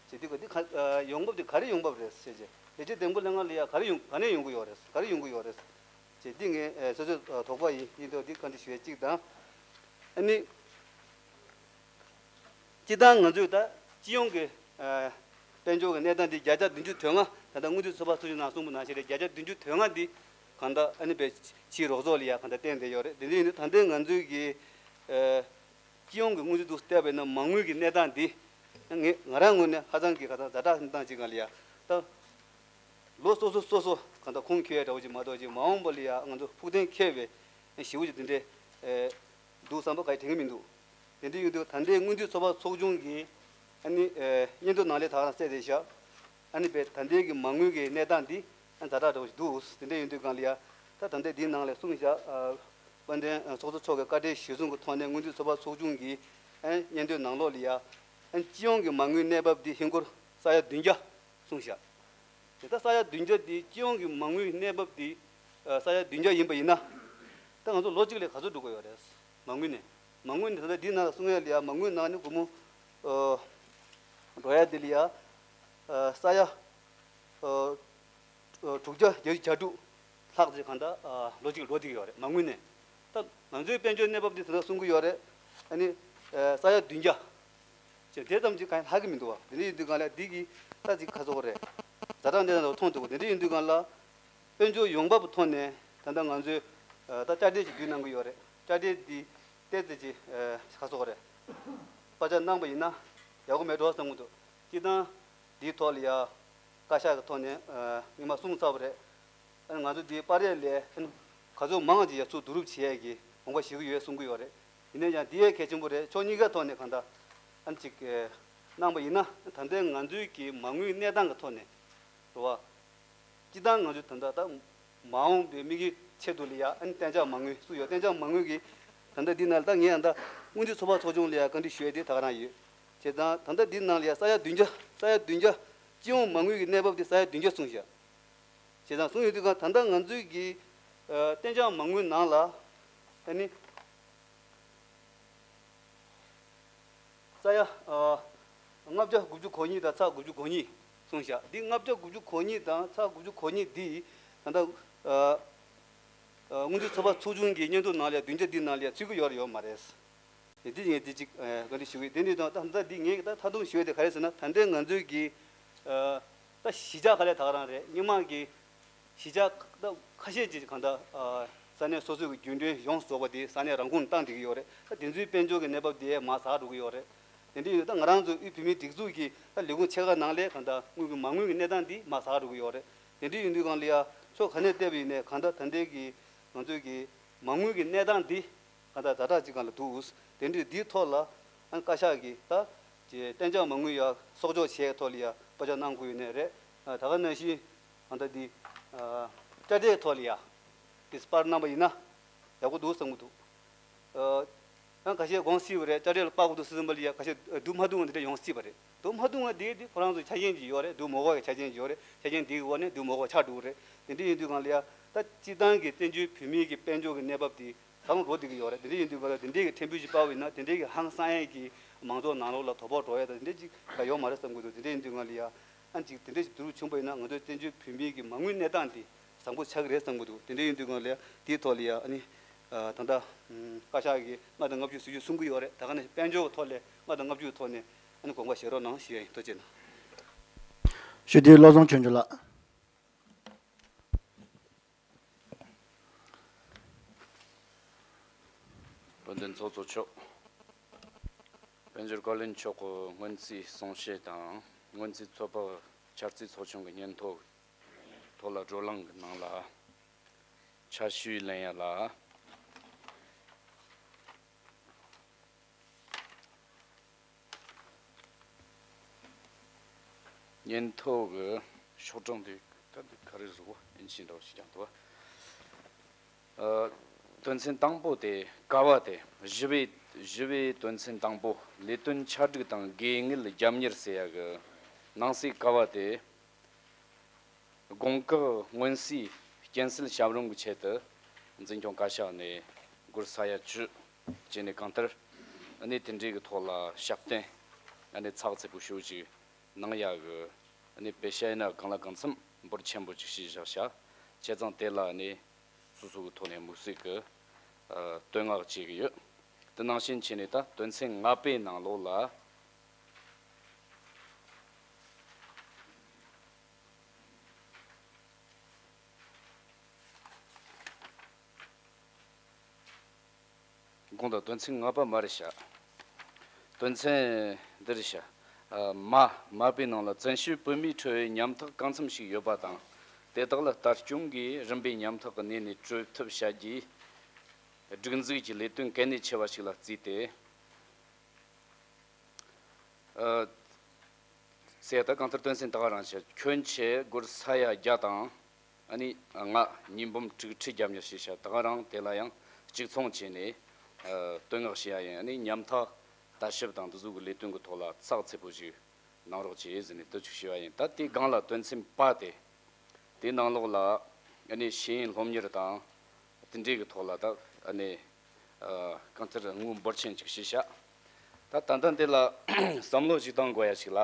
བྱས་འདི་བཀོད་འདི་ག་ཨ་ཡོང་འབབ་འདི་ག་རེ་ཡོང་འབབ་རེད་ཟེར་བྱས་ལས་བྱེད་འདེམས་བསྐོ་ལྷན་ཁང་ལ་ཡ་ག་རེ་ཡོང་ག་ནས་ཡོང་གི་ཡོད་རེད་ག་རེ་ཡོང་གི་ཡོད་རེད། ཅེས་འདི་ངས་ཨེ་སོ་སོའི་ཨ་དོགས་པ་ཡིན་ཡིན་དུས་འདི་བཀའ་འདྲི་ཞུ་ཡས་གཅིག་དང་། ཨ་ནི། སྤྱི་བཏང་ང་ཚོས་ད་སྤྱི་ཡོངས་ཀྱི་ཨ་དཔལ་འབྱོར་གྱི་གནས་སྟངས་འདི་བརྒྱ་ཆ་བདུན་ཅུ་དོན་ལྔ་ད་ལྟ་སྔོན་དུས་ཚོགས་པ་ཚོགས་ཆུང་ནང་གསུངས་པ་ནང་བཞིན་རེད། བརྒྱ་ཆ་བདུན་ཅུ་དོན་ལྔ་འདི་གང་ལྟར་ཨ་ནི་བའི་ཕྱིའི་རོགས་ཚོགས་ལ་ཡ་གང་ལྟར་བརྟེན་བསྡད་ཡོད་རེད། དེ་འདྲ་ཡིན་དུས་ད་ལྟའི་ང་ཚོའི་གི་ཨ། སྤྱི་ཡོངས་ཀྱི་དངུལ་རྩིས་འདུག་བལྟས་པ་ཡིན་ན་མ་དངུལ་གྱི་གནས་སྟངས་འདི་ངས་ང་རང་ངོས་ནས་ཧ་ཅང་གི་ཁ་ཚང་ཛ་དྲག་གནས་སྟངས་ཅིག་སྒང་ལ་ཡ་ད་ལོ་སོ་སོ་སོ་སོ་གང་ལྟར་ཁུངས་འཁྱོལ་ཡ་འདྲ་བོ་ཅིག་མ་གཏོགས་ཅིག་མ་འོངས་པ་ལ་ཡ་ང་ཚོ་ཕུགས་གཏན་འཁེལ་བའི་ཞེ་པོ་ཅིག་དེ་འདྲས་འདུག་བསམ་པ་ག་ཡེ་དྲན་གྱི་མི་འདུག་དེ་འདྲ་ཡིན་དུས་ད་ལྟའི་སྔོན་དུས་ཚོགས་པ་ཚོགས་ཆུང་གིས་ཨ་ནི་སྙན་ཐོ་ནང་ལ་ད་ག་རང་གསལ་བསྡད་ཤག་ཨ་ནི་བས་ད་ལྟའི་གི་མ་དངུལ་གྱི་གནས་སྟངས་འདི་ཛ་དྲག་འདྲ་བོ་ཞིག་འདུག་དེ་འདྲ་ཡིན་དུས་སྒང་ལ་ཡ་ད་ད་ལྟའི་འདིའི་ནང་ལ་གསུངས་བཞག་དཔལ་ལྡན་ཚོགས་གཙོ་མཆོག་གི་བཀའ་དྲིན་གཞིར་བཟུང་གི་ཐོག་ནས་སྔོན་དུས་ཚོགས་པ་ཚོགས་ཆུང་གིས་སྙན་ཐོའི་ནང་ལོགས་ལ་ཡ་སྤྱི་ཡོངས་ཀྱི་མ་དངུལ་གནས་བབ་འདི་ཧིན་སྒོར་ས་ཡ་བདུན་བརྒྱ་གསུངས་བཞག་དེ་ལྟར་ས་ཡ་བདུན་བརྒྱ་འདི་སྤྱི་ཡོངས་ཀྱི་མ་དངུལ་གནས་བབ་འདི་ས་ཡ་བདུན་བརྒྱ་ཡིན་པ་ཡིན་ན། ད་ང་ཚོ་ལོ་གཅིག་ལ་ག་ཚོད་འགྲོ་གི་ཡོད་རེད། མ་དངུལ་ནས་མ་དངུལ་ནས་ད་ལྟ་འདི་ནང་ལ་གསུང་ཡ་ལ་ཡ་མ་དངུལ་ནང་ནས་སྒོར་མོ་འགྲོ་ཡ་འདི་ལ་ཡ་ས་ཡ་དྲུག་བརྒྱ་བརྒྱད་ཅུ་གྱ་དྲུག་ལྷག་ཅིག་གང་ལྟར་ལོ་གཅིག་འགྲོ་བསྡད་ཀྱི་ཡོད་རེད། མ་དངུལ་ནས་ད་ང་ཚོའི་དཔལ་འབྱོར་གནས་བབ་འདི་ད་ལྟ་གསུང་གི་ཡོད་རེད། ཨ་ནི་ས་ཡ་བདུན་བརྒྱ། ཅེས་དེ་ཙམ་ཅིག་གང་ཡང་ལྷག་གི་མི་འདུག་བ། དེ་འདྲ་ཡིན་དུས་སྒང་ལ་འདི་གི་ད་ཅིག་ཁ་སོ་གོ་རེད། ཛ་དྲག་འདི་ལ་མཐོང་འདུག་བ། དེ་འདྲ་ཡིན་དུས་སྒང་ལ་དཔལ་འབྱོར་ཡོང་འབབ་ཐོག་ནས་ད་ལྟ་ང་ཚོས་ད་དཔྱ་ཁྲལ་ཅིག་བསྡུ་གནང་གི་ཡོད་རེད། དཔྱ་ཁྲལ་འདི་ཏོག་ཙམ་ཅིག་ཁ་སོ་གོ་རེད། པ་ཆག་གནང་པ་ཡིན་ན་ཡག་པོ་མེད་འགྲོ་བསམ་གི་འདུག་སྤྱིར་བཏང་འདིའི་ཐོག་ལ་ཡ་བཀའ་ཤག་གི་ཐོག་ནས་ཨ་སྔོན་མ་གསུངས་ཚར་བ་རེད། ཨ་ང་ཚོ་འདིའི་པར་རིས་ལས་ཨ་ག་ཚོད་མང་ཅིག་ཡ་ཚུར་བསྡུ་རུབ་བྱེད་ཡས་ཀྱི་དགོངས་པ་བཞེས་ཀྱི་ཡོད་གསུང་གི་ཡོད་རེད། ཡིན་ན་ཡང་འདི་ཡས་གལ་ཆེན་པོ་རེད། ཕྱོགས་གཉིས་ཀའི་ཐོག་ནས་གང་ལྟར་ཨ་ཅིག་གནང་པ་ཡིན་ན། ད་ལྟའི་ང་ཚོའི་གི་མ་དངུལ་གནས་སྟངས་ཀྱི་ཐོག་ནས་རེད་བ། སྤྱིར་བཏང་ང་ཚོས་ད་ལྟ་ད་མ་འོངས་པའི་དམིགས་ཡུལ་ཆེད་དུ་ལ་ཡ་ཨ་ནི་གཏན་འཇགས་མ་དངུལ་སུ་ཡོད། གཏན་འཇགས་མ་དངུལ་གྱི་ད་ལྟ་འདི་ནང་ལ་ད་ངས་ཡང་ད་སྔོན་རྩིས་ཚོགས་པ་ཚོགས་ཆུང་ལ་ཡ་བཀའ་འདྲི་ཞུ་ཡ་དེ་ད་ག་རང་ཡོད། བྱས་ཙང་ད་ལྟ་འདི་ནང་ལ་ཡ་ས་ཡ་བདུན་བརྒྱ་ས་ཡ་བདུན་བརྒྱ་སྤྱི་ཡོངས་མ་དངུལ་གྱི་གནས་བབ་དེ་ས་ཡ་བདུན་བརྒྱ་གསུངས་བཞག་བྱས་ཙང་གསུངས་ཡོད་དུས་གང་ད་ལྟ་ང་ཚོའི་གི་ཨ་གཏན་འཇགས་མ་དངུལ་ནང་ལ་ཨ་ནི། ས་ཡ་ཨ་ལྔ་བརྒྱ་དགུ་བཅུ་གོ་གཉིས་དང་ཚེག་དགུ་བཅུ་གོ་གཉིས་གསུངས་བཞག་འདི་ལྔ་བརྒྱ་དགུ་བཅུ་གོ་གཉིས་དང་ཚེག་དགུ་བཅུ་གོ་གཉིས་འདི་ད་ལྟ་ཨ་ཨ་སྔོན་རྩིས་ཚོགས་པ་ཚོགས་ཆུང་གི་སྙན་ཐོ་ནང་ལ་བདུན་བརྒྱ་འདི་ནང་ལ་ཚུད་ཀྱི་ཡོད་རེད་ཡོད་མ་རེད། དེ་འདི་ངས་འདི་གཅིག་ཨ་བཀའ་འདྲི་ཞུ་གི། དེ་འདི་དང་ད་ལྟ་འདི་ངས་ད་མཐའ་སྡོམ་ཞུ་ཡ་དེ་ག་རེ་ཟེར་ན། ད་ལྟའི་ང་ཚོའི་གི་ཨ་ད་གཞིས་ཆགས་ག་ལེ་ད་ག་རང་རེད། སྔོན་མ་གི་གཞིས་ཆགས་ད་ཁ་ཤས་ཅིག་གང་ལྟར་ཨ་ས་གནས་སོ་སོའི་གི་རྒྱུན་གྲོན་ཡོངས་རྫོགས་པ་དེ་ས་གནས་རང་ཁོངས་ནས་བཏང་བསྡད་ཀྱི་ཡོད་རེད། ད་དེ་ཚོའི་དཔལ་འབྱོར་གྱི་གནས་བབ་དེ་མར་ཟག་འགྲོ་གི་ཡོད་རེད། དེ་འདྲ་ཡིན་དུས་ད་ང་རང་ཚོ་དབུས་བོད་མིའི་སྒྲིག་འཛུགས་ཀྱི་ད་ལས་ཁུངས་ཆེ་ཁག་ནང་ལ་གང་ལྟར་དངུལ་གྱི་མ་དངུལ་གྱི་གནས་སྟངས་འདི་མར་ཟག་འགྲོ་གི་ཡོད་རེད། དེ་འདྲ་ཡིན་དུས་གང་ལ་ཡ་ཕྱོགས་ག་ནས་བལྟས་པ་ཡིན་ནའི་གང་ལྟར་ད་ལྟའི་གི་ང་ཚོའི་གི་མ་དངུལ་གྱི་གནས་སྟངས་འདི་གང་ལྟར་ཛ་དྲག་ཅིག་སྒང་ལ་འདུག་དེ་འདྲའི་འདིའི་ཐོག་ལ་ཨ་བཀའ་ཤག་གིས་ད་ཅེ་གཏན་འཇགས་མ་དངུལ་ཡར་གསོག་འཇོག་བྱེད་ཡའི་ཐོག་ལ་ཡ་བཀའ་རྒྱ་གནང་དགོས་ཡོད་ནའི་རེད། ཨ་ད་ག་ནང་བཞིན་ཨ་ད་འདི་ཨ་དཔྱ་ཁྲལ་ཐོག་ལ་ཡ་དེ་པར་གནང་པ་ཡིན་ན་ཡག་པོ་འདུག་བསམ་གྱི་འདུག་ཨ་ཡང་ཁ་ཤས་དགོངས་སྲིད་པ་རེད། དཔྱ་ཁྲལ་ལ་དཔག་གི་འདུག་ཟེར་བསམ་པ་ལ་ཡ་ཁ་ཤས་ཨ་སྡུག་མ་སྡུག་ང་འདི་འདྲ་ཡོང་སྲིད་པ་རེད། སྡུག་མ་སྡུག་ང་འདི་འདི་ཁོ་རང་ཚོ་ཆ་རྐྱེན་ཅིག་ཡོད་རེད། སྡུག་མོ་གོ་གི་ཆ་རྐྱེན་ཅིག་ཡོད་རེད། ཆ་རྐྱེན་འདིའི་འོག་ནས་སྡུག་མོ་གོ་ཆགས་འགྲོ་གི་རེད། དེ་འདྲ་ཡིན་དུས་གང་ལ་ཡ་ད་སྤྱིར་བཏང་གི་བཙན་བྱོལ་བོད་མིའི་གི་དཔལ་འབྱོར་གི་གནས་བབ་དེ་ཟབ་མོ་འགྲོ་བསྡད་ཀྱི་ཡོད་རེད། དེ་འདྲ་ཡིན་དུས་གང་ལ་དེ་འདྲའི་གི་ཕྲན་བུ་ཞིག་དཔག་པ་ཡིན་ན་དེ་འདྲའི་གི་ཧང་སང་ཡས་ཀྱི་མང་ཚོགས་ནང་ལོགས་ལ་དོ་ཕོག་འགྲོ་ཡས་དང་དེ་འདྲ་ཅིག་ག་ཡོད་མ་རེད་བསམ་གྱི་འདུག་དེ་འདྲ་ཡིན་དུས་གང་ལ་ཡ་ཨ་ཅིག་དེ་འདྲ་ཞིག་བསྡུ་རུབ་བྱུང་པ་ཡིན་ན་ང་ཚོའི་བཙན་བྱོལ་བོད་མིའི་གི་མ་དངུལ་གནས་སྟངས་དེ་བཟང་པོ་ཆགས་ཀྱི་རེད་བསམ་གྱི་འདུག་དེ་འདྲ་ཡིན་དུས་གང་ལ་ཡ་དེའི་ཐོག་ལ་ཡ་ཨ་ནི་ཨ་ད་ལྟ་ཨམ་བཀའ་ཤག་གིས་ལྔ་དང་ལྔ་བཅུ་ཟེར་རྒྱུ་གསུང་གི་ཡོད་རེད། ད་ག་ནས་དཔལ་འབྱོར་གྱི་ཐོག་ལས་ལྔ་དང་ལྔ་བཅུ་གི་ཐོག་ནས་ཨ་ནི་དགོངས་པ་བཞེས་རོགས་གནང་ཞུ་ཡ་ཡིན། ཐུགས་རྗེ་གནང་། ཞུ་དེ་བློ་བཟང་ཆོས་འབྱོར་ལགས། བོད་དོན་ཚོགས་གཙོ་མཆོག་དཔལ་འབྱོར་བཀའ་བློན་མཆོག་གི་སྔོན་རྩིས་གསུང་བཤད་དང་། སྔོན་རྩིས་ཚོགས་པ་འཆར་རྩིས་ཚོགས་ཆུང་གི་སྙན་ཐོ་ཐོག་ལ་བགྲོ་གླེང་གི་ནང་ལ་ཆ་ཞུས་ལེན་ཡ་ལ། སྙན་ཐོ་གི་ཤོག་གྲངས་དེ་ད་འདི་ག་རེ་རེད་བ། ཨིན་ཇི་འདྲ་བ་ཞིག་ཀྱང་འདུག་བ། ཨ་དོན་ཚན་དང་པོ་དེ་ཀ་བ་དེ་བཞི་པའི་བཞི་པའི་དོན་ཚན་དང་པོ་ལས་དོན་ཆ་སྒྲིག་དང་དགོས་ངེས་རྒྱབ་གཉེར་ཟེར་ཡ་གི་ནང་གསེས་ཀ་བ་དེ། དགོངས་ཀྱི་སྔོན་རྩིས་རྐྱེན་སེལ་བྱ་རིམ་གྱི་ཆེད་དུ་འཛིན་སྐྱོང་བཀའ་ཤག་ནས་སྒོར་ས་ཡ་བཅུ་བཅད་ནས་གང་ལྟར་གནས་དེ་འདྲའི་གི་ཐོག་ལ་ཞབས་བརྟན་གནས་ཚགས་ཚུད་པོ་ཞེ་པོ་ཅིག་གནང་ཡག་གི་གནས་དཔེ་བཤད་ན་གང་ལ་གང་འཚམ་འབོར་ཆེན་པོ་ཅིག་བྱས་བཞག་ཤག་བྱས་ཙང་དེ་ལ་གནས་སོ་སོ་གི་ཐོག་ནས་དམིགས་བསལ་གི་ཨ་བསྟོད་བསྔགས་བྱེད་ཀྱི་ཡོད། དེ་ནང་བཞིན་བྱས་ནས་ད་དོན་ཚན་ལྔ་པའི་ནང་ལོགས་ལ། དགོངས་དག་དོན་ཚན་ལྔ་པ་མ་རེད་ཤག་དོན་ཚན་འདི་རེད་ཤག་ཨ་མ་མ་པའི་ནང་ལ་བཙན་བྱོལ་བོད་མིའི་ཁྲོད་ཉམ་ཐག་གང་འཚམ་ཞིག་ཡོད་པ་དང་། དེ་དག་ལ་ལྟ་སྐྱོང་གིས་རིམ་པས་ཉམ་ཐག་གི་གནས་ནས་གྲོལ་ཐབས་བྱ་རྒྱུའི་སྒྲིག་འཛུགས་ཀྱི་ལས་དོན་གལ་གནད་ཆེ་བ་ཞིག་ལ་བརྩིས་ཏེ། ཨ། ཟེར་ད་གང་ལྟར་དོན་ཚན་ད་ག་རང་བྱས། ཁྱོན་ཆེ་སྒོར་ས་ཡ་བརྒྱ་དང་། ཨ་ནི་ལྔ་གཉིས་འབུམ་དྲུག་ཁྲི་རྒྱབ་གཉེར་ཞེས་བྱ་ད་ག་རང་དེ་ལ་ཡང་གཅིག་མཚུངས་བྱས་ནས་ཨ་བསྟོད་བསྔགས་བྱེད་ཡ་ཡིན། ཨ་ནི་ཉམ་ཐག་ལྟ་ཞིབ་དང་འདི་ཚོ་གི་ལས་དོན་གྱི་ཐོག་ལ་ཚགས་ཚུད་པོ་ཞིག་གནང་རོགས་བྱེད་ཟེར་ནས་དེ་ཅིག་ཞུ་བ་ཡིན། ད་དེའི་སྒང་ལ་དོན་ཚན་པ་དེ། དེའི་ནང་ལོགས་ལ་ཨ་ནི་ཤེས་ཡོན་སློབ་གཉེར་དང་དེ་འདྲའི་གི་ཐོག་ལ་ད་ཨ་ནི་ཨ་གང་ལྟར་དངུལ་འབོར་ཆེན་ཅིག་བྱས་ཤག་ད་ད་ལྟ་འདི་ལ་བསམ་བློ་ཞིག་གཏང་དགོས་ཡ་ཞིག་ལ།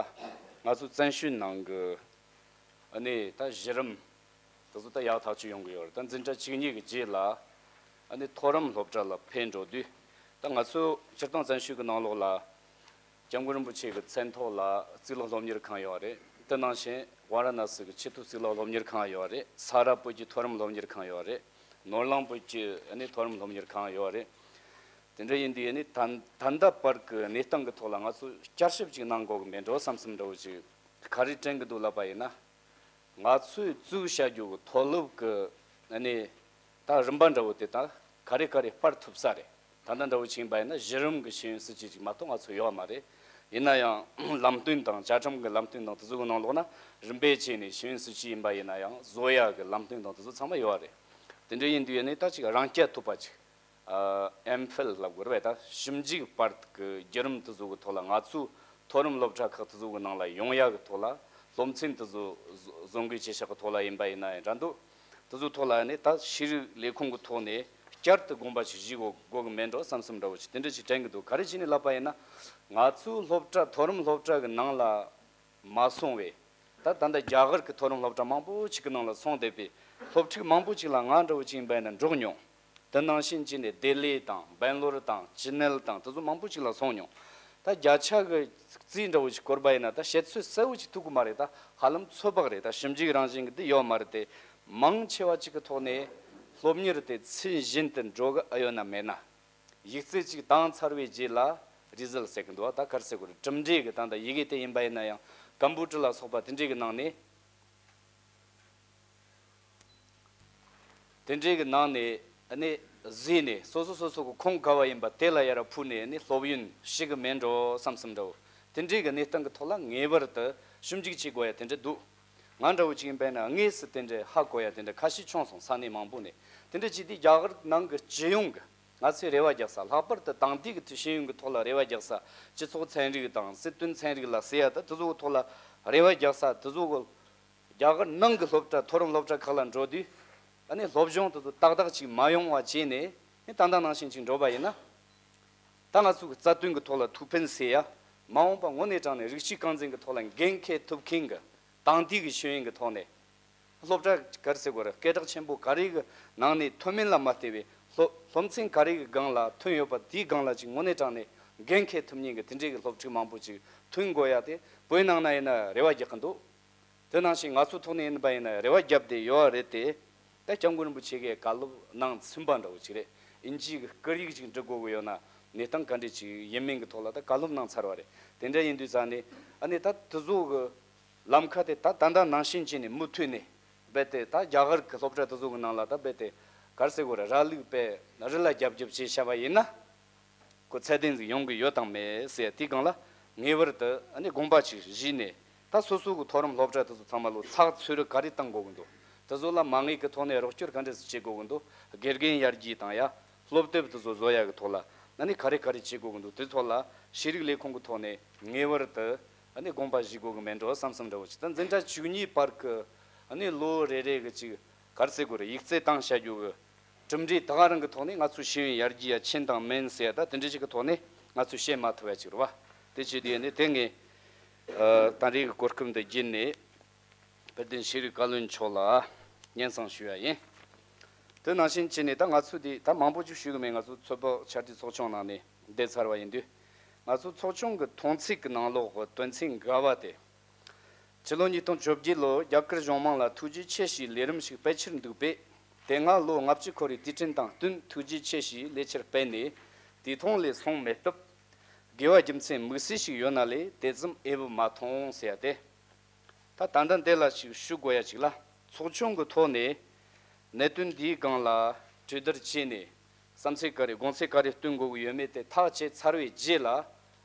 ང་ཚོ་བཙན་བྱོལ་ནང་གི་ཨ་ནི་ད་གཞི་རིམ་དེ་ཚོ་ད་ཡག་ཐག་ཆོད་ཡོང་གི་ཡོད་རེད། ད་འཛིན་གྲྭ་བཅུ་གཉིས་ཀྱི་རྗེས་ལ་ཨ་ནི་མཐོ་རིམ་སློབ་གྲྭ་ལ་ཕེབས་འགྲོ་དུས། ད་ང་ཚོ་སྤྱིར་བཏང་བཙན་བྱོལ་གྱི་ནང་ལོགས་ལ། སྐྱབས་མགོན་རིན་པོ་ཆེ་གི་མཚན་ཐོག་ལ་གཙུག་ལག་སློབ་གཉེར་ཁང་ཡོད་རེད། དེ་ནང་བཞིན་ཝཱ་ར་ཎ་སི་གི་ཆེས་མཐོའི་གཙུག་ལག་སློབ་གཉེར་ཁང་ཡོད་རེད། ས་རཱ་བོད་ཀྱི་མཐོ་རིམ་སློབ་གཉེར་ཁང་ཡོད་རེད། ནོར་གླིང་བོད་ཀྱི་ཨ་ནི་མཐོ་རིམ་སློབ་གཉེར་ཁང་ཡོད་རེད། དེ་འདྲ་ཡིན་དུས་ཨ་ནི་ད་ད་ལྟ་བར་གྱི་གནས་སྟངས་ཀྱི་ཐོག་ལ་ང་ཚོ་བསྐྱར་ཞིབ་ཅིག་གནང་དགོས་ཀྱི་མེད་འགྲོ་བསམ་བསམ་འདྲ་བོ་ཅིག་ ག་རེ་དྲན་གི་འདུག་ལབ་པ་ཡིན་ན། ང་ཚོས་བཙུགས་བྱ་རྒྱུ་གི་མཐོ་སློབ་ཀྱི་ཨ་ནི་ད་རིམ་པ་འདྲ་བོ་དེ་དག་ག་རེ་ག་རེ་སྤར་ཐུབ་ས་རེད། ད་ལྟ་འདྲ་བོ་ཅིག་ཡིན་པ་ཡིན་ན་གཞི་རིམ་གྱི་ཤེས་ཡོན་སྲིད་བྱུས་ཅིག་མ་གཏོགས་ང་ཚོ་ཡོད་མ་རེད། ཡིན་ན་ཡང་ལམ་སྟོན་དང་བཅའ་ཁྲིམས་ཀྱི་ལམ་སྟོན་དང་དེ་ཚོ་གི་ནང་ལོགས་ན་རིམ་པས་བྱས་ནས་ཤེས་ཡོན་སྲིད་བྱུས་ཡིན་པ་ཡིན་ན་ཡང་བཟོ་ཡ་གི་ལམ་སྟོན་དང་དེ་ཚོ་ཚང་མ་ཡོད་རེད། དེ་འདྲ་ཡིན་དུས་ཡིན་ནའི་ད་ཅིག་རང་རྐྱ་ཐུབ་པ་ཅིག་ཨ་ཨེམ་ཕིལ་ལབ་དགོས་རེད་པས། ད་ཞིབ་འཇུག་པར་གྱི་བརྒྱུད་རིམ་དེ་ཚོ་གི་ཐོག་ལ་ང་ཚོའི་མཐོ་རིམ་སློབ་གྲྭ་ཁག་དེ་ཚོ་གི་ནང་ལ་ཡོང་ཡ་གི་ཐོག་ལ་སློབ་ཚན་དེ་ཚོ་བཟོ་འགོད་བྱེད་ཤག་གི་ཐོག་ལ་ཡིན་པ་ཡིན་ན་ཡང་འདྲ་འདུག་དེ་ཚོའི་ཐོག་ལ་ནི་ད་ཤེས་རིག་ལས་ཁུངས་ཀྱི་ཐོག་ནས་བསྐྱར་དུ་དགོངས་པ་ཞིག་བཞེས་དགོས་དགོས་གི་མེད་འགྲོ་བསམ་བསམ་འདྲ་བོ་ཞིག་དེ་འདྲ་ཞིག་དྲན་གི་འདུག་ག་རེ་བྱས་ནས་ལབ་པ་ཡིན་ན། ང་ཚོའི་སློབ་གྲྭ་མཐོ་རིམ་སློབ་གྲྭ་གི་ནང་ལ་མ་སོང་བའི། ད་ད་ལྟ་རྒྱ་གར་གྱི་མཐོ་རིམ་སློབ་གྲྭ་མང་པོ་ཞིག་གི་ནང་ལ་སོང་བསྡད་པའི་སློབ་ཕྲུག་མང་པོ་ཞིག་ལ་ང་འདྲ་བོ་ཅིག་ཡིན་པ་ཡིན་ན་འགྲོགས་མྱོང་། དེ་ནང་བཞིན་བྱས་ནས་ལྡི་ལི་དང་སྦེང་ལོར་དང་ཅི་ནལ་དང་དེ་ཚོ་མང་པོ་ཞིག་ལ་སོང་མྱོང་། ད་བརྒྱ་ཆ་གི་རྩིས་འདྲ་བོ་ཞིག་བསྐོར་བ་ཡིན་ན་ད་བཤད་ཚོད་གསལ་བོ་ཞིག་ཐུག་གི་མ་རེད། ད་ཧ་ལམ་ཚོད་དཔག་རེད། ད་ཞིབ་འཇུག་རང་བཞིན་གྱི་འདི་ཡོད་མ་རེད་དེ། མང་ཆེ་བ་ཅིག་གི་ཐོག་ནས་སློབ་གཉེར་དེ་ཚུལ་བཞིན་དུ་འགྲོ་གི་ཨེ་ཡོད་ན་མེད་ན། ཡིག་རྩིས་ཅིག་བཏང་ཚར་བའི་རྗེས་ལ་རི་ཛལ་ཟེར་གི་འདུག་ད་ག་རེ་ཟེར་དགོས་རེད། གྲུབ་འབྲས་གི་ད་ལྟ་ཡི་གེ་དེ་ཡིན་པ་ཡིན་ན་ཡང་ཀམ་པུ་ཊར་ལ་སོགས་པ་དེ་འདྲས་གི་ནང་ནས། དེ་འདྲས་གི་ནང་ནས་ཨ་ནི་བཟོས་ནས་སོ་སོ་སོ་སོ་གི་ཁོངས་ག་བ་ཡིན་པ་དེ་ལ་ཡར་ཕུལ་ནས་ཨ་ནི་སློབ་ཡོན་ཞུ་གི་མེད་འགྲོ་བསམ་བསམ་འདྲ་བོ། དེ་འདྲས་གི་གནས་སྟངས་གི་ཐོག་ལ་ངེས་པར་དུ་ཞིབ་འཇུག་བྱེད་དགོས་ཡ་དེ་འདྲ་འདུག་ང་འདྲ་བོ་ཅིག་ཡིན་པས་ན་དངོས་སུ་དེ་འདྲའི་ཧ་གོ་ཡ་དེ་འདྲ་ཁ་ཤས་བྱུང་སོང་། ས་གནས་མང་པོ་ནས་དེ་འདྲ་བྱས་དུས་རྒྱ་གར་ནང་གི་སྤྱི་ཡོངས་ཀྱི་ང་ཚོས་རེ་བ་རྒྱག་ས། ལྷག་པར་དུ་དེང་དུས་ཀྱི་ཤེས་ཡོན་གྱི་ཐོག་ལ་རེ་བ་རྒྱག་ས། སྤྱི་ཚོགས་ཚན་རིག་དང་སྲིད་དོན་ཚན་རིག་ལ་ཟེར་ཡ་ད་དེ་ཚོ་གི་ཐོག་ལ་རེ་བ་རྒྱག་ས་དེ་ཚོ་གི། རྒྱ་གར་ནང་གི་སློབ་གྲྭ་མཐོ་རིམ་སློབ་གྲྭ་ཁག་ལ་འགྲོ་དུས། ཨ་ནི་སློབ་སྦྱོང་དེ་ཚོ་ཏག་ཏག་ཅིག་མ་ཡོང་བ་བྱས་ནས་ཨ་ནི་ད་ལྟ་ནང་བཞིན་ཅིག་འགྲོ་བ་ཡིན་ན། ད་ང་ཚོ་གི་རྩ་དོན་གྱི་ཐོག་ལ་ཐུགས་ཕན་གསོས་ཡ། མ་འོངས་པ་དངོས་གནས་དྲང་ནས་རིགས་གཅིག་རྐང་འཛིན་གྱི་ཐོག་ལ་འགན་འཁྱེར་ཐུབ་མཁན་གྱི་དེང་དུས་ཀྱི་ཤེས་ཡོན་གྱི་ཐོག་ནས། སློབ་གྲྭ་ག་རེ་ཟེར་དགོས་རེད། སྐད་གྲགས་ཆེན་པོ་ག་རེ་གི་ནང་ནས་ཐོན་མིན་ལ་མ་ལྟོས་པའི་སློབ་སློབ་ཚན་ག་རེ་གི་སྒང་ལ་ཐོན་ཡོད་པ་དེའི་སྒང་ལ་ཅིག་དངོས་གནས་དྲང་ནས་འགན་འཁྱེར་ཐུབ་མཁན་གྱི་དེ་འདྲའི་གི་སློབ་ཕྲུག་མང་པོ་ཅིག་ཐོན་དགོས་ཡ་དེ་བོད་ནང་ན་ཡིན་ན་རེ་བ་རྒྱག་གི་འདུག་དེ་ནང་བཞིན་ང་ཚོ་ཐོག་ནས་ཡིན་པ་ཡིན་ན་རེ་བ་བརྒྱབ་བསྡད་ཡོད་རེད་དེ། ད་སྐྱབས་མགོན་རིན་པོ་ཆེ་གིས་བཀའ་སློབ་གནང་ཚུན་པ་འདྲ་བོ་ཅིག་རེད། ཨིན་ཇིའི་གི་སྐད་ཡིག་ཅིག་འབྲི་དགོས་གི་ཡོད་ན་གནས་སྟངས་ག་འདྲས་ཅིག་ཡིན་མིན་གི་ཐོག་ལ་ད་བཀའ་སློབ་གནང་ཚར་བ་རེད། དེ་འདྲ་ཡིན་དུས་ཙང་ནས་ཨ་ནི་ད་དེ་ཚོ་གི་ལམ་ཁ་དེ་ད་ད་ལྟ་ནང་བཞིན་བྱས་ནས་མུ་མཐུད་ནས་རྦད་དེ་ད་རྒྱ་གར་གི་སློབ་གྲྭ་དེ་ཚོ་གི་ནང་ལ་ད་རྦད་དེ་ག་རེ་ཟེར་དགོས་རེད། ར་ལུག་པས་རི་ལ་རྒྱབ་རྒྱབ་བྱས་བཞག་པ་ཡིན་ན། ཁོ་ཚད་ལྡན་ཟིག་ཡོང་གི་ཡོད་དང་མེད་ཟེར་དེའི་སྒང་ལ་ངེས་པར་དུ་ཨ་ནི་དགོངས་པ་ཅིག་བཞེས་ནས། ད་སོ་སོ་གི་མཐོ་རིམ་སློབ་གྲྭ་དེ་ཚོ་ཚང་མ་ལོ་ཚགས་ཚུད་རིགས་ག་རེ་བཏང་དགོས་ཀྱི་འདུག་དེ་ཚོ་ལ་མ་དངུལ་གི་ཐོག་ནས་རོགས་སྐྱོར་ག་འདྲས་སེ་བྱེད་དགོས་ཀྱི་འདུག་དགེ་རྒན་ཡར་རྒྱས་དང་ཡ། སློབ་དེབ་དེ་ཚོ་བཟོ་ཡ་གི་ཐོག་ལ་ཨ་ནི་ག་རེ་ག་རེ་བྱེད་དགོས་ཀྱི་འདུག་དེ་ཐོག་ལ་ཤེས་རིག་ལས་ཁུངས་གི་ཐོག་ནས་ངེས་པར་དུ་ཨ་ནི་དགོངས་པ་བཞེས་དགོས་ཀྱི་མེད་འགྲོ་བསམ་བསམ་འདྲ་བོ་ཅིག་ད་འཛིན་གྲྭ་བཅུ་གཉིས་བར་གི་ཨ་ནི་ལོ་རེ་རེ་གི་ཅིག་ག་རེ་ཟེར་དགོས་རེད། ཡིག་རྩིས་བཏང་བྱ་རྒྱུ་གི་གྲུབ་འབྲས་ད་ག་རང་གི་ཐོག་ནས་ང་ཚོའི་ཤེས་ཡོན་ཡར་རྒྱས་ཡ་ཕྱིན་དང་མིན་ཟེར་ཡ་ད་དེ་འདྲ་ཞིག་གི་ཐོག་ནས་ང་ཚོས་བཤད་མ་ཐུབ་ཡ་ཅིག་རེད་བ། དེ་བྱེད་དུས་ནས་དེ་ངས་ཨ་ད་རེས་ཀྱི་གོ་སྐབས་འདི་བརྒྱུད་ནས་དཔལ་ལྡན་ཤེས་རིག་བཀའ་བློན་མཆོག་ལ་སྙན་སེང་ཞུ་ཡ་ཡིན། དེ་ནང་བཞིན་བྱས་ནས་ད་ང་ཚོས་དེ་ད་མང་པོ་ཅིག་ཞུ་གི་མེད། ང་ཚོ་ཚོད་དཔག་ཆ་འདྲི་ཚོགས་ཆུང་ནང་ནས་བསྡད་ཚར་བ་ཡིན་དུས། ང་ཚོ་ཚོགས་ཆུང་གི་མཐོང་ཚད་ཀྱི་ནང་ལོགས་ཀྱི་དོན་ཚན་འགའ་བ་དེ། ཕྱི་ལོ་ཉིས་སྟོང་བཅོ་བརྒྱད་ལོར་རྒྱ་གར་གཞུང་མང་ལ་ཐུགས་རྗེ་ཆེ་ཞེས་ལས་རིམ་ཞིག་སྤེལ་འཆར་འདུག་པས། དེ་སྔ་ལོ་ལྔ་བཅུ་འཁོར་བའི་དུས་དྲན་དང་བསྟུན་ཐུགས་རྗེ་ཆེ་ཞེས་ལས་འཆར་སྤེལ་ནས་དུས་ཐུང་ལས་སོང་མེད་སྟབས། དགེ་བ་རྒྱུ་མཚན་དམིགས་བསལ་ཞིག་ཡོད་ན་ལས་དེ་ཙམ་འོས་བབ་མ་མཐོང་ཟེར་ཡ་སྟེ། ད་ད་ལྟ་འདི་ལ་ཞིག་ཞུ་དགོས་ཡ་ཅིག་ལ། ཚོགས་ཆུང་གི་ཐོག་ནས་གནད་དོན་འདིའི་སྒང་ལ་གྲོས་བསྡུར་བྱས་ནས་བསམ་ཚུལ་ག་རེ་དགོངས་ཚུལ་ག་རེ་བཏོན་དགོས་ཀྱི་ཡོད་མེད་དེ་ཐག་བཅད་ཚར་བའི་རྗེས་ལ།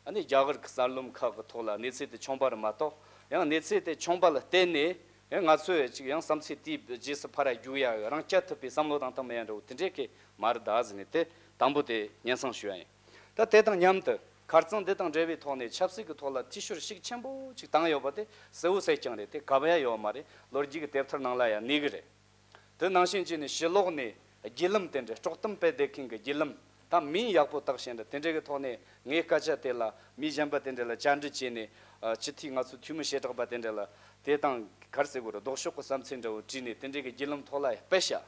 ཨ་ནི་རྒྱ་གར་གྱི་གསར་ལམ་ཁག་གི་ཐོག་ལ་གནས་ཚུལ་དེ་བྱུང་པ་རེད་མ་གཏོགས། ཡང་གནས་ཚུལ་དེ་བྱུང་པ་ལ་བརྟེན་ནས་ཡང་ང་ཚོས་ཅིག་ཡང་བསམ་ཚུལ་དེའི་རྗེས་སུ་ཕར་རྒྱུག་ཡ་རང་རྐྱ་ཐུབ་པའི་བསམ་བློ་བཏང་སྟངས་མེད་ཡ་འདྲ་བོ་དེ་འདྲས་ཀྱི་མ་རེད་ད་ཟེར་ནས་དེ་དང་པོ་དེ་སྙན་སེང་ཞུ་ཡ་ཡིན། ད་དེ་དང་མཉམ་དུ་ཁ་རྩང་འདི་དང་འབྲེལ་བའི་ཐོག་ནས་ཆབ་སྲིད་ཀྱི་ཐོག་ལ་འཐུས་ཤོར་ཤུགས་ཆེན་པོ་ཅིག་བཏང་ཡོད་པ་དེ་གསལ་བོ་གསལ་རྐྱང་རེད། དེ་གབ་ཡ་ཡོད་མ་རེད། ལོ་རྒྱུས་ཀྱི་དེབ་ཐེར་ནང་ལ་ཡང་གནས་གི་རེད། དེ་ནང་བཞིན་བྱས་ནས་ཕྱི་ལོགས་ནས་བརྒྱུད་ལམ་དེ་འདྲ་དཀྲོག་གཏམ་སྤེལ་བསྡད་མཁན་གྱི་བརྒྱུད་ལམ་ད་མིང་ཡག་པོ་བཏགས་བཞིན་དུ་དེ་འདྲ་གི་ཐོག་ནས་ངའི་སྐད་ཆ་དེ་ལ་མི་གཞན་པ་དེ་འདྲ་ལ་བཅར་འདྲི་བྱས་ནས་སྤྱི་འཐུས་ང་ཚོའི་འཐུས་མི་བྱེ་བྲག་པ་དེ་འདྲ་ལ་དེ་དང་ག་རེ་ཟེར་དགོས་རེད། ལྡོག་ཕྱོགས་ཀྱི་བསམ་ཚུལ་འདྲ་བོ་བྲིས་ནས་དེ་འདྲ་གི་བརྒྱུད་ལམ་ཐོག་ལ་སྤེལ་བྱ།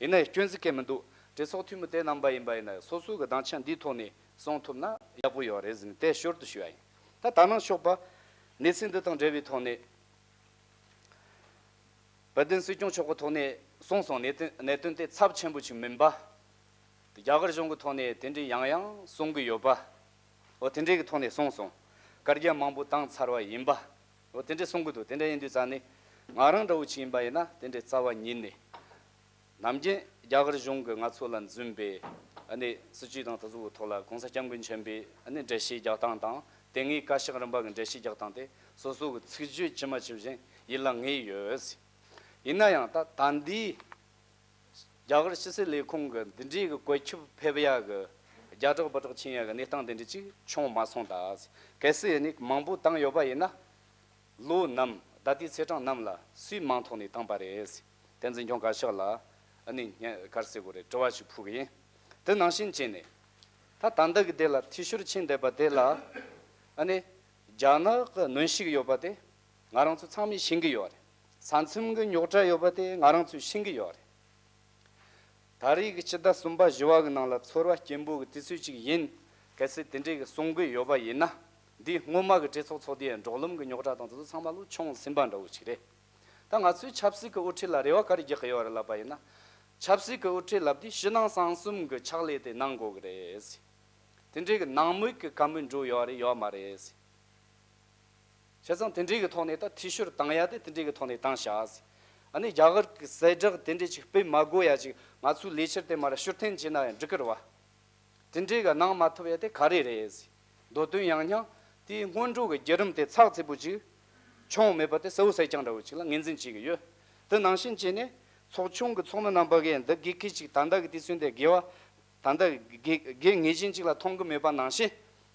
ཡིན་ན་ཡང་སྐྱོན་ཟིག་གང་མི་འདུག་གྲོས་ཚོགས་འཐུས་མི་དེ་རྣམ་པ་ཡིན་པ་ཡིན་ན་སོ་སོ་གི་སྡིངས་ཆ་འདིའི་ཐོག་ནས་གསུང་ཐུབ་ན་ཡག་པོ་ཡོད་རེད་ཟེར་ནས་དེ་ཞོར་དུ་ཞུ་བ་ཡིན། ད་ད་ནང་ཞོགས་པ་གནས་ཚུལ་འདི་དང་འབྲེལ་བའི་ཐོག་ནས། དཔལ་ལྡན་སྲིད་སྐྱོང་མཆོག་གི་ཐོག་ནས་གསུངས་སོང་། གནད་དོན་གནད་དོན་དེ་ཚབས་ཆེན་པོ་ཞིག་མིན་པ། རྒྱ་གར་གཞུང་གི་ཐོག་ནས་དེ་འདྲའི་ཡང་ཡང་གསུང་གི་ཡོད་པ། འོ་དེ་འདྲའི་གི་ཐོག་ནས་གསུངས་སོང་། བཀའ་རྒྱ་མང་པོ་བཏང་ཚར་བ་ཡིན་པ། འོ་དེ་འདྲས་གསུང་གི་འདུག་དེ་འདྲ་ཡིན་དུས་ཙང་ནས་ང་རང་འདྲ་བོ་ཅིག་ཡིན་པ་ཡིན་ན་དེ་འདྲས་རྩ་བ་ཉིད་ནས། ནམ་རྒྱུན་རྒྱ་གར་གཞུང་གིས་ང་ཚོ་ལ་འཛིན་པའི་ཨ་ནི་སྲིད་ཇུས་དང་དེ་ཚོའི་ཐོག་ལ་༸གོང་ས་༸སྐྱབས་མགོན་ཆེན་པོས་ཨ་ནི་འགྲེལ་བཤད་རྒྱག་སྟངས་དང་དེ་སྔའི་བཀའ་ཤག་རིམ་པ་གི་འགྲེལ་བཤད་རྒྱག་སྟངས་དེ་སོ་སོ་གི་ཚིག་བརྗོད་ཇི་མ་ཇི་བཞིན་ཡིད་ལ་ངེས་ཡོད། ཡིན་ན་ཡང་ད་ད་འདིའི་རྒྱ་གར་ཕྱི་སྲིད་ལས་ཁུངས་ཀྱི་འདི་འདྲའི་གི་བཀོད་ཁྱབ་ཕེབས་ཡ་གི་རྒྱ་དྲག་པ་དྲག་ཕྱིན་ཡ་གི་གནས་སྟངས་དེ་འདྲ་ཅིག་བྱུང་མ་སོང་ད། གལ་སྲིད་ཡིན་ནའི་མང་པོ་བཏང་ཡོད་པ་ཡིན་ན། ལོ་ནམ་ད་ལྟའི་ཚེས་གྲངས་ནམ་ལ་སུའི་མིང་ཐོག་ནས་བཏང་པ་རེད། དེ་འཛིན་སྐྱོང་བཀའ་ཤག་ལ་ཨ་ནི་སྙན་ག་རེ་ཟེར་དགོས་རེད། དྲི་བ་ཞིག་ཕུལ་གི་ཡིན། དེ་ནང་བཞིན་བྱས་ནས་ད་ད་ལྟ་གི་དེ་ལ་འཐུས་ཤོར་ཕྱིན་བསྡད་པ་དེ་ལ་ཨ་ནི་རྒྱ་ནག་གི་གནོན་ཤུགས་ཡོད་པ་དེ་ང་རང་ཚོ་ཚང་མས་ཤེས་ཀྱི་ཡོད་རེད། ས་མཚམས་ཀྱི་རྙོག་དྲ་ཡོད་པ་དེ་ང་རང་ཚོས་ཤེས་ཀྱི་ཡོད་རེད། ད་རེས་ཀྱི་སྤྱི་ཟླ་གསུམ་པ་བཞི་བ་གི་ནང་ལ་ཚོར་བ་སྐྱེན་པོ་གི་དུས་ཚོད་ཅིག་ཡིན། གལ་སྲིད་དེ་འདྲའི་གི་གསུང་གི་ཡོད་པ་ཡིན་ན། འདིའི་སྔོན་མ་གི་གྲོས་ཚོགས་ཚོགས་དུས་འབྲོག་གླིང་གི་རྙོག་དྲ་དང་དེ་ཚོ་ཚང་མ་ལོ་ཆུང་ཟིན་པ་འདྲ་བོ་ཅིག་རེད། ད་ང་ཚོས་ཆབ་སྲིད་ཀྱི་དབུ་ཁྲིད་ལ་རེ་བ་ག་རེ་རྒྱག་གི་ཡོད་རེད་ལབ་པ་ཡིན་ན། ཆབ་སྲིད་ཀྱི་དབུ་ཁྲིད་ལབ་དུས་ཕྱི་ནང་གསང་གསུམ་གྱི་ཕྱག་ལས་དེ་གནང་དགོས་ཀྱི་རེད། དེ་འདྲའི་གི་ནང་མོལ་གྱི་བཀའ་མོལ་འགྲོ་ཡོད་རེད་ཡོད་མ་རེད། བྱས་ཙང་དེ་འདྲའི་གི་ཐོག་ནས་ད་འཐུས་ཤོར་བཏང་ཡ་དེ་དེ་འདྲའི་གི་ཐོག་ནས་བཏང་བཞག་ཨ་ནི་རྒྱ་གར་གྱི་གསལ་བསྒྲགས་དེ་འདྲའི་ཅིག་སྤེལ་མ་དགོས་ཡ་ཅིག་ང་ཚོའི་ལས་འཆར་དེ་མར་ཕྱིར་འཐེན་བྱས་ན་ཡང་འགྲིག་གི་རེད་བ། དེ་འདྲའི་གི་གནང་མ་ཐུབ་ཡ་དེ་ག་རེ་རེད། མདོ་དོན་ཡང་སྙིང་དེའི་སྔོན་འགྲོ་གི་བརྒྱུད་རིམ་དེ་ཚགས་ཚུད་པོ་ཅིག་བྱུང་མེད་པ་དེ་གསལ་བོ་གསལ་རྐྱང་འདྲ་བོ་ཅིག་ལ་ངོས་འཛིན་བྱེད་ཀྱི་ཡོད། དེ་ནང་བཞིན་བྱས་ནས་ཚོགས་ཆུང་གི་ཚོགས་མི་རྣམ་པ་གིས་འདི་དགེ་གི་ཅིག་ད་ལྟ་གི་དུས་ཚོད་འདི་དགེ་བ་ད་ལྟ་དགེ་དགེ་ངེས་ཅན་ཅིག་ལ་མཐོང་གི་མེད་པ་ནང་བཞིན།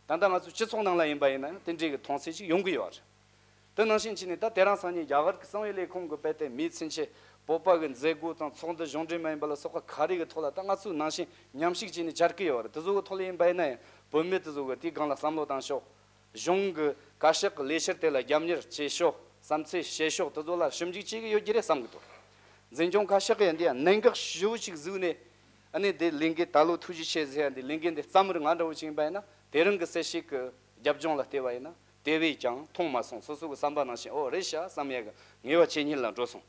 ད་ལྟ་ང་ཚོའི་སྤྱི་ཚོགས་ནང་ལ་ཡིན་པ་ཡིན་ན་ཡང་དེ་འདྲའི་གི་མཐོང་ཚུལ་ཅིག་ཡོང་གི་ཡོད་རེད། དེ་ནང་བཞིན་བྱས་ནས་ད་དེ་རིང་སང་ཉིན་རྒྱ་གར་གྱི་གསང་བའི་ལས་ཁུངས་ཀྱི་དཔེ་དེ་མིའི་ཚུན་ཆད་བོད་པ་གི་མཛད་སྒོ་དང་ཚོགས་འདུ་གཞུང་འབྲེལ་མ་ཡིན་པ་ལ་སོགས་པ་ག་རེ་གི་ཐོག་ལ་ད་ང་ཚོའི་ནང་བཞིན་མཉམ་ཞུགས་བྱས་ནས་བཅར་གི་ཡོད་རེད། དེ་ཚོ་གི་ཐོག་ལ་ཡིན་པ་ཡིན་ན་ཡང་བོད་མི་དེ་ཚོ་གི་དེའི་སྒང་ལ་བསམ་བློ་བཏང་ཤོག་གཞུང་གི་བཀའ་ཤག་གི་ལས་འཆར་དེ་ལ་རྒྱབ་གཉེར་བྱེད་ཤོག་བསམ་ཚུལ་བཤད་ཤོག་དེ་ཚོ་ལ་ཞིབ་འཇུག་བྱེད་ཀྱི་ཡོད་ཀྱི་རེད་བསམ་གི་འདུག་འཛིན་སྐྱོང་བཀའ་ཤག་གིས་འདི་ཡང་གནད་འགག་ཞེ་པོ་ཅིག་གཟིགས་ནས་ཨ་ནི་འདི་ལས་འགན་ད་ལོ་ཐུགས་རྗེ་ཆེ་ཟེར་ཡ་འདི་ལས་འགན་འདི་བརྩམས་རེད། ང་འདྲ་བོ་ཅིག་ཡིན་པ་ཡིན་ན་དེ་རིང་གི་གསལ་བཤད་ཀྱི་རྒྱབ་ལྗོངས་ལ་བལྟས་པ་ཡིན་ན་དེ་བས་ཀྱང་མཐོང་མ་སོང་། སོ་སོ་གི་བསམ་པ་ནང་བཞིན་ཨོ་རེད་ཤག་བསམ་ཡ་གི་ངེས་པ་ཇེ་ཉེར་ལ་འགྲོ་སོང་།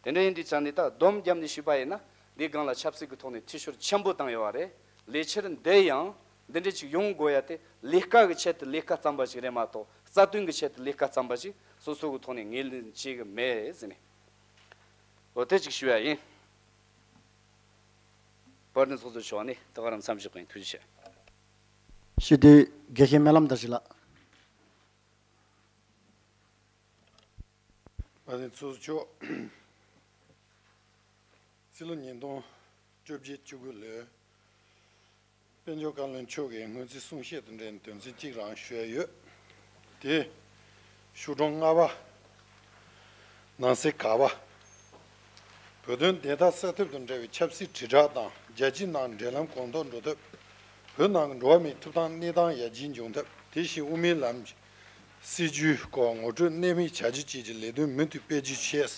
དེ་འདྲ་ཡིན་དུས་ཙང་ནས་ད་སྡོམ་བརྒྱབ་ནས་ཞུས་པ་ཡིན་ན་འདིའི་སྒང་ལ་ཆབ་སྲིད་ཀྱི་ཐོག་ནས་འཐུས་ཤོར་ཆེན་པོ་བཏང་ཡོད་པ་རེད། ལས་འཆར་འདི་ཡང་འདི་འདྲ་ཅིག་ཡོང་དགོས་ཡ་དེ་ལས་ཀ་གི་ཆེད་དུ་ལས་ཀ་བརྩམས་པ་ཞིག་རེད་མ་གཏོགས་རྩ་དོན་གྱི་ཆེད་དུ་ལས་ཀ་བརྩམས་པ་ཞིག་སོ་སོ་གི་ཐོག་ནས་ངོས་ལེན་བྱེད་ཀྱི་མེད་ཟེར་ནས་འོ་དེ་ཅིག་ཞུ་ཡ་ཡིན། བར་དུ་ཚོགས་གཙོ་མཆོག་ནས་ད་ག་རང་མཚམས་བཞག་གི་ཡིན། ཐུགས་རྗེ་ཆེ། ཞུ་དུས་དགེ་བཤེས་སྨོན་ལམ་དར་ཞིང་ལགས། བར་དུ་ཚོགས་གཙོ་མཆོག་ཕྱི་ལོ་ཉིས་སྟོང་བཅོ་བརྒྱད་བཅུ་དགུ་ལོའི་དཔལ་འབྱོར་བཀའ་བློན་མཆོག་གི་སྔོན་རྩིས་གསུང་བཤད་དང་འབྲེལ་ནས་དོན་ཚན་གཅིག་རང་ཞུ་ཡ་ཡོད། དེ། ཤོག་གྲངས་ལྔ་པ། ནང་གསེས་ག་པ། བོད་དོན་བདེན་མཐའ་གསལ་ཐབས་དང་འབྲེལ་བའི་ཆབ་སྲིད་དྲིལ་བསྒྲགས་དང་རྒྱལ་སྤྱིའི་ནང་འབྲེལ་ལམ་གོང་མཐོར་འགྲོ་ཐབས། བོད་ནང་གི་འགྲོ་བ་མིའི་ཐོབ་ཐང་གནས་སྟངས་ཡར་རྒྱས་འབྱུང་ཐབས། དེ་བཞིན་དབུ་མའི་ལམ་གྱི་སྲིད་བྱུས་སྐོར་ངོ་སྤྲོད་གནད་སྨིན་བྱ་རྒྱུ་བཅས་ཀྱི་ལས་དོན་མུ་མཐུད་སྤེལ་རྒྱུའི་ཆེད།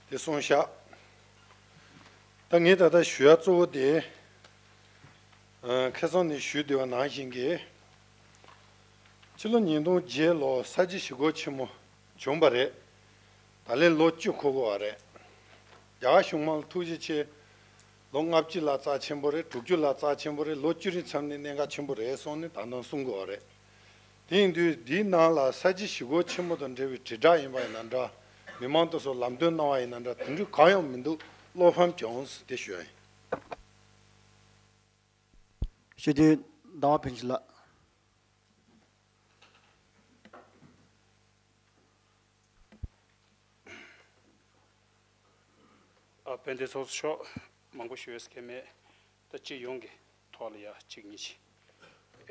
དེ་གསུངས་བཞག་ད་ངས་ད་ལྟ་ཞུ་ཡ་གཙོ་བོ་དེ། ཨ། ཁ་སང་ནས་ཞུས་བསྡད་པ་ནང་བཞིན་གྱི། ཕྱི་ལོ་ཉིས་སྟོང་བརྒྱད་ལོ་ས་བྱི་ཞི་རྒོལ་ཆེན་མོ་བྱུང་པ་རེད། ད་ལན་ལོ་བཅུ་འཁོར་དགོས་པ་རེད། རྒྱ་གར་གཞུང་མང་ལ་ཐུགས་རྗེ་ཆེ། ལོ་ལྔ་བཅུ་ལ་རྩ་ཆེན་པོ་རེད། དྲུག་ཅུ་ལ་རྩ་ཆེན་པོ་རེད། ལོ་བཅུ་རེའི་མཚམས་ནས་གནད་འགག་ཆེན་པོ་རེད་གསུངས་ནས་ད་དུང་གསུང་དགོས་པ་རེད། དེ་ཡིན་དུས་འདིའི་ནང་ལ་ས་བྱི་ཞི་རྒོལ་ཆེན་མོ་དང་འབྲེལ་བའི་དྲིལ་བསྒྲགས་ཡིན་པ་ཡིན་ན་འདྲ། མི་མང་དེ་ཚོར་ལམ་སྟོན་གནང་བ་ཡིན་ན་འདྲ། དེ་འདྲ་གང་ཡང་མི་འདུག་བློ་ཕམ་བྱུང་ཟེར་དེ་ཞུ་ཡ་ཡིན། ཞུ་དུས་ཟླ་བ་ཕུན་ཚོགས་ལགས། ཨ། དཔལ་ལྡན་ཚོགས་གཙོ་མཆོག་མང་པོ་ཞུ་ཡས་གལ་མེད། ད་སྤྱི་ཡོངས་ཀྱི་ཐོག་ལ་ཡ་གཅིག་གཉིས་ཤིག་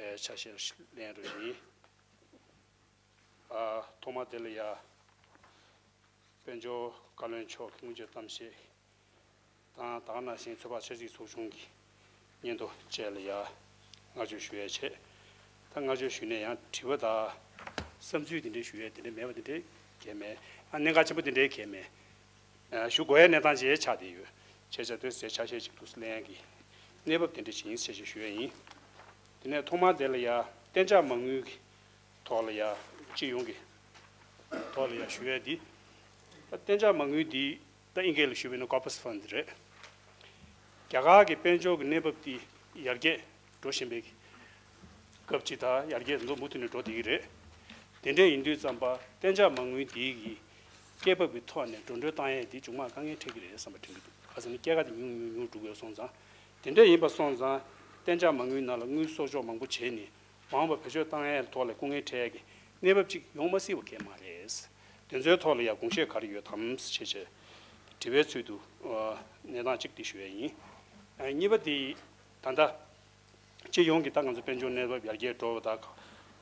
ཨེ། ཆ་ཤས་ལེན་རོགས་ཡིན། ཨ། ཐོག་མ་དེ་ལ་ཡ་དཔལ་འབྱོར་བཀའ་བློན་མཆོག་གི་དངུལ་འབྱོར་གཏམ་བཤད་དང་། ད་ག་ནང་བཞིན་ཚོད་དཔག་འཆར་གཞི་ཚོགས་ཆུང་གི་སྙན་ཐོ་བཅས་ལ་ཡ་བསྔགས་བརྗོད་ཞུ་ཡས་བྱས། ད་བསྔགས་བརྗོད་ཞུས་ནས་ཡང་དྲི་བ་དང་བསམ་ཚུལ་དེ་འདྲའི་ཞུ་ཡས་དེ་འདྲ་མེད་པ་དེ་འདྲའི་གལ་མེད། ཨ། གནད་འགག་ཆེན་པོ་དེ་འདྲའི་གལ་མེད། ཨ། ཞུ་དགོས་ཡ་གནས་སྟངས་ཅིག་ཆགས་བསྡད་ཡོད། བྱས་ཙང་དེ་ཚོའི་ཆ་ཤས་ཅིག་འདུག་སེ་ལེན་ཡ་གི་གནས་བབ་དེ་འདྲ་ཅིག་ཡིན་ཟེར་ཞིག་ཞུ་ཡ་ཡིན། དེ་ནས་ཐོག་མ་དེ་ལ་ཡ་གཏན་འཇགས་མ་དངུལ་གྱི་ཐོག་ལ་ཡ། སྤྱི་ཡོངས་ཀྱི་ཐོག་ལ་ཡ་ཞུ་ཡ་འདི། ད་གཏན་འཇགས་མ་དངུལ་འདི་ད་ཨིན་སྐད་ལ་ཞུས་པ་ཡིན་ན་Corpus Fund རེད། རྒྱ་གར་གྱི་དཔལ་འབྱོར་གྱི་གནས་བབ་འདི་ཡར་རྒྱས་འགྲོ་བཞིན་པའི་སྐབས་ཅིག་དང་། ཡར་རྒྱས་མུ་མཐུད་ནས་འགྲོ་བསྡད་ཀྱི་རེད། དེ་འདྲ་ཡིན་དུས་ཙམ་པ་གཏན་འཇགས་མ་དངུལ་འདི་གི་སྐྱེད་འབབ་ཀྱི་ཐོག་ནས་འགྲོ་གྲོན་བཏང་ཡས་འདི་མཇུག་མ་དཀའ་ངལ་འཕྲད་ཀྱི་རེད་བསམ་པ་དྲན་གྱི་འདུག་ག་ཟེར་ན་སྐྱེད་ཀ་དེ་ཉུང་ཉུང་ཉུང་འགྲོ་གི་ཡོད་སོང་ཙང་། དེ་འདྲ་ཡིན་པ་སོང་ཙང་གཏན་འཇགས་མ་དངུལ་ནང་ལ་དངུལ་གསོག་འཇོག་མང་པོ་བྱས་ནས་མ་འོངས་པ་བེད་སྤྱོད་བཏང་ཡས་ཐོག་ལ་སྐུ་ངལ་འཕྲད་ཡས་ཀྱི་གནས་བབ་ཅིག་ཡོང་མ་སྲིད་པ་གང་ཡང་མ་རེད། དེ་ཚོའི་ཐོག་ལ་ཡང་དགོངས་བཞེས་ག་རེ་ཡོད་དམ་ཞེས་བྱས་དྲི་བའི་ཚུལ་དུ་གནས་སྟངས་གཅིག་འདི་ཞུ་ཡས་ཡིན། གཉིས་པ་འདི་ད་ལྟ་སྤྱི་ཡོངས་ཀྱི་ད་ང་ཚོ་དཔལ་འབྱོར་གནས་བབ་ཡར་རྒྱས་འགྲོ་བ་དང་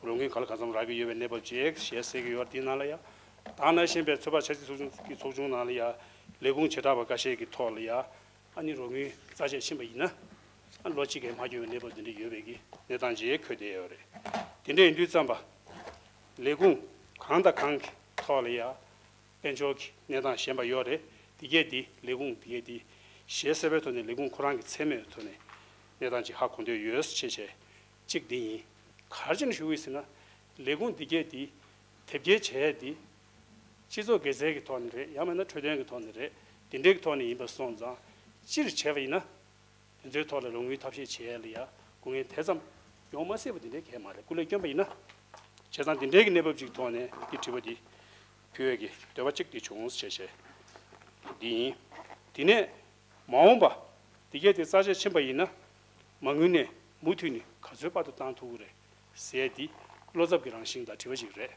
རོགས་དངུལ་གང་ལ་གང་འཚམ་རག་གི་ཡོད་པའི་གནས་བབ་ཅིག་ཞལ་གསལ་གྱི་ཡོད་པ་འདི་ནང་ལ་ཡང་། ད་ནང་བཞིན་པའི་ཚོད་དཔག་འཆར་རྩིས་ཚོགས་ཆུང་གི་ཚོགས་ཆུང་ནང་ལ་ཡང་ལས་ཁུངས་བྱེ་བྲག་པ་ཁ་ཤས་ཀྱི་ཐོག་ལ་ཡང་ཨ་ནི་རོགས་དངུལ་རྩ་ཆད་ཕྱིན་པ་ཡིན་ན་ཨ་ལོ་གཅིག་གི་མ་འགྱོ་བའི་གནས་བབ་འདི་འདྲ་ཡོད་པའི་གི་གནས་སྟངས་ཅིག་འཁོད་བསྡད་ཡོད་རེད། དེ་འདྲ་ཡིན་དུས་ཙམ་པ་ལས་ཁུངས་གང་དང་གང་གི་ཐོག་ལ་ཡང་དཔལ་འབྱོར་གྱི་གནས་སྟངས་ཞན་པ་ཡོད་རེད། དེ་གས་འདི་ལས་ཁུངས་འདི་གས་འདི་ཞལ་གསལ་པོའི་ཐོག་ནས་ལས་ཁུངས་ཁོ་རང་གི་མཚན་སྨད་ཐོག་ནས་གནས་སྟངས་ཅིག་ཧ་གོ་འདོད་ཡོད་ཅེས་བྱས། གཅིག་འདི་ཡིན། ག་རེ་བྱས་ནས་ཞུ་གི་ཡོད་ཟེར་ན། ལས་ཁུངས་འདི་གས་འདི་དེབ་སྐྱེལ་བྱས་འདི་སྤྱི་ཚོགས་དགེ་རྩའི་གི་ཐོག་ནས་རེད། ཡང་མིན་ན་འཕྲོད་བསྟེན་གི་ཐོག་ནས་རེད། འདི་འདྲའི་གི་ཐོག་ནས་ཡིན་པ་སོང་ཙང་སྤྱིར་བྱས་པ་ཡིན་ན། དེ་ཚོའི་ཐོག་ལ་རོགས་དངུལ་ཐབས་ཤེས་བྱེད་ཡས་ལ་ཡ་སྐུ་ངལ་དེ་ཙམ་ཡོང་མ་སྲིད་པ་འདི་འདྲའི་གལ་མ་རེད། སྐུ་ལས་བསྐྱོན་པ་ཡིན་ན། བྱས་ཙང་འདི་འདྲའི་གི་གནས་བབ་ཅིག་ཐོག་ནས་འདི་དྲི་བ་འདི་ཕུལ་ཡས་ཀྱི་འདོད་པ་གཅིག་འདི་བྱུང་ཞེས་བྱས་འདི་ཡིན། དེ་ནས་མ་འོངས་པ་འདི་གས་དེ་རྩ་ཆད་ཕྱིན་པ་ཡིན་ན་མ་དངུལ་ནས་མུ་མཐུད་ནས་ག་ཚོད་པར་དུ་བཏང་ཐུབ་ཀྱི་རེད་ཟེར་ཡས་འདི་བློ་འཚབ་ཀྱི་རང་བཞིན་དང་འབྲེལ་བ་ཞིག་རེད།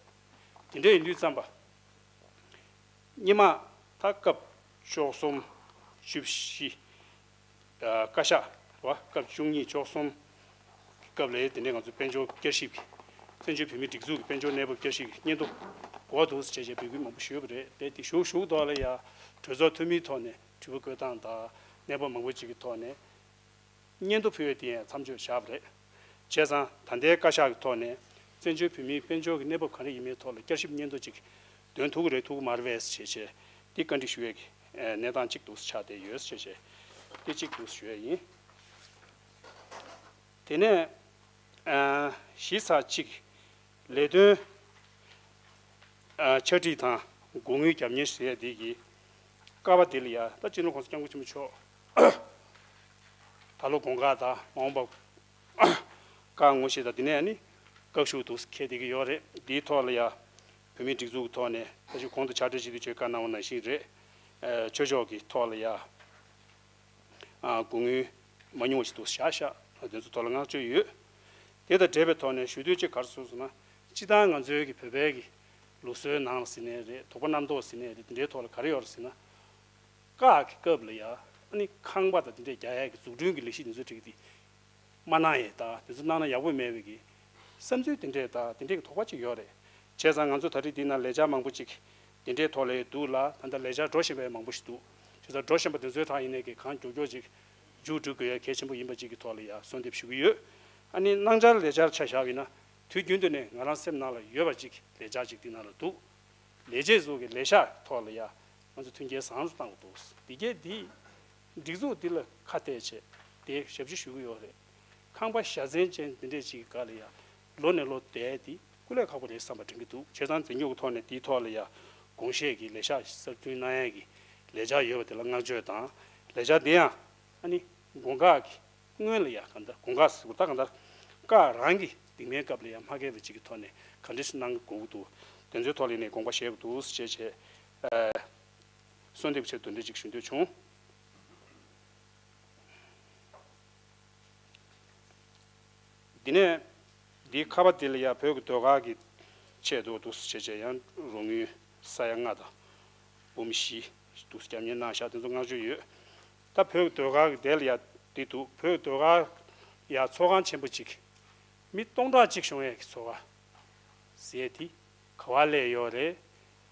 དེ་འདྲ་ཡིན་དུས་ཙམ་པ། སྔོན་མ་ད་སྐབས་བཅུ་གསུམ། བཅུ་བཞི། ཨ། བཀའ་ཤག་རེད་བ། སྐབས་བཅུ་གཉིས་བཅུ་གསུམ་གྱི་སྐབས་ལ་དེ་ནས་ང་ཚོ་དཔལ་འབྱོར་བསྐྱར་ཞིབ་ཀྱི་བཙན་བྱོལ་བོད་མིའི་སྒྲིག་འཛུགས་ཀྱི་དཔལ་འབྱོར་གནས་བབ་བསྐྱར་ཞིབ་ཀྱི་སྙན་ཐོ་དགོས་འདུག་ཟེར་བྱས་བྱས་འབོད་སྐུལ་མང་པོ་ཞུས་པ་རེད། དེ་དེ་ཞུ་ཞུ་ཐོག་ལ་ཡ་གྲོས་ཚོགས་འཐུས་མིའི་ཐོག་ནས་དྲི་བ་བཀོད་སྟངས་དང་གནས་བབ་མང་པོ་ཅིག་གི་ཐོག་ནས། སྙན་ཐོ་ཕུལ་བའི་དེ་ཡང་མཚམས་གཅོད་བཞག་པ་རེད། བྱས་ཙང་ད་ལྟའི་བཀའ་ཤག་གི་ཐོག་ནས་བཙན་བྱོལ་བོད་མིའི་དཔལ་འབྱོར་གྱི་གནས་བབ་ག་རེ་ཡིན་མིན་ཐོག་ལ་བསྐྱར་ཞིབ་སྙན་ཐོ་ཅིག་འདོན་ཐུབ་ཀྱི་རེད་ཐུབ་ཀྱི་མ་རེད་པས་ཞེས་བྱས་འདི་བཀའ་འདྲི་ཞུ་ཡས་ཀྱི་གནས་སྟངས་གཅིག་ཏུ་ཆགས་བསྡད་ཡོད་ཞེས་བྱས་འདི་གཅིག་ཏུ་ཞུ་ཡས་ཡིན། དེ་ནས་གཞི་ཚགས་གཅིག་ལས་དོན་ཕྱག་བྲིས་དང་སྒོ་དངུལ་རྒྱབ་གཉེར་ཟེར་ཡས་འདི་གི་ཀ་བ་འདི་ལ་ཡ་ད་སྤྱི་ནོར་༸གོང་ས་༸སྐྱབས་མགོན་ཆེན་པོ་མཆོག་ད་ལོ་དགུང་ཁ་དང་མ་འོངས་པ་བཀའ་ངོ་ཤེས་དང་འདི་ནས་ནི་བཀའ་ཤོག་འདུག་འཁྱེར་བསྡད་ཀྱི་ཡོད་རེད། འདིའི་ཐོག་ལ་ཡ་བོད་མིའི་སྒྲིག་འཛུགས་ཀྱི་ཐོག་ནས་ད་ཅི་གོང་དུ་ཕྱག་སྦྲེལ་སྤྱི་འཐུས་ཆོས་བཀའ་གནང་བ་ནང་བཞིན་རེད། ཆོས་ཕྱོགས་ཀྱི་ཐོག་ལ་ཡ་སྒོ་དངུལ་མ་ཉུང་བ་ཞིག་འདུག་བཞག་བཞག་དེ་ཚོ་ཐོག་ལ་བསྔགས་བརྗོད་ཡོད། དེ་དང་འབྲེལ་བའི་ཐོག་ནས་ཞུ་འདོད་ཅིག་ག་རེ་བཟོས་སོང་ན་སྤྱི་བཏང་ང་ཚོའི་གི་བོད་པའི་གི་ལུགས་སྲོལ་ནང་ལ་ཟེར་ནའི་རེད། དོགས་པ་རྣམ་རྟོག་ཟེར་ནའི་རེད། དེ་འདྲའི་ཐོག་ལ་ག་རེ་ཡོད་རེད་ཟེར་ན། བཀའ་གི་སྐབས་ལ་ཡ་ཨ་ནི་ཁང་པ་དང་དེ་འདྲས་རྒྱག་ཡ་གི་འཛུགས་སྐྲུན་གི་ལས་གཞི་དེ་ཚོ་བསྒྲིགས་ཏེ་མ་གནང་ཡས་དང་དེ་ཚོ་གནང་ན་ཡག་པོ་མེད་པའི་གི་བསམ་ཚུལ་དེ་འདྲས་དང་དེ་འདྲས་གི་དོགས་པ་ཅིག་ཡོད་རེད། བྱས་ཙང་ང་ཚོ་ད་རེས་འདི་ན་ལས་འཆར་མང་པོ་ཅིག་དེ་འདྲས་ཐོག་ལ་འདུག་ལ། ད་ལྟ་ལས་འཆར་འགྲོ་བཞིན་པའི་མང་པོ་ཞིག་འདུག་བྱས་ཙང་འགྲོ་བཞིན་པ་དེ་ཚོའི་ཐག་ཡིན་ནའི་གི་གང་མགྱོགས་མགྱོགས་ཅིག་མཇུག་སྒྲིལ་དགོས་ཡ་གལ་ཆེན་པོ་ཡིན་པ་ཅིག་གི་ཐོག་ལ་ཡ་གསོལ་འདེབས་ཞུ་གི་ཡོད། ཨ་ནི་གནང་འཆར་ལས་འཆར་ཆ་བཞག་ཡིན་ན་དུས་རྒྱུན་དུ་ནས་ང་རང་སེམས་ནང་ལ་ཡོད་པ་ཅིག་ལས་འཆར་ཅིག་འདི་ནང་ལ་འདུག་ལས་བྱེད་ཚོ་གི་ལས་ཤག་ཐོག་ལ་ཡ་ང་ཚོ་མཐུན་རྐྱེན་བཟང་པོ་བཏང་དགོས་འདུག་འདི་གས་འདི་སྒྲིག་འཛུགས་འདི་ལ་ཁ་གཏད་བྱས་དེ་ཞབས་ཕྱི་ཞུ་གི་ཡོད་རེད། ཁང་པ་བཞའ་ཚན་ཅན་འདི་འདྲས་ཅིག་གི་སྒང་ལ་ཡ་ལོ་ནས་ལོ་བསྡད་དེ་སྐུ་ལས་ཁག་པོ་རེད་བསམ་པ་དྲན་གྱི་འདུག་བྱས་ཙང་འཛིན་སྐྱོང་གི་ཐོག་ནས་དེའི་ཐོག་ལ་ཡ་དགོངས་བཞེས་ཀྱི་ལས་ཤག་གསར་བསྐྲུན་གནང་ཡས་ཀྱི་ལས་འཆར་ཡོད་པ་དེ་ལ་བསྔགས་བརྗོད་དང་། ལས་འཆར་དེ་ཡང་ཨ་ནི་དགོང་ཁ་གི་སྔོན་ལ་ཡ་གང་ལྟར་དགོང་ཁ་ཟེར་དགོས་ད་གང་ལྟར་བཀའ་རང་གི་སྡིགས་དམོད་སྐབས་ལ་ཡ་མ་འགལ་བ་ཅིག་གི་ཐོག་ནས་ག་འདྲ་ཞིག་གནང་དགོས་ཀྱི་འདུག་དེ་ཚོའི་ཐོག་ལ་ནས་དགོངས་པ་བཞེས་དགོས་འདུག་ཞེས་བྱས། གསོལ་འདེབས་ཆེད་དུ་འདི་འདྲ་ཅིག་ཞུ་འདོད་བྱུང་། འདི་ནས་འདིའི་ཁ་པ་འདི་ལ་ཡ་བོད་ཀྱི་ཟློས་གར་གྱི་ཆེད་དུ་འདུག་སེ་བྱས་བྱས་ཡང་རོགས་དངུལ་ས་ཡ་ལྔ་དང་འབུམ་བཞི་འདུག་སེ་རྒྱབ་གཉེར་གནང་བཞག་དེ་ཚོ་བསྔགས་བརྗོད་ཡོད། ད་བོད་ཀྱི་ཟློས་གར་གྱི་དེ་ལ་ཡ་འདི་འདུག་བོད་ཀྱི་ཟློས་གར་ཡ་ཚོགས་ཁང་ཆེན་པོ་གཅིག་མི་སྟོང་ཕྲག་གཅིག་ཤོང་ཡས་ཀྱི་ཚོགས་ཁང་ཟེར་དེ་ག་བ་སླེབས་ཡོད་རེད།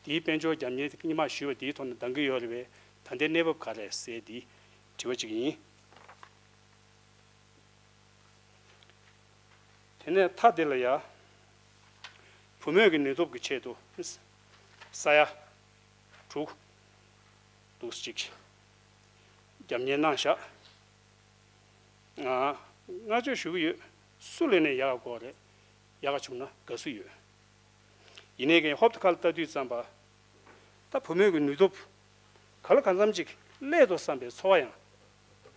དེའི་དཔལ་འབྱོར་རྒྱབ་གཉེར་སྔོན་མ་ཞུས་པ་དེའི་ཐོག་ནས་འདང་གི་ཡོད་རེད་པས། ད་ལྟའི་གནས་བབ་ག་རེ་རེད་ཟེར་དེ་དྲི་བ་གཅིག་ཡིན། དེ་ནས་མཐའ་དེ་ལ་ཡ། བུ་མོས་ཀྱི་ནུས་སྟོབས་ཀྱི་ཆེད་དུ་ས་ཡ་དྲུག་འདུག་སེ་གཅིག་རྒྱབ་གཉེར་གནང་བཞག་ང་བསྔགས་བརྗོད་ཞུ་གི་ཡོད། སུ་ལས་ནས་ཡག་ག་དགོས་རེད། ཡག་ག་བྱུང་ན་དགའ་བསུ་ཡོད། ཡིན་ནའི་ཀྱང་ཧོབ་ཏེ་ཁ་ལ་ལྟ་དུས་ཙམ་པ། ད་བུ་མོས་ཀྱི་ནུས་སྟོབས་ག་ལ་གང་འཚམ་ཅིག་སླེབས་འདུག་བསམ་པའི་ཚོར་བ་ཡང་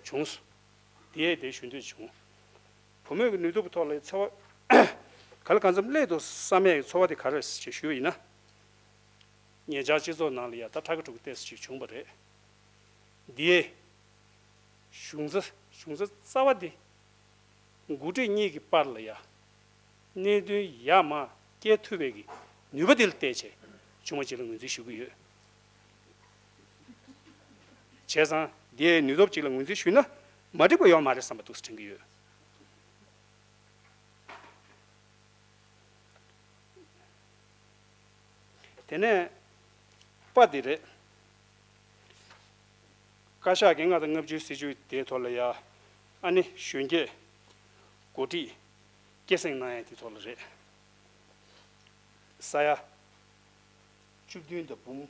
བྱུང་སོང་། དེ་ཡས་དེ་ཞུ་འདོད་བྱུང་། བུ་མོས་ཀྱི་ནུས་སྟོབས་ཀྱི་ཐོག་ལ་ཚོར་བ་ ག་ལ་གང་འཚམ་སླེབས་འདུག་བསམ་ཡས་ཀྱི་ཚོར་བ་དེ་ག་རེ་རེད་ཅེས་ཞུས་པ་ཡིན་ན། ཉེ་ཆར་སྤྱི་ཚོགས་ནང་ལ་ཡ་ད་ཁྲ་ཁ་ཁྲུག་ཏོག་ཙམ་ཅིག་བྱུང་བ་རེད། འདིའི་གཞུང་ཚབ་གཞུང་ཚབ་རྩ་བ་འདི་འགོ་ཁྲིད་གཉིས་ཀྱི་བར་ལ་ཡ་གནད་དོན་ཡར་མར་སྐྱེལ་ཐུབ་པའི་གི་ནུས་པ་འདི་ལ་བལྟས་བྱས་བྱུང་བ་ཅིག་ལ་ངོས་འཛིན་ཞུ་གི་ཡོད། བྱས་ཙང་འདིའི་ནུས་སྟོབས་ཅིག་ལ་ངོས་འཛིན་ཞུས་ན་མ་འགྲིག་པ་ཡོད་མ་རེད་བསམ་པ་འདུག་སེ་དྲན་གྱི་ཡོད། དེ་ནས་པ་འདི་རེད། བཀའ་ཤག་གི་ལྔ་དང་ལྔ་བཅུའི་སྲིད་བྱུས་དེའི་ཐོག་ལ་ཡ་ཨ་ནི་གཞོན་སྐྱེས་འགོ་ཁྲིད་སྐྱེད་སྲིང་གནང་ཡ་དེའི་ཐོག་ལ་རེད། ས་ཡ་བཅུ་བདུན་དང་འབུམ་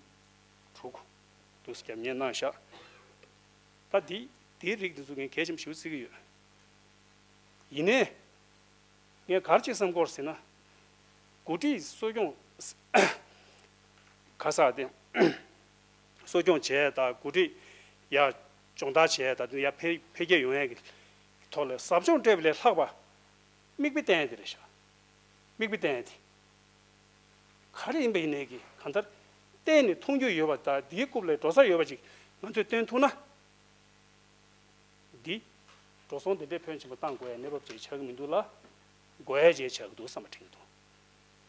དྲུག་འདུག་སེ་རྒྱབ་གཉེར་གནང་བཞག་ད་འདི་འདིའི་རིགས་འདི་ཚོ་ངས་གལ་ཆེན་པོ་ཞེ་པོ་བརྩི་གི་ཡོད། ཡིན་ནའི། ངས་ག་རེ་ཅིག་བསམ་གྱི་ཡོད་ཟེར་ན། འགོ་ཁྲིད་གསོ་སྐྱོང་ག་ས་དེ་གསོ་སྐྱོང་བྱས་དང་འགོ་ཁྲིད་ཡ་སྦྱོང་བརྡར་བྱས་དང་ཡ་འཕེལ་འཕེལ་རྒྱས་ཡོང་ཡས་ཀྱི་ཐོག་ལ་ཟབ་སྦྱོང་སྤྲད་པ་ལས་ལྷག་པ་མིག་དཔེ་བསྟན་ཡས་དེ་རེད་ཤག་མིག་དཔེ་བསྟན་ཡས་དེ་ག་རེ་ཡིན་པ་ཡིན་ནའི་གི་གང་ལྟར་བསྟན་ནས་མཐོང་རྒྱུ་ཡོད་པ་དང་དེའི་རྐུབ་ལ་འགྲོ་ས་ཡོད་པ་ཅིག་ང་ཚོས་སྟོན་ཐུབ་ན། འདི་འགྲོ་སོང་དེ་འདྲའི་ཕོན་ཆེན་པོ་བཏང་དགོས་ཡ་གནས་བབ་ཅིག་ཆགས་ཀྱི་མི་འདུག་ལ། དགོས་ཡ་ཅིག་ཆགས་ཀྱི་འདུག་བསམ་པ་དྲན་གྱི་འདུག་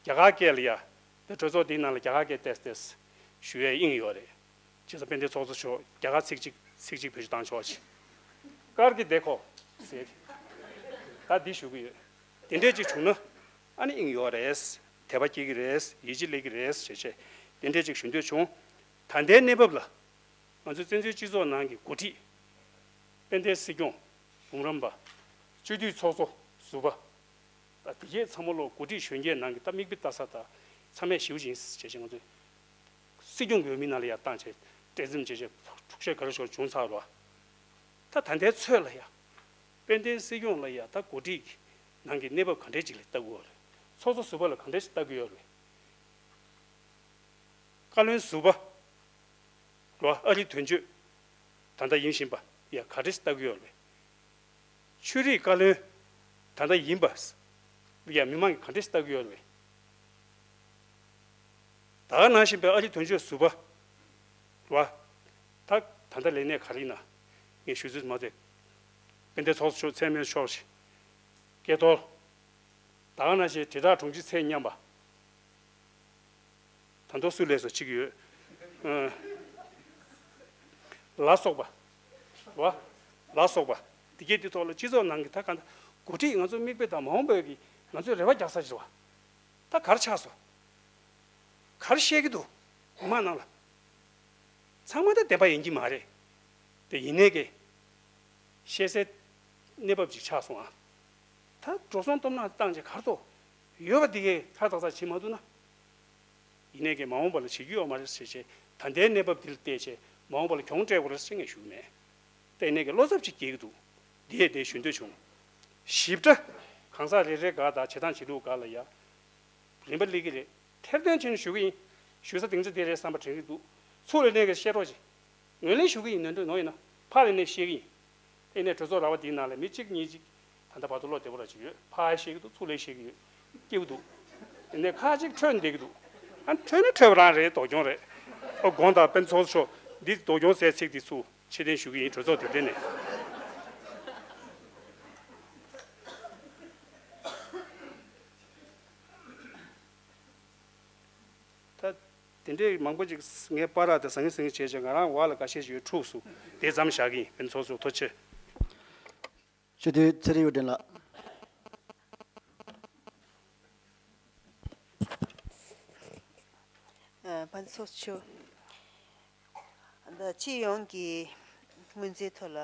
རྒྱ་གར་སྐད་ལ་ཡ། འདི་གྲོས་ཚོགས་འདིའི་ནང་ལ་རྒྱ་གར་སྐད་ཏོག་ཙམ་ཞུ་ཡས་དབྱིངས་ཡོད་རེད། བྱས་ཙང་དཔལ་ལྡན་ཚོགས་གཙོ་མཆོག་རྒྱ་གར་ཚིག་གཅིག་ཚིག་གཅིག་བེད་སྤྱོད་བཏང་ཆོག་ཅིག་དཀར་གྱི་བདེ་ཁོ་ཟེར། ད་འདི་ཞུ་གི་ཡོད། དེ་འདྲས་ཅིག་བྱུང་ན་ཨ་ནི་དབྱིངས་ཡོད་རེད། དད་པ་སྐྱེ་གི་རེད། ཡིད་ཆེས་སླེབས་ཀྱི་རེད་ཞེས་བྱས་དེ་འདྲས་ཅིག་ཞུ་འདོད་བྱུང་། ད་ལྟའི་གནས་བབ་ལ། ང་ཚོའི་བཙན་བྱོལ་སྤྱི་ཚོགས་ནང་གི་འགོ་ཁྲིད། དཔལ་ལྡན་སྲིད་སྐྱོང་། འབུམ་རམས་པ། སྤྱི་འཐུས་ཚོགས་གཙོ་ཟུར་པ། ད་དེ་གས་ཚང་མ་ལོ་འགོ་ཁྲིད་གཞོན་སྐྱེས་ནང་གི་ད་མིག་དཔེ་ལྟ་ས་ད་ཚང་མས་ཞེ་པོ་ཅིག་ཡིན་ཟེར་བྱས་ང་ཚོས་སྲིད་སྐྱོང་གི་འོས་མི་ནང་ལ་ཡར་བཏང་བྱས་གྲལ་འཛེམ་བྱས་བྱས་འཁྲུག་ཆ་ག་རེ་ཤོར་བྱུང་ཚར་བ། ད་ད་ལྟའི་ཚོད་ལ་ཡ། དཔལ་ལྡན་སྲིད་སྐྱོང་ལ་ཡ་ད་འགོ་ཁྲིད་ཀྱི་ནང་གི་གནས་བབ་ག་འདྲས་ཅིག་ལ་ལྟ་དགོས་རེད། ཚོགས་གཙོ་ཟུར་པ་ལ་ག་འདྲས་ཅིག་ལྟ་གི་ཡོད་རེད། བཀའ་བློན་ཟུར་པ། རོ། ཨ་རི་དོན་གཅོད་ད་ལྟ་ཡིན་བཞིན་པ་ཡ་ག་རེ་ལྟ་གི་ཡོད་རེད། ཆོས་རིག་བཀའ་བློན་ད་ལྟ་ཡིན་པ་ཡ་མི་མང་གིས་ག་འདྲས་ལྟ་གི་ཡོད་རེད། ད་ག་ནང་བཞིན་པའི་ཨ་རི་དོན་གཅོད་ཟུར་པ་རོ། ད་ད་ལྟ་ལས་གནས་ག་རེ་ཡིན་ན་ངས་ཞུ་ཚོད་མ་ཐེབས། དཔལ་ལྡན་ཚོགས་གཙོ་མཆོག་མཚན་སྨད་ཤོག་ཅིག་སྐལ་རྡོར། ད་ག་ནང་བཞིན་དྲིལ་བསྒྲགས་དྲུང་ཆེ་ཚད་མཉམ་པ། ད་དུང་སུ་ལས་སུ་གཅིག་ཡོད། ཨ། ལ་སོགས་པ། རེད་བ། ལ་སོགས་པ། འདི་གས་འདི་ཐོག་ལ་སྤྱི་ཚོགས་ནང་གི་ད་ག་འདྲ་འགོ་ཁྲིད་ང་ཚོ་མིག་དཔེ་དང་མ་འོངས་པའི་གི་ང་ཚོའི་རེ་བ་རྒྱག་ས་ཅིག་རེད་བ། ད་ག་རེ་ཆགས་སོང་། ག་རེ་བཤད་ཀྱི་འདུག་མི་མང་ནང་ལ། ཚང་མ་ད་བདེན་པ་ཡིན་གྱི་མ་རེད། དེ་ཡིན་ནའི་གི། བཤད་སའི་གནས་བབ་ཅིག་ཆགས་སོང་ཨ། ད་འགྲོ་སོང་སྟོབས་ནག་བཏང་བྱས་གར་ཐོག་ཡོད་པ་འདི་གས་ཁ་ཏག་ཏག་བྱེད་མ་ཐུབ་ན། ཡིན་ནའི་གི་མ་འོངས་པ་ལ་བྱེད་རྒྱུ་ཡོད་མ་རེད་ཟེར་བྱས་ད་ལྟའི་གནས་བབ་འདི་ལ་བལྟས་བྱས་མ་འོངས་པ་ལ་གྱོང་སྤྲད་དགོས་རེད་ཟེར་ངས་ཞུ་གི་མེད། ད་ཡིན་ནའི་གི་བློ་འཚབ་ཅིག་སྐྱེ་གི་འདུག་འདི་ཡས་དེ་ཞུ་འདོད་བྱུང་། ཞིབ་ཕྲ། གང་ཟག་རེ་རེ་འགའ་དང་བྱེད་སྟངས་བྱེད་ལུགས་འགའ་ལ་ཡ། རིན་པ་སླེབས་ཀྱི་རེད། ཐེར་འདོན་བྱས་ནས་ཞུ་གི་ཡིན། ཞུ་ས་སྡིངས་ཆ་འདི་རེད་བསམ་པ་དྲན་གྱི་འདུག་ཚུར་ལ་གནས་ཀྱི་བཤད་རོགས་གྱིས། ངོས་ལེན་ཞུ་གི་ཡིན་ནོར་འདུག་ནོར་ཡིན་ན་ཕར་ལ་གནས་བཤད་ཀྱི་ཡིན། དེ་ནས་གྲོས་ཚོགས་ར་བ་འདིའི་ནང་ལ་མི་གཅིག་གཉིས་གཅིག་ད་ལྟ་བར་དུ་བློ་བདེ་པོ་ར་ཅིག་ཡོད། ཕར་བཤད་ཀྱི་འདུག་ཚུར་ལ་བཤད་ཀྱི་ཡོད། སྐྱིད་པོ་འདུག་དེ་ནས་ཁ་ཅིག་འཕྲོས་བསྡད་ཀྱི་འདུག་ཨ་འཕྲོས་ན་འཕྲོས་པ་རང་རེད། སྡུག་གྱོང་རེད། ཨོ་དགོངས་དག་དཔལ་ཚོགས་གཙོ་མཆོག་འདི་སྡུག་གྱོང་ཟེར་ཚིག་འདི་ཚུར་ཕྱིར་འཐེན་ཞུ་གི་ཡིན། གྲོས་ཚོགས་འདི་འདྲ་ནས། ད་དེ་འདྲའི་མང་པོ་ཅིག་ངས་པར་དང་ཟང་ངེ་ཟིང་ངེ་བྱས་བྱས་ང་རང་འོག་ལ་འགའ་ཤས་ཅིག་ཡོད་འཁྲུགས་སོང་། དེ་ཙམ་བཞག་གི་ཡིན། དཔེ་ཚོགས་གཙོ་ཐུགས་རྗེ་ཆེ། སྤྱི་འཐུས་ཚེ་རིང་གཡུ་སྒྲོན་ལགས། ཨ། དཔལ་ཚོགས་གཙོ། ད་སྤྱི་ཡོངས་ཀྱི་སྔོན་རྩིས་ཐོག་ལ།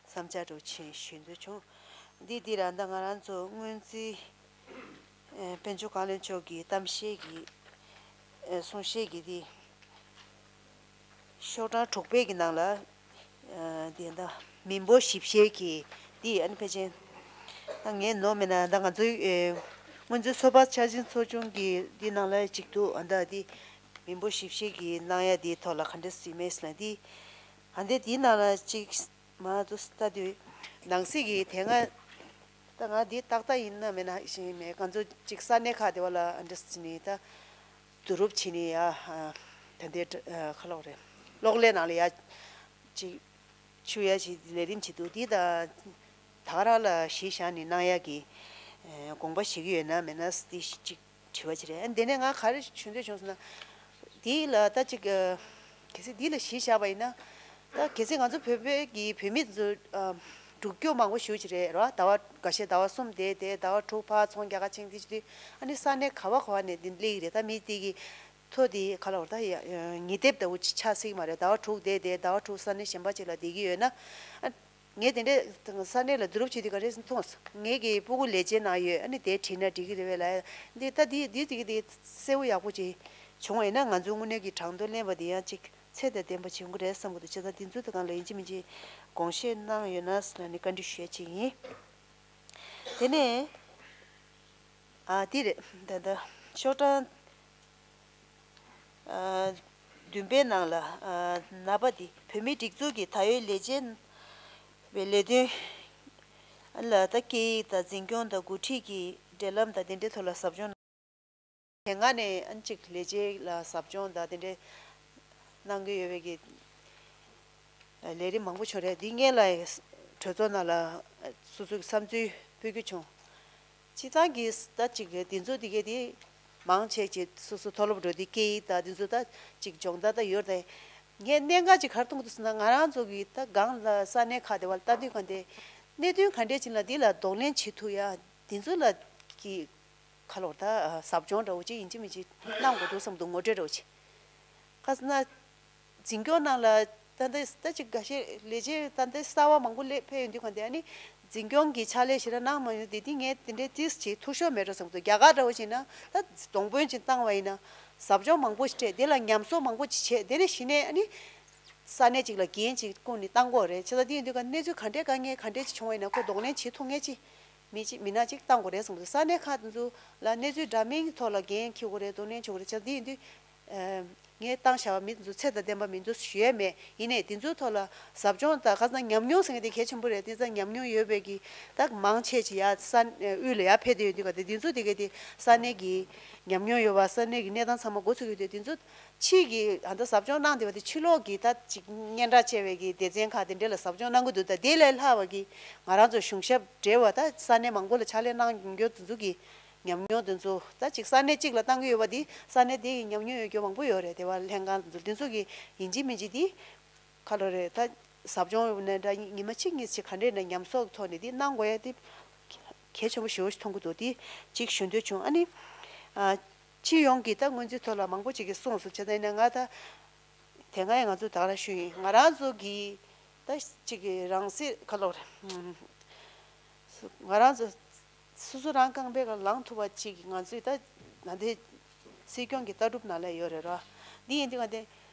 བསམ་འཆར་འདྲ་བོ་ཅིག་ཞུ་འདོད་བྱུང་། འདི་འདི་ར་ད་ང་རང་ཚོ་སྔོན་རྩིས་ཨེ་དཔལ་འབྱོར་བཀའ་བློན་མཆོག་གི་གཏམ་བཤད་ཀྱི་ཨེ་གསུང་བཤད་ཀྱི་འདི་ཤོག་གྲངས་དྲུག་པའི་གི་ནང་ལ་ཨེ་འདི་ད་མི་འབོར་ཞིབ་བཤེར་གྱི་འདི་ཨ་ནི་ཕལ་ཆེར་ད་ངས་ནོར་མེད་ན་ད་ང་ཚོའི་ཨེ་སྔོན་རྩིས་ཚོགས་པ་འཆར་ཅན་ཚོགས་ཆུང་གི་འདི་ནང་ལ་ཅིག་འདུག་ཨ་ད་འདི་མི་འབོར་ཞིབ་བཤེར་གྱི་གནང་ཡ་འདི་ཐོག་ལ་ག་འདྲ་ཟེར་མེད་ཟེར་ན་འདི་ཨ་འདི་འདི་ནང་ལ་ཅིག་མ་དུ་ལྟ་དུས་ནང་སྲིད་ཀྱི་དེ་སྔ་ ད་ང་འདི་ཏག་ཏག་ཡིན་ན་མེད་ན་ཤེས་མེད། ང་ཚོ་ཅིག་ས་གནས་ཁག་དེ་བ་ལ་འདྲ་ཟེར་ནས་ད་བསྡུ་རུབ་བྱས་ནས་ཡ་ད་འདི་ཁ་ལོག་རེད། གློག་ཀླད་ནང་ལ་ཡ་ཅིག་ཆུ་ཡ་ཞིག་ལས་རིམ་བྱེད་འདུག་འདི་ད་ད་ག་རང་ལ་གཞི་བཞག་ནས་གནང་ཡ་གི་དགོངས་པ་བཞེས་ཀྱི་ཡོད་ན་མེད་ན་འདི་ཅིག་དྲི་བ་ཅིག་རེད། ཨ་འདི་ནས་ང་ག་རེ་ཞུ་འདོད་བྱུང་ཟེར་ན། འདི་ལ་ད་ཅིག་གལ་སྲིད་འདི་ལ་གཞི་བཞག་པ་ཡིན་ན། ད་གལ་སྲིད་ང་ཚོ་བོད་པའི་གི་བོད་མི་ཚོ་འགྲོ་སྐྱོད་མང་པོ་ཞེ་པོ་ཅིག་རེད་ར། ཟླ་བ་འགའ་ཤས་ཟླ་བ་གསུམ་བསྡད་དེ་ཟླ་བ་དྲུག་ཕར་ཚོང་རྒྱག་ག་ཕྱིན་དེ་བྱེད་དུས། ཨ་ནི་ས་གནས་ག་བ་ག་བ་ནས་འདི་སླེབས་ཀྱི་རེད། ད་མི་དེ་གི་ཐོ་དེ་ག་ལ་བར་ད་ཡ་ཡ་ཉིས་དེབ་ལྟ་བུ་ཅིག་ཆགས་སྲིད་ཀྱི་མ་རེད། ཟླ་བ་དྲུག་བསྡད་དེ་ཟླ་བ་དྲུག་ས་གནས་གཞན་པ་ཅིག་ལ་བསྡད་ཀྱི་ཡོད་ན། ཨ། ངས་དེ་འདྲའི་ས་གནས་ལ་བསྡུ་རུབ་བྱེད་དུས་ག་རེ་མཐོང་སོང་། ངེད་ཀྱི་སྤུ་གུ་ལས་བྱེད་ནང་ཡོད། ཨ་ནི་དེ་དྲིས་ན་འགྲིག་གི་རེད་པས་ལབ་ཡ། འདི་ད་འདི་འདི་འདི་འདི་གསལ་པོ་ཡག་པོ་ཅིག་བྱུང་བ་ཡིན་ན། ང་ཚོའི་དངོས་གནས་ཀྱི་གྲངས་ཐོ་ལེན་པ་འདི་ཡང་ཅིག་ཚད་དང་ལྡན་པ་བྱུང་གི་རེད་བསམ་གྱི་འདུག་བྱས་ཙང་འདི་ཚོའི་སྒང་ལ་ཡིན་གཅིག་མིན་གཅིག་དགོངས་བཞེས་གནང་ཡོད་ན་ཟེར་ནས་བཀའ་འདྲི་ཞུ་ཡ་ཅིག་ཡིན། དེ་ནས་ཨ་འདི་རེད། ད་ལྟ་ཤོག་གྲངས་ཨ་བདུན་པའི་ནང་ལ་ཨ་ནང་པ་འདི་བོད་མིའི་སྒྲིག་འཛུགས་ཀྱི་ད་ཡོད་ལས་བྱེད་པའི་ལས་དོན་ལ་ད་སྐད་ཡིག་དང་འཛིན་སྐྱོང་དང་འགོ་ཁྲིད་ཀྱི་འབྲེལ་ལམ་དང་དེ་འདྲའི་ཐོག་ལ་ཟབ་སྦྱོང་གནང་། དེ་སྔ་ནས་ཨ་ནི་ཅིག་ལས་བྱེད་ལ་ཟབ་སྦྱོང་དང་དེ་འདྲའི་གནང་གི་ཡོད་པའི་གི་ལས་རིམ་མང་པོ་བྱུང་རེད། འདི་སྔོན་ལ་གྲོས་ཚོགས་ནང་ལ་སོ་སོའི་བསམ་ཚུལ་ཕུལ་རྒྱུ་བྱུང་། སྤྱིར་བཏང་གི་ད་ཅིག་འདི་ཚོ་འདི་གས་དེ་མང་ཆེ་ཅིག་སོ་སོ་མཐོ་སློབ་འགྲོ་དུས་སྐད་ཡིག་དང་འདི་ཚོ་ད་ཅིག་སྦྱོང་བརྡར་ད་ཡོད་རེད། ངས་གནད་འགག་ཅིག་ག་རེ་མཐོང་གི་འདུག་ཟེར་ན། ང་རང་ཚོ་གི་ད་སྒང་ལ་ས་གནས་ཁག་དེ་བ་ལ་ལྟ་དུས་གང་དེ་གནད་དོན་ག་འདྲས་ཅིག་ལ་འདི་ལ་གདོང་ལེན་བྱེད་ཐུབ་ཡ་འདི་ཚོ་ལ་གི་ཁ་ལོར་ད་ཟབ་སྦྱོང་འདྲ་བོ་ཅིག་ཡིན་གཅིག་མིན་གཅིག་གནང་དགོས་འདུག་བསམ་འདུག་ངོ་སྤྲོད་འདྲ་བོ་ཅིག་ཁ་སང་ན། འཛིན་སྐྱོང་ནང་ལ་ད་ལྟ་ད་ཅིག་འགའ་ཤས་ལས་བྱེད་ད་ལྟ་གསར་བ་མང་པོ་སླེབས་ཕེབས་ཡོང་དུས་གང་དེ་ཨ་ནི་འཛིན་སྐྱོང་གི་ཕྱག་ལས་ཞེ་དྲག་གནང་མ་མྱོང་། དེ་དུས་ངས་དེ་འདྲའི་ཏིས་ཅིག་འཐུས་ཤོར་མེད་འགྲོ་བསམ་འདུག་རྒྱ་གར་འདྲ་བོ་བྱས་ན་ད་སྡོང་པོ་ཅིག་བཏང་བ་ཡིན་ན་ཟབ་སྦྱོང་མང་པོ་ཞིག་སྤྲད། དེ་ལ་ཉམས་གསོག་མང་པོ་ཅིག་བྱས། དེ་ནས་གཞི་ནས་ཨ་ནི་ས་གནས་ཅིག་ལ་འགན་ཅིག་བསྐུར་ནས་བཏང་དགོས་རེད། བྱས་ཙང་དེ་ཡིན་དུས་ག་གནས་ཚུལ་ག་འདྲའི་དཀའ་ངལ་ག་འདྲའི་ཅིག་བྱུང་བ་ཡིན་ན་ཁོ་གདོང་ལེན་བྱེད་ཐུབ་མཁན་ཅིག་མི་ཅིག་མི་སྣ་ཅིག་བཏང་དགོས་རེད་བསམ་འདུག་ས་གནས་ཁག་དེ་ཚོ་ལ་གནས་ཚུལ་འདྲ་མིན་གྱི་ཐོག་ལ་འགན་འཁྱེར་དགོས་རེད། གདོང་ལེན་བྱེད་དགོས་རེད། བྱས་ཙང་དེ་ཡིན་དུས། ངས་བཏང་བཞག་པ་མི་དེ་ཚོ་ཚད་དང་ལྡན་པ་མི་འདུག་ཞུ་ཡས་མེད། ཡིན་ནའི་དེ་ཚོའི་ཐོག་ལ་ཟབ་སྦྱོང་དང་ཁ་སང་ཉམས་མྱོང་ཟེར་མཁན་དེ་གལ་ཆེན་པོ་རེད། དེ་ཚོ་ཉམས་མྱོང་ཡོད་པའི་གི་ད་མང་ཆེ་ཅིག་ཡ་ས་དབུས་ལ་ཡ་ཕེབས་བསྡད་ཡོད་དུས་ག་དེ་དེ་ཚོ་དེ་ག་དེ་ས་གནས་ཀྱི་ཉམས་མྱོང་ཡོད་པ་ས་གནས་ཀྱི་གནས་སྟངས་ཚང་མ་འགོ་ཚུགས་ཡོད་དུས་དེ་ཚོ་ཕྱིས་ཀྱི་ཨ་ད་ཟབ་སྦྱོང་གནང་བསྡད་པ་དེ་ཕྱི་ལོགས་ཀྱི་ད་ཅིག་སྙན་གྲགས་ཆེ་བའི་གི་སྡེ་ཚན་ཁག་དེ་འདྲ་ལ་ཟབ་སྦྱོང་གནང་གི་འདུག་ད་དེ་ལས་ལྷག་པ་གི་ང་རང་ཚོ་གཞུང་ཞབས་བགྲེས་པ་ད་ས་གནས་མང་པོ་ལ་ཕྱག་ལས་གནང་མྱོང་མཁན་དེ་ཚོ་གི་ཉམས་མྱོང་དེ་ཚོ་ད་ཅིག་ས་གནས་གཅིག་ལ་བཏང་གི་ཡོད་པ་འདི་ས་གནས་དེ་ཡི་ཉམས་མྱོང་ཡོད་རྒྱུ་མང་པོ་ཡོད་རེད། དེ་བ་ལྷན་ཁང་དེ་ཚོ་དེ་ཚོ་གི་ཡིན་གཅིག་མིན་གཅིག་དེ་ག་ལོ་རེད། ད་ཟབ་སྦྱོང་ནས་འདྲ་ཉི་མ་གཅིག་གཉིས་ཅིག་ག་འདྲས་ནས་ཉམས་གསོག་ཐོག་ནས་དེ་གནང་དགོས་ཡ་དེ་གལ་ཆེན་པོ་ཞེ་པོ་ཞིག་མཐོང་གི་འདུག་དེ་གཅིག་ཞུ་འདོད་བྱུང་། ཨ་ནི་ཨ་སྤྱི་ཡོངས་ཀྱི་ད་སྔོན་རྩིས་ཐོག་ལ་མང་པོ་ཅིག་གིས་གསུངས་སོང་། བྱས་ཙང་ཡིན་ན་ང་ད་དེ་སྔ་ཡང་ང་ཚོས་ད་ག་རང་ཞུས་ཡིན། ང་རང་ཚོ་གི་ད་ཅིག་གི་རང་སྲིད་ག་ལོ་རེད། ང་རང་ཚོ་སོ་སོ་རང་རྐང་པའི་སྒང་ལངས་ཐུབ་པ་ཅིག་ང་ཚོས་ད་ད་ལྟའི་སྲིད་སྐྱོང་གི་ལྟ་གྲུབ་ནང་ལ་ཡོད་རེད་ར། འདི་ཡིན་དུས་ང་དེ་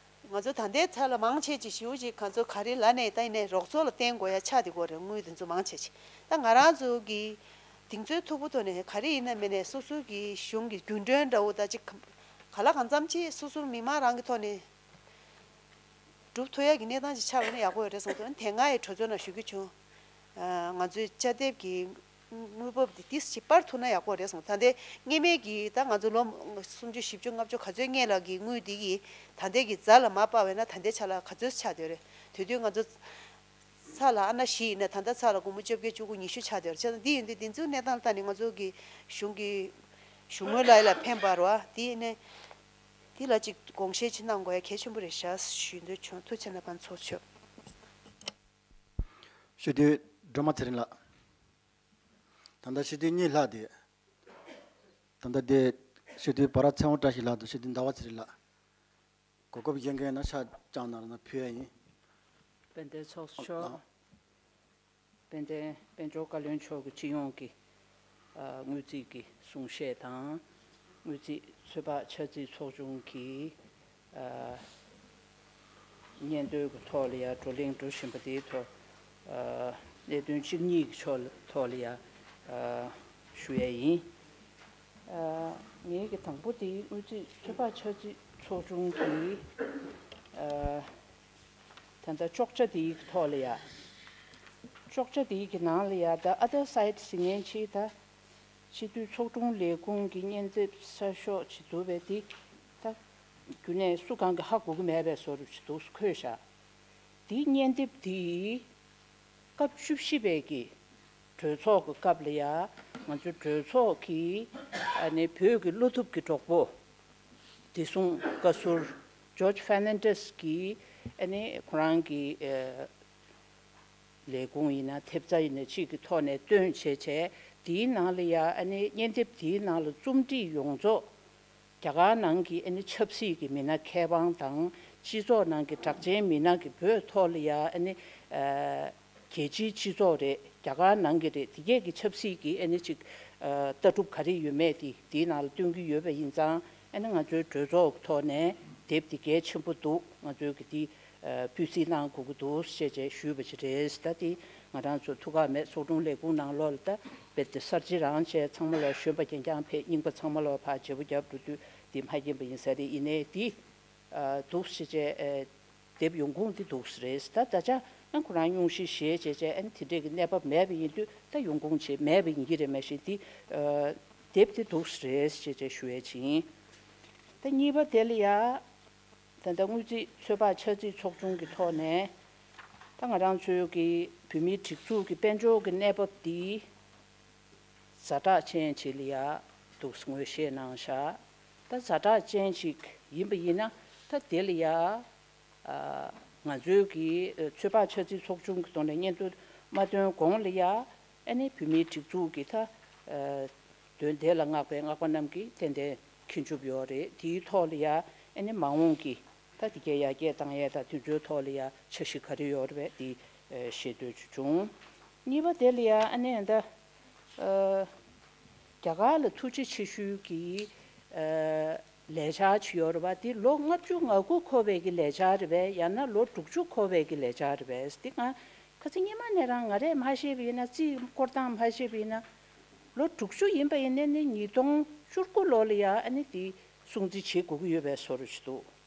ང་ཚོ་ད་ལྟའི་ཆ་ལ་མང་ཆེ་ཅིག་ཞེ་པོ་ཅིག་ང་ཚོ་ག་རེ་ལ་ནས་ད་ཡིན་ནའི་རོགས་ཚོགས་ལ་བརྟེན་དགོས་ཡ་ཆགས་བསྡད་ཀྱི་ཡོད་རེད། དངུལ་དེ་ཚོ་མང་ཆེ་ཅིག་ད་ང་རང་ཚོ་གི་གདེང་ཚོད་མཐུག་པོ་ཐོག་ནས་ག་རེ་ཡིན་ན་མིན་ནའི་སོ་སོ་གི་གཞུང་གི་རྒྱུན་གྲོན་འདྲ་བོ་ད་ཅིག་ག་ལ་གང་འཚམ་ཅིག་སོ་སོ་མི་མང་རང་གི་ཐོག་ནས་སྒྲུབ་ཐུབ་ཡག་གི་གནས་སྟངས་ཅིག་ཆགས་པ་ཡིན་ན་ཡག་པོ་ཡོད་རེད་བསམ་གྱི་འདུག་དེ་སྔ་ཡི་གྲོས་ཚོགས་ནང་ཞུ་རྒྱུ་བྱུང་། ང་ཚོའི་དཔྱ་དེབ་ཀྱི་དངུལ་འབབ་དེ་ཏིས་ཅིག་སྤར་ཐུབ་ན་ཡག་པོ་རེད་བསམ་གྱི་འདུག་ད་ལྟའི་སྔོན་མའི་གི་ད་ང་ཚོ་ལོ་སུམ་ཅུ་བཞི་བཅུ་ལྔ་བཅུ་ག་ཚོད་སྔོན་ལ་གི་དངུལ་དེ་གི་ད་ལྟའི་གི་རྫ་ལ་མར་སྤར་བས་ན་ད་ལྟའི་ཆ་ལ་ག་ཚོད་ཆགས་བསྡད་རེད། དེ་དུས་ང་ཚོ་ཚ་ལ་ཨ་ན་བཞི་ཡིན་ན་ད་ལྟ་ཚ་ལ་སྒོར་མོ་བཅོ་བརྒྱད་བཅུ་དགུ་ཉི་ཤུ་ཆགས་བསྡད་རེད། བྱས་ཙང་འདི་ཡིན་དུས་འདི་ཚོའི་གནས་སྟངས་ལ་ལྟ་ནས་ང་ཚོ་གི་གཞུང་གི་གཞུང་དངུལ་ལ་ཡིན་ལ་ཕན་པ་རེད་བ། འདི་ནས། འདི་ལ་ཅིག་དགོངས་བཞེས་ཅིག་གནང་དགོས་ཡ་གལ་ཆེན་པོ་རེད་ཤག་ཞུ་འདོད་བྱུང་། ཐུགས་རྗེ་ཆེ་གནང་། ཕན་ཚོགས་ཆོག་སྤྱི་འཐུས་སྒྲོལ་མ་ཚེ་རིང་ལགས། ད་ལྟ་སྤྱི་འཐུས་གཉིས་ལྷག་དེ། ད་ལྟ་དེ་སྤྱི་འཐུས་བ་ར་ཚེ་དབང་བཀྲ་ཤིས་ལགས་དང་སྤྱི་འཐུས་ཟླ་བ་ཚེ་རིང་ལགས། གོ་སྐབས་ཡིན་མཁན་ན་ཕྱག་བརྐྱངས་གནང་ན་ཕུལ་ཡ་ཡིན། དཔལ་ལྡན་ཚོགས་གཙོ་མཆོག་ཨ། དཔལ་ལྡན་དཔལ་འབྱོར་བཀའ་བློན་མཆོག་གི་སྤྱི་ཡོངས་ཀྱི་ཨ་དངུལ་རྩིས་ཀྱི་གསུང་བཤད་དང་། དངུལ་རྩིས་ཚོད་དཔག་འཆར་རྩིས་ཚོགས་ཆུང་གི་ཨ་སྙན་ཐོའི་ཐོག་ལ་ཡ་བགྲོ་གླེང་འགྲོ་བཞིན་པ་དེའི་ཐོག་ཨ་གནད་དོན་གཅིག་གཉིས་ཀྱི་ཕྱོགས་ཐོག་ལ་ཡ་ཨ་ཞུ་ཡས་ཡིན། ཨ་ངེད་ཀྱི་དང་པོ་དེ་དངུལ་རྩིས་ཚོད་དཔག་འཆར་རྩིས་ཚོགས་ཆུང་གི་ཨ་ད་ལྟ་གཅོག་ཆ་དེའི་ཐོག་ལ་ཡ་ ཅོག་ཆ་འདི་གི་ནང་ལ་ཡ་ད་other side་ཟེར་མཁན་ཅིག་ད་སྤྱི་འཐུས་ཚོགས་དྲུང་ལས་ཁུངས་ཀྱི་སྙན་དེབ་གསར་ཤོག་ཅིག་འདུག་པས། འདི་ད་རྒྱུན་ནས་སུ་གང་གིས་ཧ་གོ་གི་མེད་པའི་བཟོ་འདྲ་ཅིག་འདུག་འཁོད་བཞག་འདིའི་སྙན་དེབ་འདི་སྐབས་བཅུ་བཞི་པའི་གི་གྲོས་ཚོགས་ཀྱི་སྐབས་ལ་ཡ་ང་ཚོའི་གྲོས་ཚོགས་ཀྱི་ཨ་ནི་བོད་ཀྱི་བློ་ཐུབ་ཀྱི་གྲོགས་པོ་བདེ་སྲུང་བཀའ་ཟུར་ཇོརྗ་ཧྥེར་ནན་ཏེས་ཀྱིས་ཨ་ནི་ཁོ་རང་གི་ཨ་ལས་ཁུངས་ཡིན་ན་ཐེབས་རྩ་ཡིན་ན་ཅིག་གི་ཐོག་ནས་བཏོན་བྱས་བྱས། དེའི་ནང་ལ་ཡ་ཨ་ནི་སྙན་དེབ་དེའི་ནང་ལ་རྩོམ་སྒྲིག་ཡོངས་རྫོགས་རྒྱ་གར་ནང་གི་ཨ་ནི་ཆབ་སྲིད་ཀྱི་མི་སྣ་མཁས་དབང་དང་སྤྱི་ཚོགས་ནང་གི་གྲགས་ཅན་མི་སྣ་གི་བོད་ཐོག་ལ་ཡ་ཨ་ནི་ཨ་རྒྱལ་སྤྱིའི་སྤྱི་ཚོགས་རེད། རྒྱ་གར་ནང་གི་རེད། དེ་གས་ཀྱི་ཆབ་སྲིད་ཀྱི་ཨ་ནི་ཅིག་ཨ་ལྟ་གྲུབ་ག་རེ་ཡོད་མེད་དེ་དེའི་ནང་ལ་སྟོན་གྱི་ཡོད་པ་ཡིན་ཙང་། ཨ་ནི་ང་ཚོའི་གྲོས་ཚོགས་ཐོག་ནས་དེབ་དེ་གལ་ཆེན་པོ་འདུག་ང་ཚོའི་གི་དེ་ཨ་སྤུས་གཟིགས་གནང་དགོས་ཀྱི་འདུག་ཞེས་བྱས་ཞུས་པ་ཅིག་རེད། ད་དེ་ང་རང་ཚོ་ཐུགས་ཁག་མེད། ཚོགས་དྲུང་ལས་ཁུངས་ནང་ལོགས་ལ་ད་རྦད་དེ་གསར་བརྗེ་རང་བྱས་ཚང་མ་ལོག་གཞོན་པ་རྐྱང་རྐྱང་ཕེབས། རྙིང་པ་ཚང་མ་ལོག་ཕར་བརྗེ་པོ་རྒྱབ་འགྲོ་དུས་དེ་མ་མཁྱེན་པ་ཡིན་ས་རེད། ཡིན་ནའི་དེ་ཨ་འདུག་ཞེས་བྱས་ཨ་དེབ་ཡོང་ཁུངས་དེ་འདུག་ས་རེད། ད་ད་ཆ་ཨ་ཁོ་རང་སྙུང་གཞི་བཞེས་བྱས་བྱས་ཨ་ནི་དེ་འདྲས་ཀྱི་གནས་བབ་མེད་པ་ཡིན་དུས་ད་ཡོང་ཁུངས་བྱས་མེད་པ་ཡིན་གྱི་རེད། མ་གཞི་དེ་ཨ་དེབ་དེ་འདུག་ས་རེད་ཞེས་བྱས་ཞུ་ཡས་ཅིག་ཡིན། ད་གཉིས་པ་དེ་ལ་ཡ། ད་ལྟ་དངུལ་རྩིས་ཚོད་དཔག་ཆ་རྩིས་ཚོགས་ཆུང་གི་ཐོག་ནས་ད་ང་རང་ཚོའི་གི་བོད་མིའི་སྒྲིག་འཛུགས་ཀྱི་དཔལ་འབྱོར་གྱི་གནས་བབ་འདི་ཛ་དྲག་ཅན་ཅིག་ལ་ཡ་འདུག་ངོས་བཞེས་གནང་བཞག་ད་ཛ་དྲག་ཅན་ཅིག་ཡིན་པ་ཡིན་ན་ད་དེ་ལ་ཡ་ཨ་ང་ཚོའི་གི་ཚོད་དཔག་ཆ་རྩིས་ཚོགས་ཆུང་གི་ཐོག་ནས་སྙན་ཐོ་མ་བཏོན་གོང་ལ་ཡ། ཨ་ནི་བོད་མིའི་སྒྲིག་འཛུགས་ཀྱི་ད་ཨ་དོན་དེ་ལ་བསྔགས་པའི་བསྔགས་པ་རྣམས་ཀྱིས་ཏན་ཏན་མཁྱེན་གྱི་ཡོད་རེད། དེའི་ཐོག་ལ་ཡ་ཨ་ནི་མ་འོངས་ཀྱི་ད་དེ་གའི་ཡར་རྒྱས་བཏང་ཡས་དང་དེ་ཚོའི་ཐོག་ལ་ཡ་འཆར་གཞི་ག་རེ་ཡོད་རེད་པས་དེ་ཨ་ཤེས་འདོད་ཅིག་བྱུང་། གཉིས་པ་དེ་ལ་ཡ་ཨ་ནི་ད་ཨ་རྒྱ་གར་ལ་ཐུགས་རྗེ་ཆེ་ཞུའི་གི་ཨ་ལས་འཆར་ཅིག་ཡོད་རེད་པ། དེ་ལོ་ལྔ་བཅུ་ང་དགུ་འཁོར་བའི་གི་ལས་འཆར་རེད་པས། ཡང་ན་ལོ་དྲུག་ཅུ་འཁོར་བའི་གི་ལས་འཆར་རེད་པས། དེ་ང་ཁ་སང་སྔོན་མ་ནས་རང་ང་རས་མ་ཤེས་པ་ཡིན་ན། རྩིས་སྐོར་སྟངས་མ་ཤེས་པ་ཡིན་ན། ལོ་དྲུག་ཅུ་ཡིན་པ་ཡིན་ན་ནི་ཉིས་སྟོང་བཅུ་དགུ་ལོ་ལ་ཡ་ཨ་ནི་དེ་སྲུང་བརྩི་བྱེད་དགོས་ཀྱི་ཡོད་པའི་བཟོ་འདྲ་ཅིག་འདུག་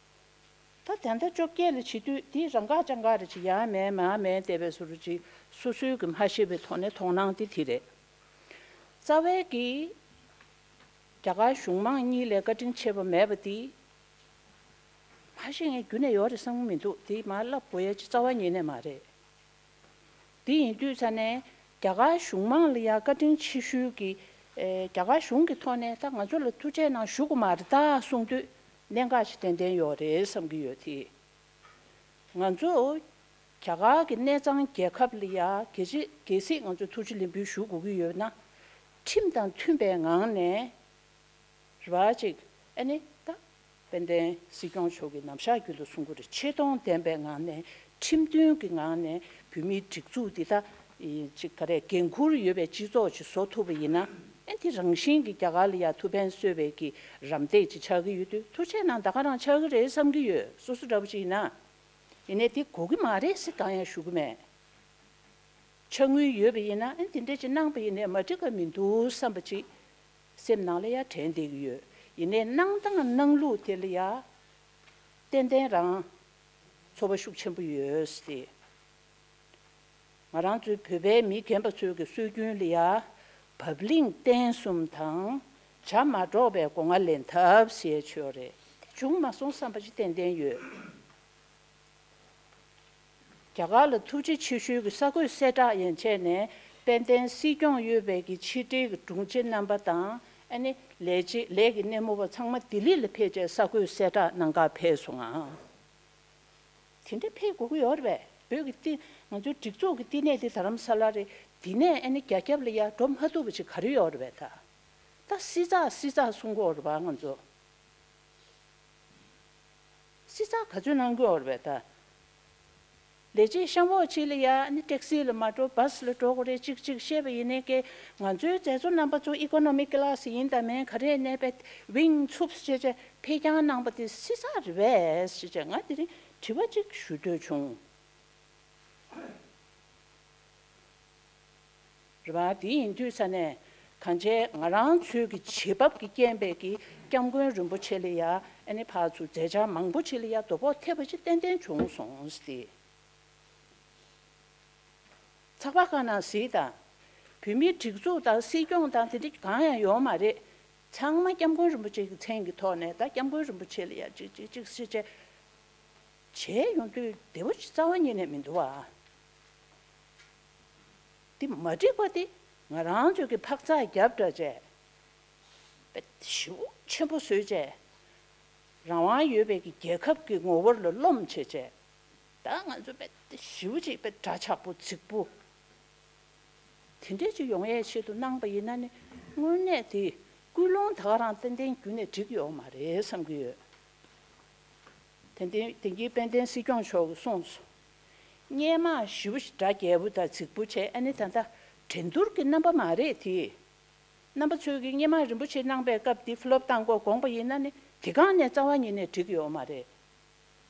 ད་ད་ལྟ་བཅོ་བརྒྱད་ལ་བྱེད་དུས་དེ་རང་འགག་ཅང་འགག་རེ་ཅིག་ཡང་མེད་མ་མེད་བསྡད་པའི་བཟོ་འདྲ་ཅིག་སོ་སོའི་གི་མ་ཤེས་པའི་ཐོག་ནས་མཐོང་སྣང་དེ་དེ་རེད། རྩ་བའི་གི་རྒྱ་གར་གཞུང་མང་གཉིས་ལས་བཀའ་དྲིན་ཆེ་བ་མེད་པ་དེ་མ་ཤེས་མཁན་རྒྱུན་ནས་ཡོད་རེད་བསམ་གྱི་མི་འདུག་དེ་མར་ལབ་དགོས་ཡ་ཅིག་རྩ་བ་ཉིད་ནས་མ་རེད། དེ་ཡིན་དུས་ཙ་ནས་རྒྱ་གར་གཞུང་མང་ལ་ཡ་བཀའ་དྲིན་ཆེ་ཤོས་ཀྱི་ཨེ་རྒྱ་གར་གཞུང་གི་ཐོག་ནས་ད་ང་ཚོ་ལ་ཐུགས་རྗེ་གནང་ཞུ་དགོས་མ་རེད་ད་གསུངས་དུས་གནད་འགག་ཅིག་ཏན་ཏན་ཡོད་རེད་བསམ་གྱི་ཡོད་དེ། ང་ཚོ་རྒྱ་གར་གྱི་གནས་ཚང་རྒྱལ་ཁབ་ལ་ཡ་གལ་ཆེ་གལ་སྲིད་ང་ཚོ་ཐུགས་རྗེ་ལེགས་འབུལ་ཞུ་དགོས་ཀྱི་ཡོད་ན། ཁྲིམས་དང་མཐུན་པའི་ངང་ནས་རེ་བ་ཅིག་ཨ་ནི་ད་དཔལ་ལྡན་སྲིད་སྐྱོང་མཆོག་གིས་ནམ་ཞག་རྒྱུན་དུ་གསུང་གི་རེད། ཆེ་མཐོང་ལྡན་པའི་ངང་ནས་ཁྲིམས་མཐུན་གྱི་ངང་ནས་བོད་མིའི་སྒྲིག་འཛུགས་འདི་ད་ཅིག་ག་རེ་འགན་འཁུར་ཡོད་པའི་སྤྱི་ཚོགས་ཅིག་བཟོ་ཐུབ་པ་ཡིན་ན། ཨ་འདི་རང་བཞིན་གྱིས་རྒྱ་གར་ལ་ཡ་ཐུགས་ཕན་གསོས་པའི་གི་རམ་འདེགས་ཅིག་ཆགས་ཀྱི་ཡོད་དུས། ཐུགས་རྗེ་གནང་། ད་ག་རང་ཆགས་ཀྱི་རེད་བསམ་གྱི་ཡོད། སོ་སོ་འདྲ་པོ་ཅིག་ཡིན་ན། ཡིན་ནའི་དེ་དགོས་ཀྱི་མ་རེད་ཟེར་གང་ཡང་ཞུ་གི་མེད། ཆ་དངུལ་ཡོད་པ་ཡིན་ན་ཨ་དེ་འདྲ་ཅིག་གནང་པ་ཡིན་ནའི་མ་འགྲིག་ག་མི་འདུག་བསམ་པ་ཅིག་སེམས་ནང་ལ་ཡ་དྲན་བསྡད་ཀྱི་ཡོད། ཡིན་ནའི་གནང་སྟངས་གནང་ལུགས་དེ་ལ་ཡ་ཏན་ཏན་རང་ཚོར་བ་ཤུགས་ཆེན་པོ་ཡོད་ཟེར། ང་རང་ཚོའི་བོད་པའི་མི་རྒན་པ་ཚོའི་གི་སྲོལ་རྒྱུན་ལ་ཡ་བབ་བརླིང་བསྟན་གསུམ་དང་བྱ་མ་འགྲོགས་པའི་སྒོ་ང་ལེན་ཐབས་ཟེར་ཡ་ཅིག་ཡོད་རེད། དེ་བྱུང་མ་སོང་བསམ་པ་ཅིག་ཏན་ཏན་ཡོད། རྒྱ་གར་ལ་ཐུགས་རྗེ་ཆེ་ཞུའི་གི་གསར་འགོད་གསལ་བསྒྲགས་ཡན་ཆད་ནས་དཔལ་ལྡན་སྲིད་སྐྱོང་གཡོལ་བའི་གི་ཕྱི་འབྲེལ་གྱི་དྲུང་ཆེ་རྣམ་པ་དང་། ཨ་ནི་ལས་བྱེད་ལས་ཀྱི་སྣེ་མོ་བ་ཚང་མ་ལྡི་ལི་ལ་ཕེབས་བྱས་གསར་འགོད་གསལ་བསྒྲགས་གནང་གར་ཕེབས་སོང་ང་། དེ་འདྲ་ཕེབས་དགོས་ཀྱི་ཡོད་རེད་པས། བོད་ཀྱི་བསྟི་ང་ཚོའི་སྒྲིག་འཛུགས་ཀྱི་བསྟི་གནས་དེ་རྡ་རམ་ས་ལ་རེད། འདི་ནས་ཨ་ནི་རྒྱ་ཁྱབ་ལ་ཡར་འགྲོ་མ་ཐུབ་པ་ཅིག་ག་རེ་ཡོད་རེད་པས། ད་ད་སྲིད་ཚགས་སྲིད་ཚགས་གསུང་གི་ཡོད་རེད་པ། ང་ཚོ་སྲིད་ཚགས་ག་ཚོད་གནང་གི་ཡོད་རེད་པས་ད། ལས་བྱེད་གཤམ་འོག་ཅིག་ལ་ཡ་ཨ་ནི་ཊེག་སི་ལ་མ་འགྲོ་བྷ་སི་ལ་འགྲོ་དགོས་རེད་ཅིག་ཅིག་བཤད་པ་ཡིན་ནའི་ཀྱེ། ང་ཚོའི་མཛད་གཙོ་རྣམ་པ་ཚོ་ཨི་ཀོ་ནོ་མི་ཀི་ལ་སི་ཡིན་དང་མིན་ག་རེ་གནས་པའི་ཝིང་ཚུབ་ཞེས་བྱས་ཕེབས་རྐྱང་གནང་པ་དེ་སྲིད་ཚགས་རེད་པས་ཞེས་བྱས་ང་དེ་རིང་དྲི་བ་ཅིག་ཞུ་འདོད་བྱུང་། རེད་པ། དེ་ཡིན་དུས་ས་ནས་གང་བྱས་ང་རང་ཚོའི་གི་བྱེད་བབ་ཀྱི་རྐྱེན་པས་ཀྱི་སྐྱབས་མགོན་རིན་པོ་ཆེ་ལ་ཡ་ཨ་ནི་ཕར་ཚུར་མཛད་འཆར་མང་པོ་ཅིག་ལ་ཡ་དོ་ཕོག་ཐེབས་པ་ཅིག་ཏན་ཏན་བྱུང་སོང་སྟེ། ཚགས་པར་ཁག་ནང་གཟིགས་དང་། བོད་མིའི་སྒྲིག་འཛུགས་དང་སྲིད་སྐྱོང་དང་དེ་འདྲ་གང་ཡང་ཡོད་མ་རེད། ཚང་མ་སྐྱབས་མགོན་རིན་པོ་ཆེ་གི་མཚན་གྱི་ཐོག་ནས། ད་སྐྱབས་མགོན་རིན་པོ་ཆེ་ལ་ཡ་ཅིག་ཅིག་ཅིག་ཟེར་བྱས་བྱས་ཡོང་དུས་བདེ་པོ་ཅིག་རྩ་བ་ཉིད་ནས་མི་འདུག་བ། འདི་མ་འགྲིག་པ་འདི་ང་རང་ཚོས་ཀྱི་འཕག་འཚག་རྒྱབ་འདྲ་བྱས། དཔེ་ཞེ་པོ་ཆེན་པོ་བཟོས་བྱས། རང་དབང་ཡོད་པའི་གི་རྒྱལ་ཁབ་ཀྱི་ངོ་བོར་ལ་རློམ་བྱས་བྱས། ད་ང་ཚོ་དཔེ་ཞེ་པོ་ཅིག་དཔེ་འདྲ་ཆགས་པོ་རྫིག་པོ། དེ་འདྲས་ཅིག་ཡོང་ཡས་ཆེད་དུ་གནང་པ་ཡིན་ན་ནི། དངོས་གནས་དེ་ཀུན་སློང་ད་ག་རང་ཏན་ཏན་རྒྱུན་ནས་འགྲིག་ཡོད་མ་རེད་བསམ་གྱི་ཡོད། དེ་འདི་དེང་གི་དཔལ་ལྡན་སྲིད་སྐྱོང་མཆོག་གིས་གསུངས་སོང་། སྔོན་མ་ཞེ་པོ་ཞིག་འདྲ་རྒྱས་པོ་དང་རྫིག་པོ་བྱས། ཨ་ནི་ད་ལྟ་འགྲན་བསྡུར་གྱི་རྣམ་པ་མ་རེད་དེ། རྣམ་པ་ཚོས་ཀྱི་སྔོན་མ་རིན་པོ་ཆེ་གནང་པའི་སྐབས་འདི་ཕི་ལོབ་བཏང་དགོས་དགོངས་པ་ཡིན་ན་ནི། དེ་སྒང་ནས་རྩ་བ་ཉིད་ནས་འགྲིག་ཡོད་མ་རེད།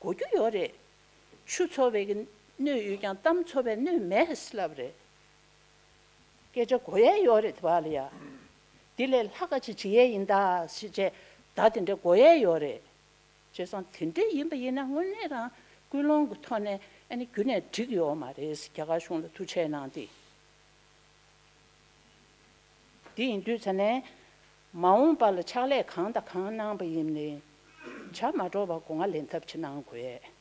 གོ་རྒྱུ་ཡོད་རེད། ཆུ་འཚོ་བའི་གི་སྣོད་ཡོད་ཀྱང་གཏམ་འཚོ་བའི་སྣོད་མེད་ཟེར་ལབ་རེད། སྐད་ཆ་གོ་ཡས་ཡོད་རེད་དེ་བ་ལ་ཡ། འདི་ལས་ལྷག་ག་ཅིག་བྱེད་ཡས་ཡིན་ད་ཟེར་བྱས། ད་དེ་འདྲ་གོ་ཡས་ཡོད་རེད། བྱས་ཙང་དེ་འདྲ་ཡིན་པ་ཡིན་ན་དངོས་གནས་རང་ཀུན་སློང་གི་ཐོག་ནས་ཨ་ནི་རྒྱུན་ནས་འགྲིག་ཡོད་མ་རེད། རྒྱ་གར་གཞུང་ལ་ཐུགས་རྗེ་གནང་སྟེ། དེ་ཡིན་དུས་ཙ་ནས་མ་འོངས་པ་ལ་ཕྱག་ལས་གང་དང་གང་གནང་པ་ཡིན་ནའི་བྱ་མ་འགྲོ་བར་སྒོ་ང་ལེན་ཐབས་ཅིག་གནང་དགོས་ཡས།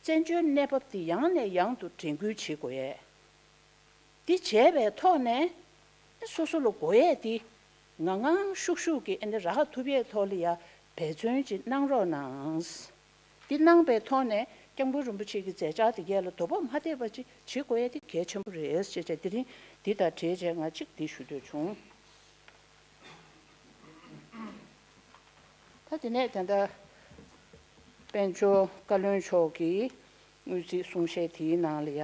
བཙན་བྱོལ་གནས་བབ་འདི་ཡང་ནས་ཡང་དུ་དྲན་སྐུལ་བྱེད་དགོས་ཡས། འདི་བྱས་པའི་ཐོག་ནས་སོ་སོ་ལ་དགོས་ཡས་འདི་ངང་ངང་ཤུགས་ཤུགས་ཀྱིས་ཨ་ནི་རག་ཐུབ་ཡས་ཐོག་ལ་ཡ་འབད་བརྩོན་ཅིག་གནང་རོགས་གནང་། འདི་གནང་པའི་ཐོག་ནས་སྐྱབས་མགོན་རིན་པོ་ཆེ་གི་མཛད་འཆར་དེ་གས་ལ་དོ་ཕོག་མ་ཐེབས་པ་ཅིག་བྱེད་དགོས་ཡས་དེ་གལ་ཆེན་པོ་རེད་ཅེས་བྱས། དེ་རིང་འདི་དང་འབྲེལ་བྱས་ང་གཅིག་འདི་ཞུ་འདོད་བྱུང་། ད་དེ་ནས་ད་ལྟ་དཔལ་འབྱོར་བཀའ་བློན་མཆོག་གིས་དངུལ་རྩིས་གསུང་བཤད་དེའི་ནང་ལ་ཡ།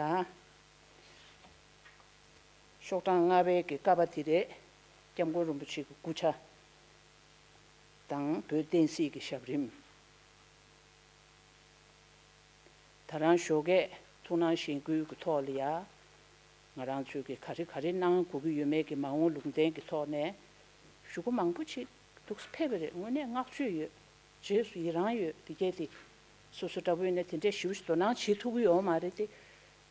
ཤོག་གྲངས་ལྔ་པའི་གི་ཀ་པ་དེ་རེད། སྐྱབས་མགོན་རིན་པོ་ཆེ་གི་སྐུ་ཕྱྭ་དང་བོད་བསྟན་སྲིད་ཀྱི་ཞབས་རིམ། ད་རང་ཞོགས་ཀས་ཐུགས་སྣང་གཞེན་སྐུལ་གྱི་ཐོག་ལ་ཡ། ང་རང་ཚོས་ཀྱི་ག་རེ་ག་རེ་གནང་དགོས་ཀྱི་ཡོད་མེད་ཀྱི་མ་འོངས་ལུང་བསྟན་གྱི་ཐོག་ནས་ཞུ་སྒོ་མང་པོ་ཅིག་འདུག་སེ་ཕེབས་པ་རེད། དངོས་གནས་བསྔགས་བརྗོད་ཡོད། རྗེས་སུ་ཡི་རང་ཡོད། དེ་གས་དེ་སོ་སོ་འདྲ་པོ་ཡིན་ན་དེ་འདྲས་ཞེ་པོ་ཞིག་དོ་སྣང་བྱེད་ཐུབ་ཀྱི་ཡོད་མ་རེད་དེ།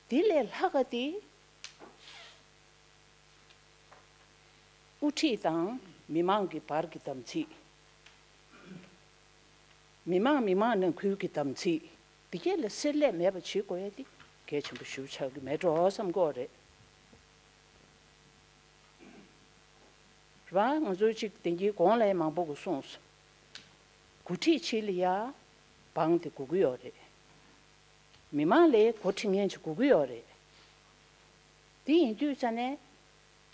དེ་ལས་ལྷག་ག་དེ། དབུ་ཁྲིད་དང་མི་མང་གི་བར་གྱི་དམ་ཚིག་མི་མང་མི་མང་ནང་ཁུལ་གྱི་དམ་ཚིག་འདི་གས་ལ་སེར་ལས་མེད་པ་བྱེད་དགོས་ཡ་དེ་གལ་ཆེན་པོ་ཞེ་པོ་ཆགས་ཀྱི་མེད་འགྲོ་བསམ་གྱི་ཡོད་རེད། རེད་བ། ང་ཚོ་གཅིག་དེང་གི་གོང་ལ་མང་པོ་གིས་གསུངས་སོང་། འགོ་ཁྲིད་ཅིག་ལ་ཡ་དབང་དེ་དགོས་ཀྱི་ཡོད་རེད། མི་མང་ལ་འགོ་ཁྲིད་མཁན་ཅིག་དགོས་ཀྱི་ཡོད་རེད། དེ་ཡིན་དུས་ཙ་ནས་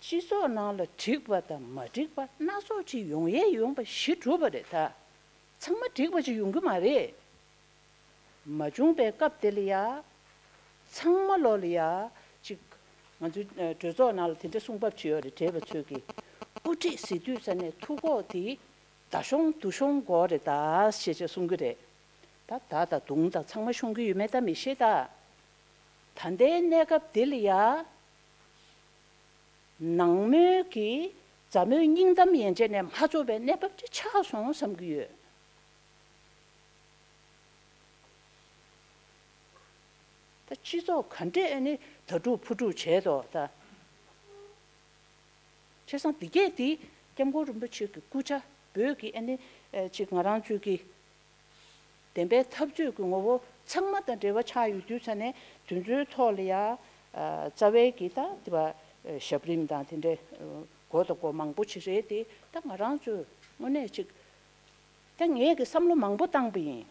སྤྱི་ཚོགས་ནང་ལ་འགྲིག་པ་དང་མ་འགྲིག་པ་སྣ་ཚོགས་ཅིག་ཡོང་ཡས་ཡོང་པ་གཞི་གྲུབ་པ་རེད་ད། ཚང་མ་འགྲིག་པ་ཅིག་ཡོང་གི་མ་རེད། མ་བྱུང་པའི་སྐབས་དེ་ལ་ཡ། ཚང་མ་ལོ་ལ་ཡ། ཅིག་ང་ཚོའི་ཨ་གྲོས་ཚོགས་ནང་ལ་དེ་འདྲ་གསུང་བབ་ཅིག་ཡོད་རེད། བགྲེས་པ་ཚོས་ཀྱིས་དབུ་ཁྲིད་ཟེར་དུས་ཙ་ནས་ཐུགས་ཁོག་དེ་མདའ་གཞོང་མདུང་གཞོང་དགོས་རེད་ད་ཞེས་བྱས་གསུང་གི་རེད། ད་མདའ་དང་མདུང་དང་ཚང་མ་གཞོང་གི་ཡོད་མེད་ད་མི་ཤེས་ད། ད་ལྟའི་གནས་སྐབས་འདི་ལ་ཡ། ནང་མོལ་གྱིས་མཛའ་མོའི་སྙིང་གཏམ་ཡན་ཆད་ནས་མ་རྫོགས་པའི་གནས་བབ་ཅིག་ཆགས་སོང་བསམ་གྱི་ཡོད། ད་སྤྱི་ཚོགས་ག་འདྲས་ཨ་ནི་དྭ་ཕྲུག་ཕུ་ཕྲུག་བྱས་ཏོ་ད། བྱས་ཙང་འདི་གས་འདི་སྐྱབས་མགོན་རིན་པོ་ཆེ་གི་སྐུ་ཕྱྭ་བོད་ཀྱི་ཨ་ནི་ཨ་ཅིག་ང་རང་ཚོའི་གི་བདེན་པའི་འཐབ་རྩོད་ཀྱི་ངོ་བོ་ཚང་མ་དང་འབྲེལ་བ་ཆགས་ཡོད་དུས་ཙ་ནས་དེ་ཚོའི་ཐོག་ལ་ཡ་ཨ་རྩ་བའི་གི་ད་དེ་བ་ཨ་ཞབས་རིམ་དང་དེ་འདྲའི་ཨ་སྒོ་དང་སྒོ་མང་པོ་ཅིག་རེད་དེ། ད་ང་རང་ཚོས་དངོས་གནས་ཅིག་ད་ངས་ཀྱི་བསམ་བློ་མང་པོ་བཏང་པ་ཡིན།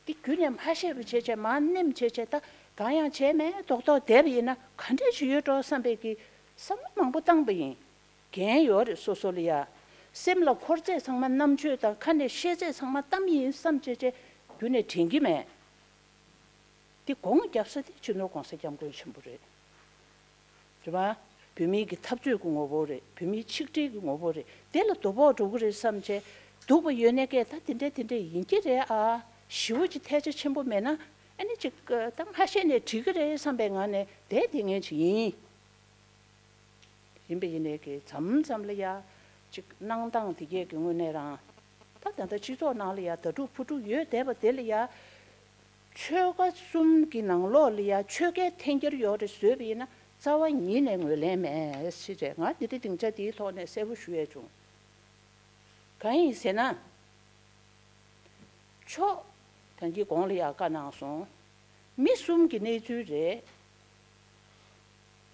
འདི་རྒྱུན་ནས་མ་བཤད་པ་བྱས་བྱས་མར་ནེམ་བྱས་བྱས་ད་གང་ཡང་བྱས་མེད་མདོག་མདོག་བསྡད་པ་ཡིན་ན་ག་འདྲས་ཞིག་ཡོད་འགྲོ་བསམ་པའི་གི་བསམ་བློ་མང་པོ་བཏང་པ་ཡིན། འགན་ཡོད་རེད་སོ་སོ་ལ་ཡ། སེམས་ལ་འཁོར་ཚད་ཚང་མ་རྣམ་དཔྱོད་དང་ཁ་ནས་བཤད་ཚད་ཚང་མ་གཏམ་ཡིན་བསམ་བྱས་བྱས་རྒྱུན་ནས་དྲན་གྱི་མེད། འདི་དགོངས་རྒྱབ་ས་དེ་སྤྱི་ནོར་༸གོང་ས་༸སྐྱབས་མགོན་ཆེན་པོ་རེད། རེད་བ། བོད་མིའི་གི་འཐབ་རྩོད་ཀྱི་ངོ་བོ་རེད། བོད་མིའི་ཆིག་སྒྲིལ་གྱི་ངོ་བོ་རེད། དེ་ལ་དོ་ཕོག་འགྲོ་གི་རེད་བསམ་བྱས་སྡུག་པ་ཡོད་ནའི་སྐད་ད་དེ་འདྲས་དེ་འདྲས་ཡིན་གྱི་རེད་ཨ། ཞེ་པོ་ཅིག་ཐལ་ཆ་ཆེན་པོ་མེད་ན་ཨ་ནི་ཅིག་ད་མ་བཤད་ནས་འགྲིག་གི་རེད་བསམ་པའི་ངང་ནས་བསྡད་བསྡད་མཁན་ཅིག་ཡིན། ཡིན་པ་ཡིན་ནའི་གི་མཚམས་མཚམས་ལ་ཡ་ཅིག་གནང་སྟངས་དེ་གས་ཀྱི་དངོས་གནས་རང་ད་ད་ལྟ་སྤྱི་ཚོགས་ནང་ལ་ཡ་དྭ་ཕྲུག་ཕུ་ཕྲུག་ཡོད་བསྡད་པ་དེ་ལ་ཡ། ཆོལ་ཁ་གསུམ་གྱི་ནང་ལོགས་ལ་ཡ་ཆོལ་ཁའི་འཐེན་འཁྱེར་ཡོད་རེད་བཟོས་པ་ཡིན་ན་རྩ་བ་ཉིད་ནས་ངོས་ལེན་མེད་ཞེས་རེད། ང་འདི་འདྲའི་སྡིངས་ཆ་འདིའི་ཐོག་ནས་གསལ་པོ་ཞུ་ཡས་བྱུང་། གང་ཡིན་ཟེར་ན། ཕྱོགས་གང་གི་གོང་ལ་ཡ་བཀའ་གནང་སོང་། མི་གསུམ་གྱི་གནས་ཚུལ་རེད།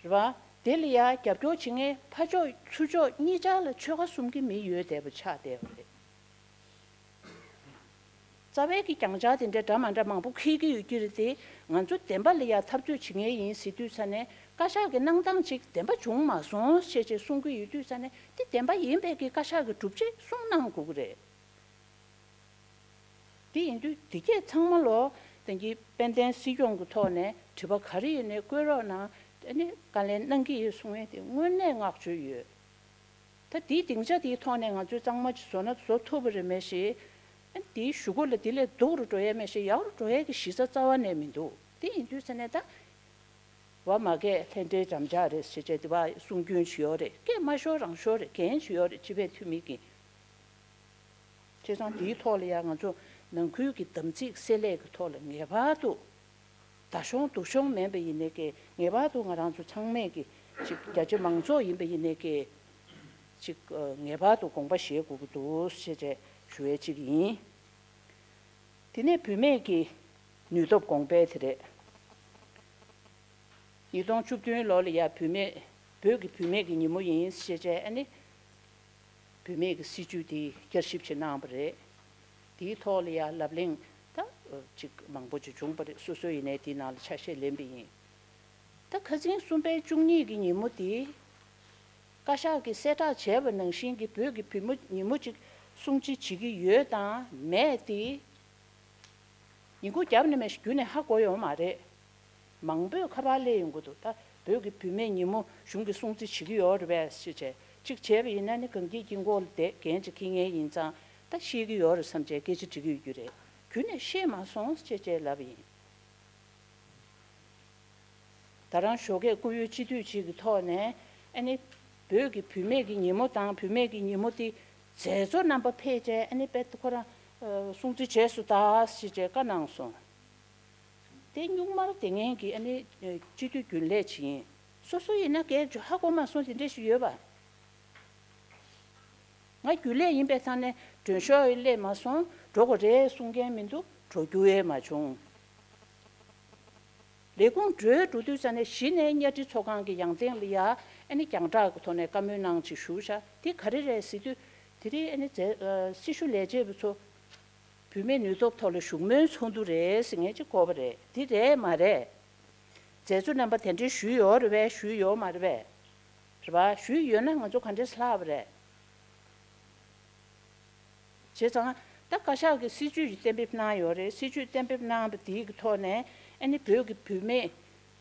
རེད་བ། དེ་ལ་ཡ་རྒྱབ་སྐྱོར་བྱེད་མཁན་ཕར་ཕྱོགས་ཚུར་ཕྱོགས་གཉིས་ཆར་ལ་ཆོལ་ཁ་གསུམ་གྱི་མི་ཡོད་བསྡད་པ་ཆགས་བསྡད་པ་རེད། རྩ་བའི་གི་རྒྱང་ཆར་དེ་འདྲའི་འདྲ་མ་འདྲ་མང་པོ་འཁྱེར་གྱི་ཡོད་ཀྱི་རེད་དེ། ང་ཚོ་བདེན་པ་ལ་ཡ་འཐབ་རྩོད་བྱེད་མཁན་ཡིན་ཟེར་དུས་ཙ་ནས་བཀའ་ཤག་གི་གནང་སྟངས་ཅིག་བདེན་པ་བྱུང་མ་སོང་ཞེས་ཅེས་གསུང་གི་ཡོད་དུས་ཙ་ནས་དེ་བདེན་པ་ཡིན་པའི་གི་བཀའ་ཤག་གི་སྒྲུབ་བྱེད་གསུང་གནང་དགོས་ཀྱི་རེད། དེ་ཡིན་དུས་དེ་གས་ཚང་མ་ལོ་དེང་གི་དཔལ་ལྡན་སྲིད་སྐྱོང་གི་ཐོག་ནས་དྲི་བ་ག་རེ་ཡོད་ནས་བཀོད་རོགས་གནང་། ཨ་ནི་བཀའ་ལན་གནང་གི་ཡོད་གསུང་ཡས་དེ་དངོས་གནས་བསྔགས་བརྗོད་ཡོད། ད་དེའི་སྡིངས་ཆ་དེའི་ཐོག་ནས་ང་ཚོས་གཙང་མ་ཅིག་བཟོ་ན་བཟོ་ཐུབ་པ་རེད་མེད་ཞེས། ཨ་ནི་དེའི་གཞུག་གུ་ལ་དེ་ལས་སྡུག་རུ་འགྲོ་ཡས་མེད་ཞེས་ཡག་རུ་འགྲོ་ཡས་ཀྱི་གཞི་རྩ་རྩ་བ་ནས་མི་འདུག་དེ་ཡིན་དུས་ཙ་ནས་ད། བ་མ་གས་ལྷན་འབྲེལ་འགྲམ་ལྕག་རེད་ཟེར་བྱས་དེ་བ་གསུང་རྒྱུན་ཞིག་ཡོད་རེད། སྐད་མ་ཤོར་རང་ཤོར་རེད། འགན་ཞིག་ཡོད་རེད། སྤྱི་པའི་འཐུས་མི་གི། བྱས་ཙང་དེའི་ཐོག་ལ་ཡང་ང་ཚོ་ནང་ཁུལ་གྱི་དམ་ཚིག་བསྲེ་ལྷད་ཀྱི་ཐོག་ལ་ངེས་པར་དུ་ད་གཞོང་འདུག་གཞོང་མིན་པ་ཡིན་ནའི་ཀྱི་ངེས་པར་དུ་ང་རང་ཚོ་ཚང་མས་ཀྱི་ཅིག་རྒྱ་ཆེ་མང་ཚོགས་ཡིན་པ་ཡིན་ནའི་ཀྱི་ཅིག་ངེས་པར་དུ་དགོངས་པ་བཞེས་དགོས་ཀྱི་འདུག་ཞེས་བྱས་ཞུ་བའི་ཅིག་ཡིན། དེ་ནས་བུད་མེད་ཀྱི་ནུས་སྟོབས་གོང་འཕེལ་དེ་རེད། ཉིས་སྟོང་བཅུ་བདུན་ལོ་ལ་ཡ་བུད་མེད། བོད་ཀྱི་བུད་མེད་ཀྱི་ཉིན་མོ་ཡིན་ཞེས་བྱས་ཨ་ནི། བུད་མེད་ཀྱི་སྲིད་བྱུས་དེ་བསྐྱར་ཞིབ་བྱེད་གནང་བ་རེད། དེའི་ཐོག་ལ་ཡ་ལབ་གླེང་ད་ཅིག་མང་པོ་ཅིག་བྱུང་བ་རེད། སོ་སོ་ཡིན་ནའི་དེའི་ནང་ལ་ཆ་ཤས་ལེན་པ་ཡིན། ད་ཁ་སང་གསུམ་པའི་བཅུ་གཉིས་ཀྱི་ཉིན་མོ་དེ། བཀའ་ཤག་གིས་གསལ་བསྒྲགས་བྱས་པ་ནང་བཞིན་གྱི་བོད་ཀྱི་བུད་མེད་ཉིན་མོ་ཅིག་སྲུང་བརྩི་བྱེད་ཀྱི་ཡོད་དང་མེད་དེ། ཉིན་གུང་རྒྱབ་ནས་མ་གཞི་རྒྱུན་ནས་ཧ་གོ་ཡོད་མ་རེད། མང་པོས་ཁ་པར་སླེབས་ཡོང་གི་འདུག་ད་བོད་ཀྱི་བུད་མེད་ཉིན་མོ་གཞུང་གིས་སྲུང་བརྩི་བྱེད་ཀྱི་ཡོད་རེད་པས་ཞེས་བྱས། གཅིག་བྱས་པ་ཡིན་ན་ནི་གངས་སྐྱིད་དཀྱིལ་འཁོར་ལ་བསྡད་འགན་ཅིག་འཁྱེར་མཁན་ཡིན་ཙང་ད་ཤེས་ཀྱི་ཡོད་རེད་བསམ་བྱས་སྐད་ཆ་འདྲི་གི་ཡོད་རྒྱུ་རེད། རྒྱུན་ནས་ཤེས་མ་སོང་ཞེས་བྱས་ལབ་པ་ཡིན། ད་རང་ཞོགས་ཀས་སྐུ་ཡོད་སྤྱི་འཐུས་ཅིག་གི་ཐོག་ནས་ཨ་ནི་བོད་ཀྱི་བུད་མེད་ཀྱི་ཉིན་མོ་དང་བུད་མེད་ཀྱི་ཉིན་མོ་དེ་མཛད་གཙོ་རྣམ་པ་ཕེབས་བྱས་ཨ་ནི་དཔེ་ཁོ་རང་སྲུང་བརྩི་བྱས་སོང་ད་ཞེས་བྱས་བཀའ་གནང་སོང་། དེ་གཉུག་མར་དེ་ངན་གྱི་ཨ་ནི་སྤྱི་འཐུས་རྒྱུན་ལས་ཅིག་ཡིན། སོ་སོ་ཡིན་ན་སྐད་ཆ་ཧ་གོ་མ་སོང་དེ་འདྲ་ཞིག་ཡོད་པ། ང་རྒྱུན་ལས་ཡིན་པའི་ཐང་ནས་མགྲོན་ཤོག་ཡང་སླེབས་མ་སོང་། འགྲོ་དགོས་རེད་གསུང་མཁན་མི་འདུག་འགྲོ་རྒྱུ་ཡང་མ་བྱུང་། ལས་ཁུངས་གྲོལ་འགྲོ་དུས་ཙ་ནས་གཞི་ནས་གཉའ་ཁྲི་ཚོགས་ཁང་གི་ཡང་སྟེང་ལ་ཡ་ཨ་ནི་རྒྱང་བསྒྲགས་ཀྱི་ཐོག་ནས་བཀའ་མོལ་གནང་ཅིག་ཞུ་བྱ་དེ་ག་རེ་རེད་ཟེར་དུས། དེ་རིང་ཨ་ནི་མཛད་སྲི་ཞུ་ལས་བྱེད་པ་ཚོ་བུད་མེད་ནུས་སྟོབས་ཐོག་ལ་བཞུགས་མོལ་ཚོགས་འདུ་རེད་ཟེར་མཁན་ཅིག་གོ་བ་རེད། དེ་རེད་མ་རེད། མཛད་གཙོ་རྣམ་པ་དེ་འདྲའི་ཞུས་ཡོད་རེད་པས། ཞུས་ཡོད་མ་རེད་པས། རེད་པ། ཞུས་ཡོད་ན་ང་ཚོ་ག་འདྲས་ལྷག་པ་རེད། བྱས་ཙང་ད་བཀའ་ཤག་གིས་སྲིད་བྱུས་ཀྱི་གཏན་འབེབས་གནང་ཡོད་རེད། སྲིད་བྱུས་གཏན་འབེབས་གནང་བ་དེའི་གི་ཐོག་ནས་ཨ་ནི་བོད་ཀྱི་བུད་མེད་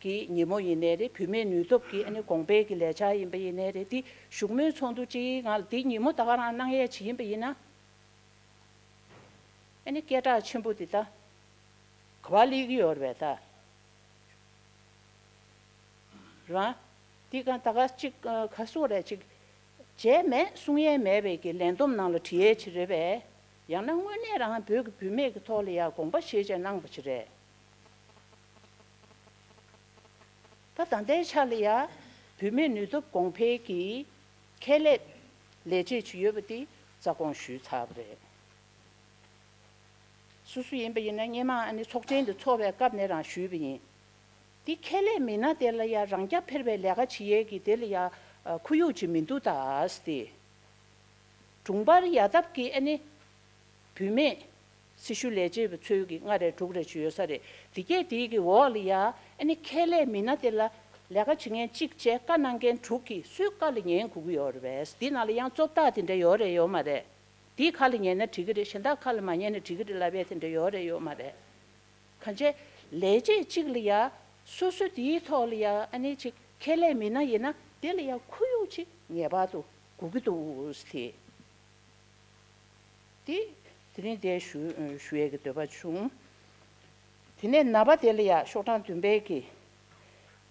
ཀྱི་ཉིན་མོ་ཡིན་ནའི་རེད། བུད་མེད་ནུས་སྟོབས་ཀྱི་ཨ་ནི་གོང་འཕེལ་གྱི་ལས་འཆར་ཡིན་པ་ཡིན་ནའི་རེད། དེ་བཞུགས་མོལ་ཚོགས་འདུ་གཅིག་ང་ལ་དེ་ཉིན་མོ་ད་ག་རང་གནང་ཡས་ཅིག་ཡིན་པ་ཡིན་ན། ཨ་ནི་སྐད་གྲགས་ཆེན་པོ་དེ་ད་ག་པར་སླེབས་ཀྱི་ཡོད་རེད་པས་ད། རང་། འདི་ག་ད་ག་ཅིག་ག་སོགས་རེད་ཅིག་བྱས་མེད་གསུང་ཡས་མེད་པའི་གི་ལས་བསྡོམས་ནང་ལ་བྲིས་ཡས་ཅིག་རེད་པས། ཡང་ན་དངོས་གནས་རང་བོད་ཀྱི་བུད་མེད་ཀྱི་ཐོག་ལ་ཡ་དགོངས་པ་བཞེས་བྱས་གནང་བ་ཅིག་རེད། ད་ད་ལྟའི་ཆ་ལ་ཡ་བུད་མེད་ནུས་སྟོབས་གོང་འཕེལ་གྱི་ཁྱད་ལས་ལས་བྱེད་ཅིག་ཡོད་པ་དེ་རྩ་དགོངས་ཞུས་ཚར་བ་རེད། སོ་སོ་ཡིན་པ་ཡིན་ན་སྔོན་མ་ཨ་ནི་ཚོགས་ཆེན་དུ་ཚོགས་པའི་སྐབས་ནས་རང་ཞུས་པ་ཡིན། འདི་ཁས་ལེན་མི་སྣ་དེ་ལ་ཡ་རང་རྐྱ་འཕེར་བའི་ལས་ཀ་བྱེད་ཡས་ཀྱི་དེ་ལ་ཡ་ཁོར་ཡུག་ཅིག་མི་འདུག་ད་ཟེར་ཏེ། དྲུང་འཕར་ཡ་ཐབས་ཀྱི་ཨ་ནི་བུད་མེད་སྲི་ཞུ་ལས་བྱེད་པ་ཚོའི་གི་ལྔ་རེ་དྲུག་རེ་ཅིག་ཡོད་ས་རེད། དེ་གས་དེའི་གི་འོག་ལ་ཡ་ཨ་ནི་ཁས་ལེན་མི་སྣ་དེ་ལ་ལས་ཀ་བྱེད་མཁན་གཅིག་བྱས་བཀའ་གནང་མཁན་དྲུག་གིས་སུས་བཀའ་ལ་ཉན་དགོས་ཀྱི་ཡོད་རེད་པས། འདི་ནང་ལ་ཡང་རྩོབ་རྟགས་དེ་འདྲ་ཡོད་རེད་ཡོད་མ་རེད། དེའི་ཁ་ལ་ཉན་ན་འགྲིག་གི་རེད། གཞན་དག་ཁ་ལ་མ་ཉན་ན་འགྲིག་གི་རེད་ལབ་ཡས་དེ་འདྲ་ཡོད་རེད་ཡོད་མ་རེད། གང་བྱས་ལས་བྱེད་གཅིག་ལ་ཡ་སོ་སོ་དེའི་ཐོག་ལ་ཡ་ཨ་ནི་ཅིག་ཁས་ལེན་མི་སྣ་ཡིན་ན་དེ་ལ་ཡ་ཁོར་ཡུག་ཅིག་ངེས་པར་དུ་དགོས་ཀྱི་འདུག་ཟེར་དེ། དེ་དེ་རིང་དེ་ཞུ་ཞུ་ཡས་ཀྱི་འདོད་པ་བྱུང་། དེ་ནས་ནངས་པ་དེ་ལ་ཡ་ཤོག་གྲངས་བདུན་པའི་གི་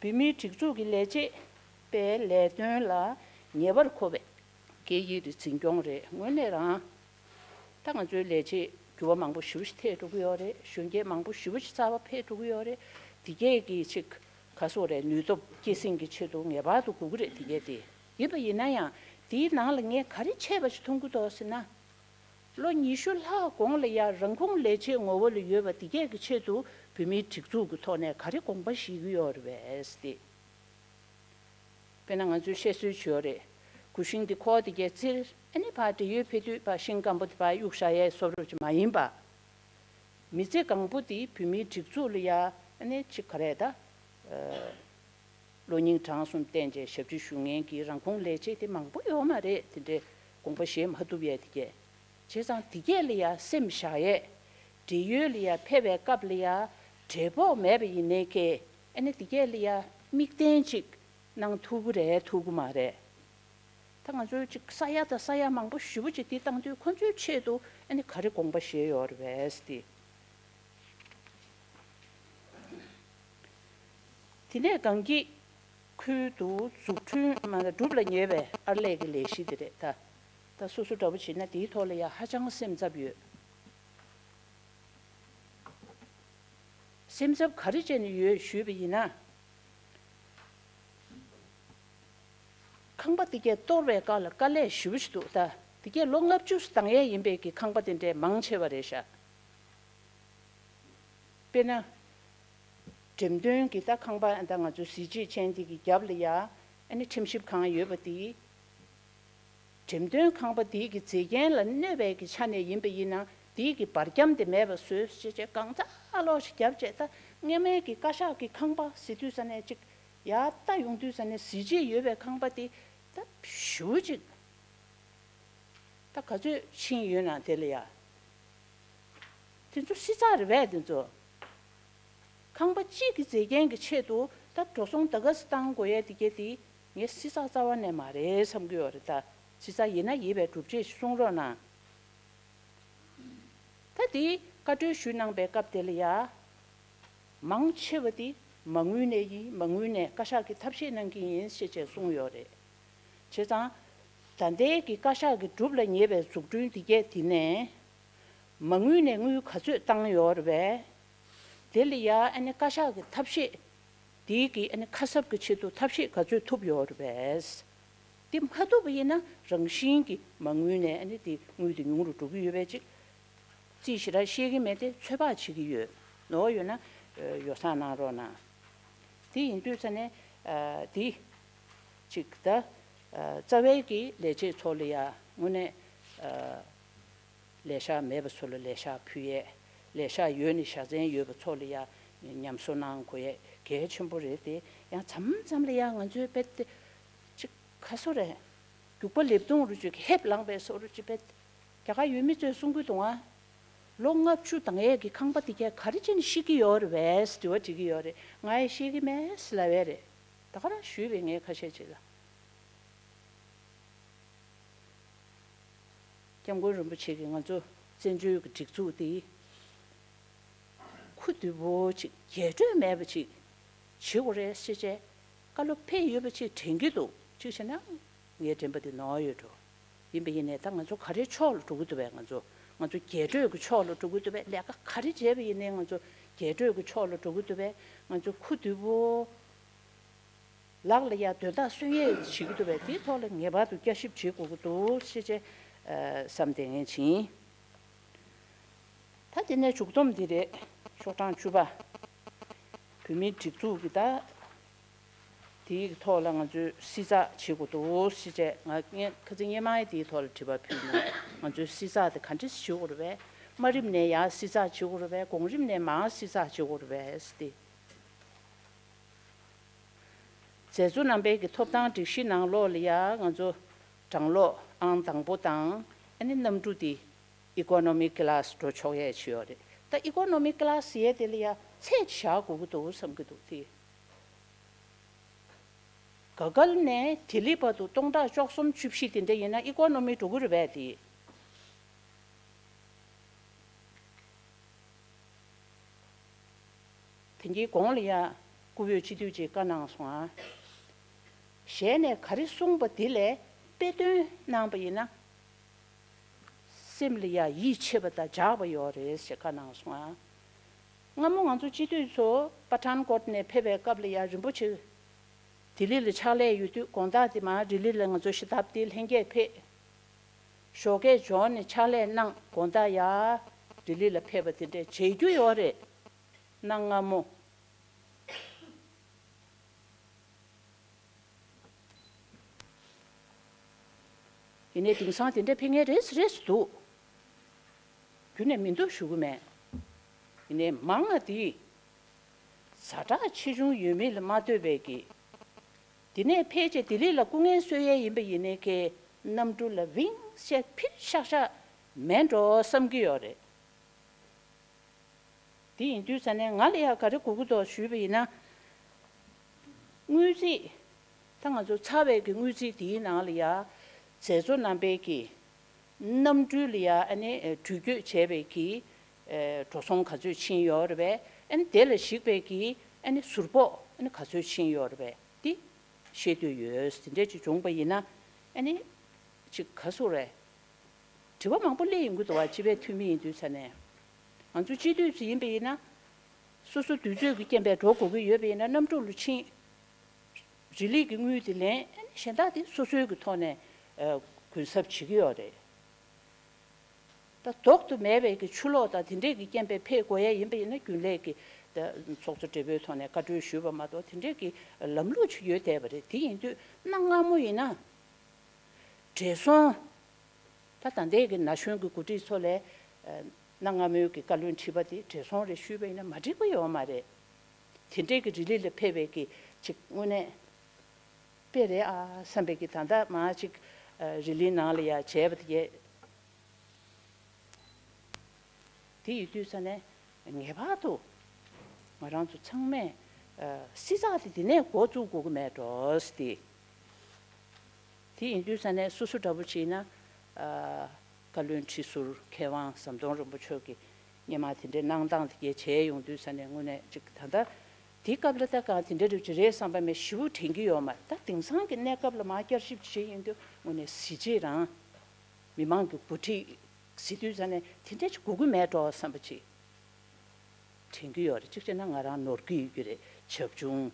བོད་མིའི་སྒྲིག་འཛུགས་ཀྱི་ལས་བྱེད་པའི་ལས་དོན་ལ་ཉེ་བར་མཁོ་བའི་སྐད་ཡིག་རེ་འཛིན་སྐྱོང་རེད། དངོས་གནས་རང་ད་ང་ཚོའི་ལས་བྱེད་ འགྱུར་བ་མང་པོ་ཞེ་པོ་ཞིག་ཐེབས་འགྲོ་གི་ཡོད་རེད། གཞོན་སྐྱེས་མང་པོ་ཞེ་པོ་ཞིག་གསར་པ་ཕེབས་འགྲོ་གི་ཡོད་རེད། དེ་གས་ཀྱི་ཅིག་ག་སོག་རེད། ནུས་སྟོབས་སྐྱེད་སྲིང་གི་ཆེད་དུ་ངེས་པར་དུ་དགོས་ཀྱི་རེད། དེ་གས་དེ་ཡིན་པ་ཡིན་ན་ཡང་དེའི་ནང་ལ་ངས་ག་རེ་ཆད་པ་ཞིག་མཐོང་གི་འདུག་ཟེར་ན། ལོ་ཉི་ཤུ་ལྷག་གོང་ལ་ཡང་རང་ཁུངས་ལས་བྱེད་ངོ་བོ་ལ་ཡོད་པ་དེ་གས་ཀྱི་ཆེད་དུ་བོད་མིའི་སྒྲིག་འཛུགས་ཀྱི་ཐོག་ནས་ག་རེ་དགོངས་པ་བཞེས་ཀྱི་ཡོད་རེད་པས་ཏེ། དཔེར་ན་ང་ཚོས་བཤད་སྲོལ་ཅིག་ཡོད་རེད། གུར་ཤིང་འདི་ཁོག་དེ་གས་བཙིར། ཨ་ནི་ཕར་འབྲེལ་ཡོད་ཕེབས་དུས་ཕར་ཤིང་སྐམ་པོ་དེ་ཕར་གཡུག་བཞག་ཡས་བཟོ་འདྲ་ཅིག་མ་ཡིན་པ། མི་ཚེ་གང་པོ་དེ་བོད་མིའི་སྒྲིག་འཛུགས་ལ་ཡ་ཨ་ནི་ཅིག་ག་རེ་ད། ཨ། བློ་སྙིང་བྲང་གསུམ་བསྟེན་བྱས་ཞབས་ཕྱི་ཞུ་མཁན་གྱི་རང་ཁུངས་ལས་བྱེད་དེ་མང་པོ་ཡོད་མ་རེད། དེ་འདྲའི་དགོངས་པ་བཞེས་མ་ཐུབ་ཡས་དེ་གས། བྱས་ཙང་དེ་གས་ལ་ཡ་སེམས་བཞག་ཡས། འབྲེལ་ཡོད་ལ་ཡ་ཕེབས་པའི་སྐབས་ལ་ཡ་བྲེལ་ཕོག་མེད་པ་ཡིན་ནའི་ཀྱེ། ཨ་ནི་དེ་གས་ལ་ཡ་དམིགས་བསྟན་ཅིག་གནང་ཐུབ་ཀྱི་རེད་ཐུབ་ཀྱི་མ་རེད། ད་ང་ཚོའི་ཅིག་ས་ཡ་དང་ས་ཡ་མང་པོ་ཞེ་པོ་ཅིག་དེ་བཏང་དུས་ཁོ་ཚོའི་ཆེད་དུ་ཨ་ནི་ག་རེ་དགོངས་པ་བཞེས་ཡོད་རེད་པས་ཏེ། དེ་ནས་གངས་སྐྱིད་ཁུལ་དུ་འཛུགས་སྐྲུན་མ་གྲུབ་ལ་ཉེ་བའི་ཨར་ལས་ཀྱི་ལས་གཞི་དེ་རེད་ད། ད་སོ་སོ་འདྲ་པོ་བྱས་ན་དེའི་ཐོག་ལ་ཡང་ཧ་ཅང་སེམས་འཚབ་ཡོད། སེམས་འཚབ་ག་རེ་བྱས་ནས་ཡོད་ཞུས་པ་ཡིན་ན། ཁང་པ་དེ་གས་གཏོར་བའི་སྐབས་ལ་དཀའ་ལས་ཞེ་པོ་ཞིག་འདུག་ད་དེ་གས་ལོ་ལྔ་བཅུ་ཙམ་བཏང་ཡས་ཡིན་པའི་གི་ཁང་པ་དེ་འདྲའི་མང་ཆེ་བ་རེད་ཤག་དཔེར་ན། འགྲེམས་སྟོན་གྱི་ད་ཁང་པ་ད་ང་ཚོའི་གཟི་བརྗིད་ཅན་དེ་གི་རྒྱབ་ལ་ཡ་ཨ་ནི་ཁྲིམས་ཞིབ་ཁང་ཡོད་པ་དེ། འགྲེམས་སྟོན་ཁང་པ་དེའི་གི་མཛེས་རྒྱན་ལ་གནོད་པའི་གི་ཆ་ནས་ཡིན་པ་ཡིན་ན་དེའི་གི་འབར་འཁྱམས་དེ་མེད་པ་བཟོས་ཞེས་བྱས་གང་ཚ་ལོག་ཞིག་བརྒྱབ་བྱས། ད་སྔ་མའི་གི་བཀའ་ཤག་གི་ཁང་པ་ཟེར་དུས་ས་ནས་ཅིག་ཡར་ལྟ་ཡོང་དུས་ས་ནས་གཟི་བརྗིད་ཡོད་པའི་ཁང་པ་དེ་ད་ཞུ་ཅིག་ད་ག་ཚོད་ཕྱིན་ཡོད་ན་དེ་ལ་ཡ། དེ་ཚོ་བསྲི་ཚགས་རེད་པས་དེ་ཚོ། ཁང་པ་གཅིག་གི་མཛེས་རྒྱན་གྱི་ཆེད་དུ་ད་འགྲོ་སོང་ད་ག་ཚོད་བཏང་དགོས་ཡས་དེ་གས་དེ་ངས་བསྲི་ཚགས་རྩ་བ་ནས་མ་རེད་བསམ་གྱི་ཡོད་རེད། ད་བསྲི་ཚགས་ཡིན་ན་ཡིན་པའི་སྒྲུབ་བྱེད་ཞིག་གསུང་རོགས་གནང་། ད་དེ་བཀའ་འཁྲོལ་ཞུས་གནང་པའི་སྐབས་དེ་ལ་ཡ། མང་ཆེ་བ་དེ་མ་དངུལ་ནས་ཡིན། མ་དངུལ་ནས་བཀའ་ཤག་གིས་ཐབས་ཤེས་གནང་གི་ཡིན་ཞེས་བྱས་གསུངས་ཡོད་རེད། བྱས་ཙང་། ད་ལྟའི་གི་བཀའ་ཤག་གིས་སྒྲུབ་ལ་ཉེ་བའི་འཛུགས་སྐྲུན་དེ་གས་དེ་ནས། མ་དངུལ་ནས་དངུལ་ག་ཚོད་བཏང་ཡོད་རེད་པས། དེ་ལ་ཡ་ཨ་ནི་བཀའ་ཤག་གི་ཐབས་ཤེས། དེའི་གི་ཨ་ནི་ཁ་གསབ་ཀྱི་ཆེད་དུ་ཐབས་ཤེས་ག་ཚོད་ཐུབ་ཡོད་རེད་པས། དེ་མ་ཐུབ་པ་ཡིན་ན་རང་བཞིན་གྱིས་མ་དངུལ་ནས་ཨ་ནི་དེ་དངུལ་དེ་ཉུང་རུ་འགྲོ་གི་ཡོད་པའི་ཅིག་རྩིས་ཞེ་དྲག་ཤེས་ཀྱི་མེད་དེ་ཚོད་དཔག་བྱེད་ཀྱི་ཡོད། ནོར་ཡོད་ན་ཡོ་བསྲང་གནང་རོགས་གནང་། དེ་ཡིན་དུས་ས་ནས་དེ་ཅིག་ད་རྩ་བའི་གི་ལས་བྱེད་ཚོ་ལ་ཡ་དངོས་གནས་ལས་ཤག་མེད་པ་ཚོ་ལ་ལས་ཤག་ཕུལ་ཡས། ལས་ཤག་ཡོད་ནས་བཞག་ཚན་ཡོད་པ་ཚོ་ལ་ཡ་ཉམས་གསོ་གནང་དགོས་ཡས་གལ་ཆེན་པོ་རེད་དེ། ཡང་མཚམས་མཚམས་ལ་ཡ་ང་ཚོའི་དཔེ་དེ་ཅིག་ཁ་སོ་རེད། རྒྱུག་པ་ལེབ་རྡུང་རུ་ཅིག་ཧེབ་ལངས་པའི་སོ་རུ་ཅིག་དཔེ། རྒྱ་གར་ཡུལ་མི་ཚོས་གསུང་གི་འདུག་ཨ། ལོ་ལྔ་བཅུ་དང་ཡས་ཀྱི་ཁང་པ་དེ་གས་ག་རེ་བྱས་ནས་བཤིག་གི་ཡོད་རེད་པས་དྲི་བ་དྲི་གི་ཡོད་རེད། ང་ཡི་ཤེས་ཀྱི་མེད་ཟེར་ལབ་ཡས་རེད། ད་ག་རང་ཞུས་པས་ངས་ཁ་ཤས་ཅིག་ལ། སྐྱབས་མགོན་རིན་པོ་ཆེ་གིས་ང་ཚོ་བཙན་བྱོལ་གྱི་སྒྲིག་འཛུགས་འདི་ཁུ་བསྡུ་པོ་ཅིག་རྒྱས་སྤྲོས་མེད་པ་ཅིག་བྱེད་དགོས་རེད་ཟེར་བྱས་བཀའ་སློབ་ཕེབས་ཡོད་པ་ཅིག་དྲན་གྱི་འདུག་ཅིག་བྱས་ན་ངའི་དྲན་པ་འདི་ནོར་ཡོད་འགྲོ། ཡིན་པ་ཡིན་ནའི་ད་ང་ཚོ་ག་རེའི་ཕྱོགས་ལ་འགྲོ་གི་འདུག་པས། ང་ཚོ་ང་ཚོ་རྒྱས་སྤྲོས་ཀྱི་ཕྱོགས་ལ་འགྲོ་གི་འདུག་པས། ལས་ཀ་ག་རེ་བྱས་པ་ཡིན་ནའི་ང་ཚོ་རྒྱས་སྤྲོས་ཀྱི་ཕྱོགས་ལ་འགྲོ་གི་འདུག་པས། ང་ཚོ་ཁུ་བསྡུ་པོ། ལག་ལ་ཡ་དོན་དག་སོན་ཡས་བྱེད་ཀྱི་འདུག་པས། དེའི་ཐོག་ལ་ངེས་པར་དུ་བསྐྱར་ཞིབ་བྱེད་དགོས་ཀྱི་འདུག་ཞེས་བྱས་བསམ་བསྡད་མཁན་ཅིག་ཡིན། ད་དེ་ནས་མཇུག་སྡོམ་འདི་རེད། ཤོག་གྲངས་བཅུ་པ། བོད་མིའི་སྒྲིག་འཛུགས་ཀྱི་ད་དེའི་ཐོག་ལ་ང་ཚོས་བསྲི་ཚགས་བྱེད་དགོས་འདུག་ཞེས་བྱས། ང་ངས་ཁ་སང་སྔོན་མ་ཡི་དེའི་ཐོག་ལ་དྲི་བ་ཕུལ་ནས་ང་ཚོས་བསྲི་ཚགས་དེ་ག་འདྲས་བྱེད་དགོས་རེད་པས། དམའ་རིམ་ནས་ཡར་བསྲི་ཚགས་བྱེད་དགོས་རེད་པས། གོང་རིམ་ནས་མར་བསྲི་ཚགས་བྱེད་དགོས་རེད་པས་ཟེར་ཏེ། མཛད་གཙོ་རྣམ་པའི་གི་ཐོབ་ཐང་སྒྲིག་གཞི་ནང་ལོགས་ལ་ཡ་ང་ཚོ་གྲངས་ལོག་ཨང་དང་པོ་དང་ཨ་ནི་གནམ་གྲུ་དེ་ཨི་ཀོ་ནོ་མི་ཀི་ལཱས་འགྲོ་ཆོག་ཡས་ཅིག་ཡོད་རེད། ད་ཨི་ཀོ་ནོ་མི་ཀི་ལཱས་ཟེར་ཡས་དེ་ལ་ཡ་ཚད་ཅིག་བཞག་དགོས་ཀྱི་འདུག་བསམ་གྱི་འདུག་དེ། ག་གལ་ནས་ལྡི་ལི་བར་དུ་སྟོང་ཕྲག་བཅུ་གསུམ་བཅུ་བཞི་དེ་འདྲ་ཡིན་ན་ཨི་ཀོ་ནོ་མི་འགྲོ་གི་རེད་པས་དེ། དེང་གི་གོང་ལ་ཡ་སྐུ་བོས་སྤྱི་འཐུས་ཀྱིས་བཀའ་གནང་སོང་ཨ། ཞལ་ནས་ག་རེ་གསུངས་པ་དེ་ལས་དཔེ་སྟོན་གནང་པ་ཡིན་ན། སེམས་ལ་ཡ་ཡིད་ཆེས་པ་དང་འཇགས་པ་ཡོད་རེད་ཞེས་བཀའ་གནང་སོང་ཨ། སྔ་མོ་ང་ཚོ་སྤྱི་འཐུས་ཚོ་པ་ཐན་ཀོཊ་ནས་ཕེབས་པའི་སྐབས་ལ་ཡ་རིན་པོ་ཆེ་ལྡི་ལི་ལ་ཕྱག་ལས་ཡོད་དུས་དགོང་དག་དེ་མར་ལྡི་ལི་ལ་ང་ཚོ་ཤ་ཏ་བ་ཏི་ལྷན་རྒྱས་ཕེབས། ཞོགས་ཀས་འབྱོར་ནས་ཕྱག་ལས་གནང་། དགོང་དག་ཡར་ལྡི་ལི་ལ་ཕེབས་པ་དེ་འདྲས་བྱེད་རྒྱུ་ཡོད་རེད། གནའ་སྔ་མོ། ཡིན་ནའི་དེང་སང་དེ་འདྲ་ཕེབས་མཁན་རེས་རེས་འདུག་རྒྱུན་ནས་མི་འདུག་ཞུ་གི་མེད། ཡིན་ནའི་མང་ང་དེ་ཛ་དྲག་ཆེ་ཆུང་ཡོད་མེད་ལ་མ་ལྟོས་པའི་གི། དེ་ནས་ཕལ་ཆེར་ལྡི་ལི་ལ་སྐུ་ངལ་གསོ་ཡས་ཡིན་པ་ཡིན་ནའི་གི་གནམ་གྲུ་ལ་བིང་ཤད་ཕིར་ཤག་ཤག་མེད་འགྲོ་བསམ་གི་ཡོད་རེད། དེ་ཡིན་དུས་ཙ་ནས་ང་ལ་ཡ་ག་རེ་དགོས་ཀྱི་འདུག་ཞུས་པ་ཡིན་ན། དངུལ་རྩིས། ད་ང་ཚོ་ཚར་བའི་གི་དངུལ་རྩིས་དེའི་ནང་ལ་ཡ། མཛད་གཙོ་རྣམ་པའི་གི། གནམ་གྲུ་ལ་ཡ་ཨ་ནི་འགྲུལ་སྐྱོད་བྱས་པའི་གི། འགྲོ་སོང་ག་ཚོད་ཕྱིན་ཡོད་རེད་པས། ཨ་ནི་དེ་ལ་གཞིགས་པའི་གི་ཨ་ནི་ཟུར་ཕོགས་ཨ་ནི་ག་ཚོད་ཕྱིན་ཡོད་རེད་པས་དེ་ཤེས་འདོད་ཡོད། དེ་འདྲས་ཅིག་བྱུང་པ་ཡིན་ན་ཨ་ནི་ཅིག་ག་སུ་རེད། དྲི་བ་མང་པོ་སླེབས་ཡོང་གི་འདུག་བ། སྤྱི་པའི་འཐུས་མི་ཡིན་དུས་ཙ་ནས། ང་ཚོ་སྤྱི་འཐུས་ཚོ་ཡིན་པ་ཡིན་ན། སོ་སོ་དུས་ཚོད་ཀྱི་རྐྱེན་པས་འགྲོ་དགོས་ཀྱི་ཡོད་པ་ཡིན་ན་གནམ་གྲུ་ལ་ཕྱིན། རི་ལི་གི་དངུལ་དེ་ལེན། གཞན་དག་དེ་སོ་སོའི་གི་ཐོག་ནས་གུན་གསབ་བྱེད་ཀྱི་ཡོད་རེད། ད་ལྡོག་ཏུ་མེད་པའི་གི་ཆུ་ལོག་དང་དེ་འདྲས་ཀྱི་རྐྱེན་པས་ཕེབས་དགོས་ཡ་ཡིན་པ་ཡིན་ན་རྒྱུན་ལས་ཀྱི་ད་ཚོགས་གཙོ་སྦྲེལ་པོའི་ཐོག་ནས་བཀའ་འཁྲོལ་ཞུས་པ་མ་གཏོགས་དེ་འདྲས་ཀྱི་ལམ་ལུགས་ཅིག་ཡོད་བསྡད་པ་རེད། དེ་ཡིན་དུས་གནའ་སྔ་མོ་ཡིན་ན་བགྲེས་སོང་། ད་ད་ལྟའི་གི་ན་གཞོན་གྱི་འགོ་ཁྲིད་ཚོ་ལས་གནའ་སྔ་མོའི་གི་བཀའ་བློན་ཁྲི་པ་དེ་བགྲེས་སོང་རེད་ཞུས་པ་ཡིན་ན་མ་འགྲིག་པ་ཡོད་མ་རེད། དེ་འདྲའི་གི་རི་ལི་ལ་ཕེབས་པའི་གི་ཅིག་དངོས་གནས་དཔེ་རེད་ཨ་བསམ་པའི་གི་ད་ལྟ་མ་ཅིག་རི་ལིའི་ནང་ལ་ཡ་བྱས་པ་དེ་གས། དེ་ཡིན་དུས་ས་ནས་ངེས་པར་དུ་ང་རང་ཚོ་ཚང་མས་སྲིད་ཚགས་དེ་དེ་ནས་འགོ་བཙུགས་དགོས་ཀྱི་མེད་འགྲོ་ཟེར་ཏེ། དེ་ཡིན་དུས་ས་ནས་སོ་སོ་འདྲ་པོ་བྱས་ན་བཀའ་བློན་ཁྲི་ཟུར་མཁས་དབང་ཟམ་གདོང་རིན་པོ་ཆེ་གིས་སྔོན་མ་དེ་འདྲའི་གནང་སྟངས་དེ་གས་བྱས་ཡོང་དུས་ས་ནས་དངོས་གནས་ཅིག་ད་ལྟ་དེའི་སྐབས་ལ་ད་གང་དེ་འདྲ་རེད་ཅིག་རེད་བསམ་པ་མེད་ཞེ་པོ་དྲན་གྱི་ཡོད་མ་རེད། ད་དེང་སང་གི་གནས་སྐབས་ལ་མར་བསྐྱར་ཞིབ་བྱེད་ཡིན་དུས་དངོས་གནས་གཟི་བརྗིད་རང་། མི་མང་གི་འགོ་ཁྲིད་ཟེར་དུས་ཙ་ནས་དེ་འདྲ་ཅིག་དགོས་ཀྱི་མེད་འགྲོ་བསམ་པ་ཅིག་དྲན་གྱི་ཡོད་རེད། གཅིག་བྱས་ན་ང་རང་ནོར་གྱི་ཡོད་ཀྱི་རེད། བྱབ་ཆུང་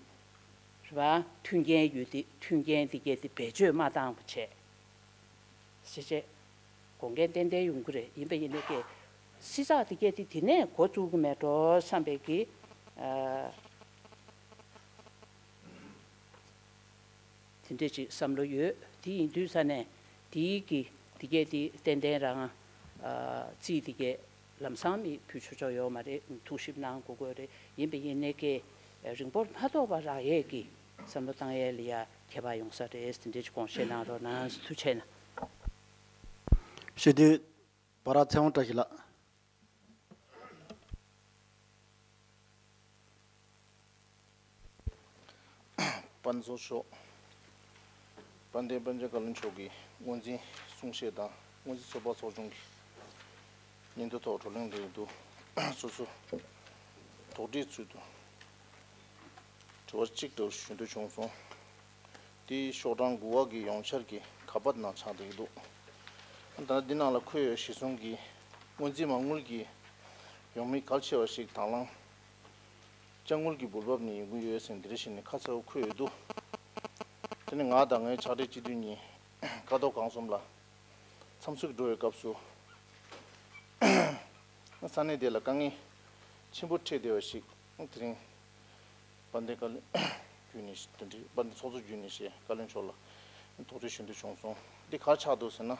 རེད་པ། མཐུན་རྐྱེན་ཡོད་དེ་མཐུན་རྐྱེན་དེ་གས་དེ་བེད་སྤྱོད་མ་བཏང་བ་བྱས་ཟེར་བྱས་དགོངས་འགལ་ཏན་ཏན་ཡོང་གི་རེད། ཡིན་པ་ཡིན་ནའི་ཀྱེ་སྲིད་ཚགས་དེ་གས་དེ་དེ་ནས་འགོ་བཙུགས་ཀྱི་མེད་འགྲོ་བསམ་པའི་གི་ཨ། དེ་འདྲས་ཅིག་བསམ་བློ་ཡོད། དེ་ཡིན་དུས་ས་ནས་དེའི་གི་དེ་གས་དེ་ཏན་ཏན་རང་རྩིས་དེ་གས་ལམ་སང་མི་ཕུལ་ཆོག་ཆོག་ཡོད་མ་རེད། ཐུགས་ཞིབ་གནང་དགོས་དགོས་རེད། ཡིན་པ་ཡིན་ནའི་ཀྱེ་རིང་པོར་མ་ཐོགས་པ་རག་ཡས་ཀྱི་བསམ་བློ་བཏང་ཡས་ལ་ཡ་ཁྱད་པར་ཡོང་ས་རེད། དེ་འདྲས་ཅིག་དགོངས་བཞེས་གནང་རོགས་གནང་། ཐུགས་རྗེ་ཆེ་གནང་། སྤྱི་འཐུས་བྷ་ར་ཚེ་དབང་བཀྲ་ཤིས་ལགས། དཔལ་འབྱོར་ཤོག་དཔལ་ལྡན་དཔལ་འབྱོར་བཀའ་བློན་མཆོག་གིས་སྔོན་འཛིན་གསུང་བཤད་དང་སྔོན་འཛིན་ཚོགས་པ་ཚོགས་ཆུང་གི་སྙན་ཐོ་ཐོག་བགྲོ་གླེང་ལས་དུ་སོ་སོ་དོགས་འདྲིའི་ཚུལ་དུ་དྲི་བ་གཅིག་ལྟ་བུ་ཞུ་འདོད་བྱུང་སོང་། དེའི་ཤོག་གྲངས་དགུ་པ་གི་ཡོངས་འཆར་གྱི་ཁ་པར་ནང་ཆགས་བསྡད་ཀྱི་འདུག་ད་ལྟ་འདི་ནང་ལ་འཁོད་ཡོད་གཞི་བཟུང་གི་སྔོན་རྩིས་མ་དངུལ་གྱི་ཡོང་མི་གལ་ཆེ་བ་ཞིག་དང་བླངས་ཅ་དངུལ་གྱི་འབུལ་འབབ་ནས་ཡོང་གི་ཡོད་ཟེར་འདི་འདྲ་ཞིག་ནས་ཁ་གསལ་པོ་འཁོད་ཡོད་འདུག་དེ་ནི་ང་དང་ངའི་ཕྱག་སྦྲེལ་སྤྱི་འཐུས་གཉིས་ཀ་ཐོག་གང་གསུམ་ལ་འཚམས་གཟིགས་འགྲོ་བའི་སྐབས་སུ། ས་གནས་དེ་ལ་དཀའ་ངལ་ཆེན་པོ་འཕྲད་བསྡད་པ་ཞིག་དེ་རིང་དཔལ་ལྡན་བཀའ་བློན་བརྒྱུད་ནས་དེ་འདྲའི་དཔལ་ལྡན་ཚོགས་གཙོ་བརྒྱུད་ནས་ཞེས་བཀའ་བློན་མཆོག་ལ་དོགས་འདྲི་ཞུ་འདོད་བྱུང་སོང་། འདི་ག་རེ་ཆགས་འདུག་ཟེར་ན།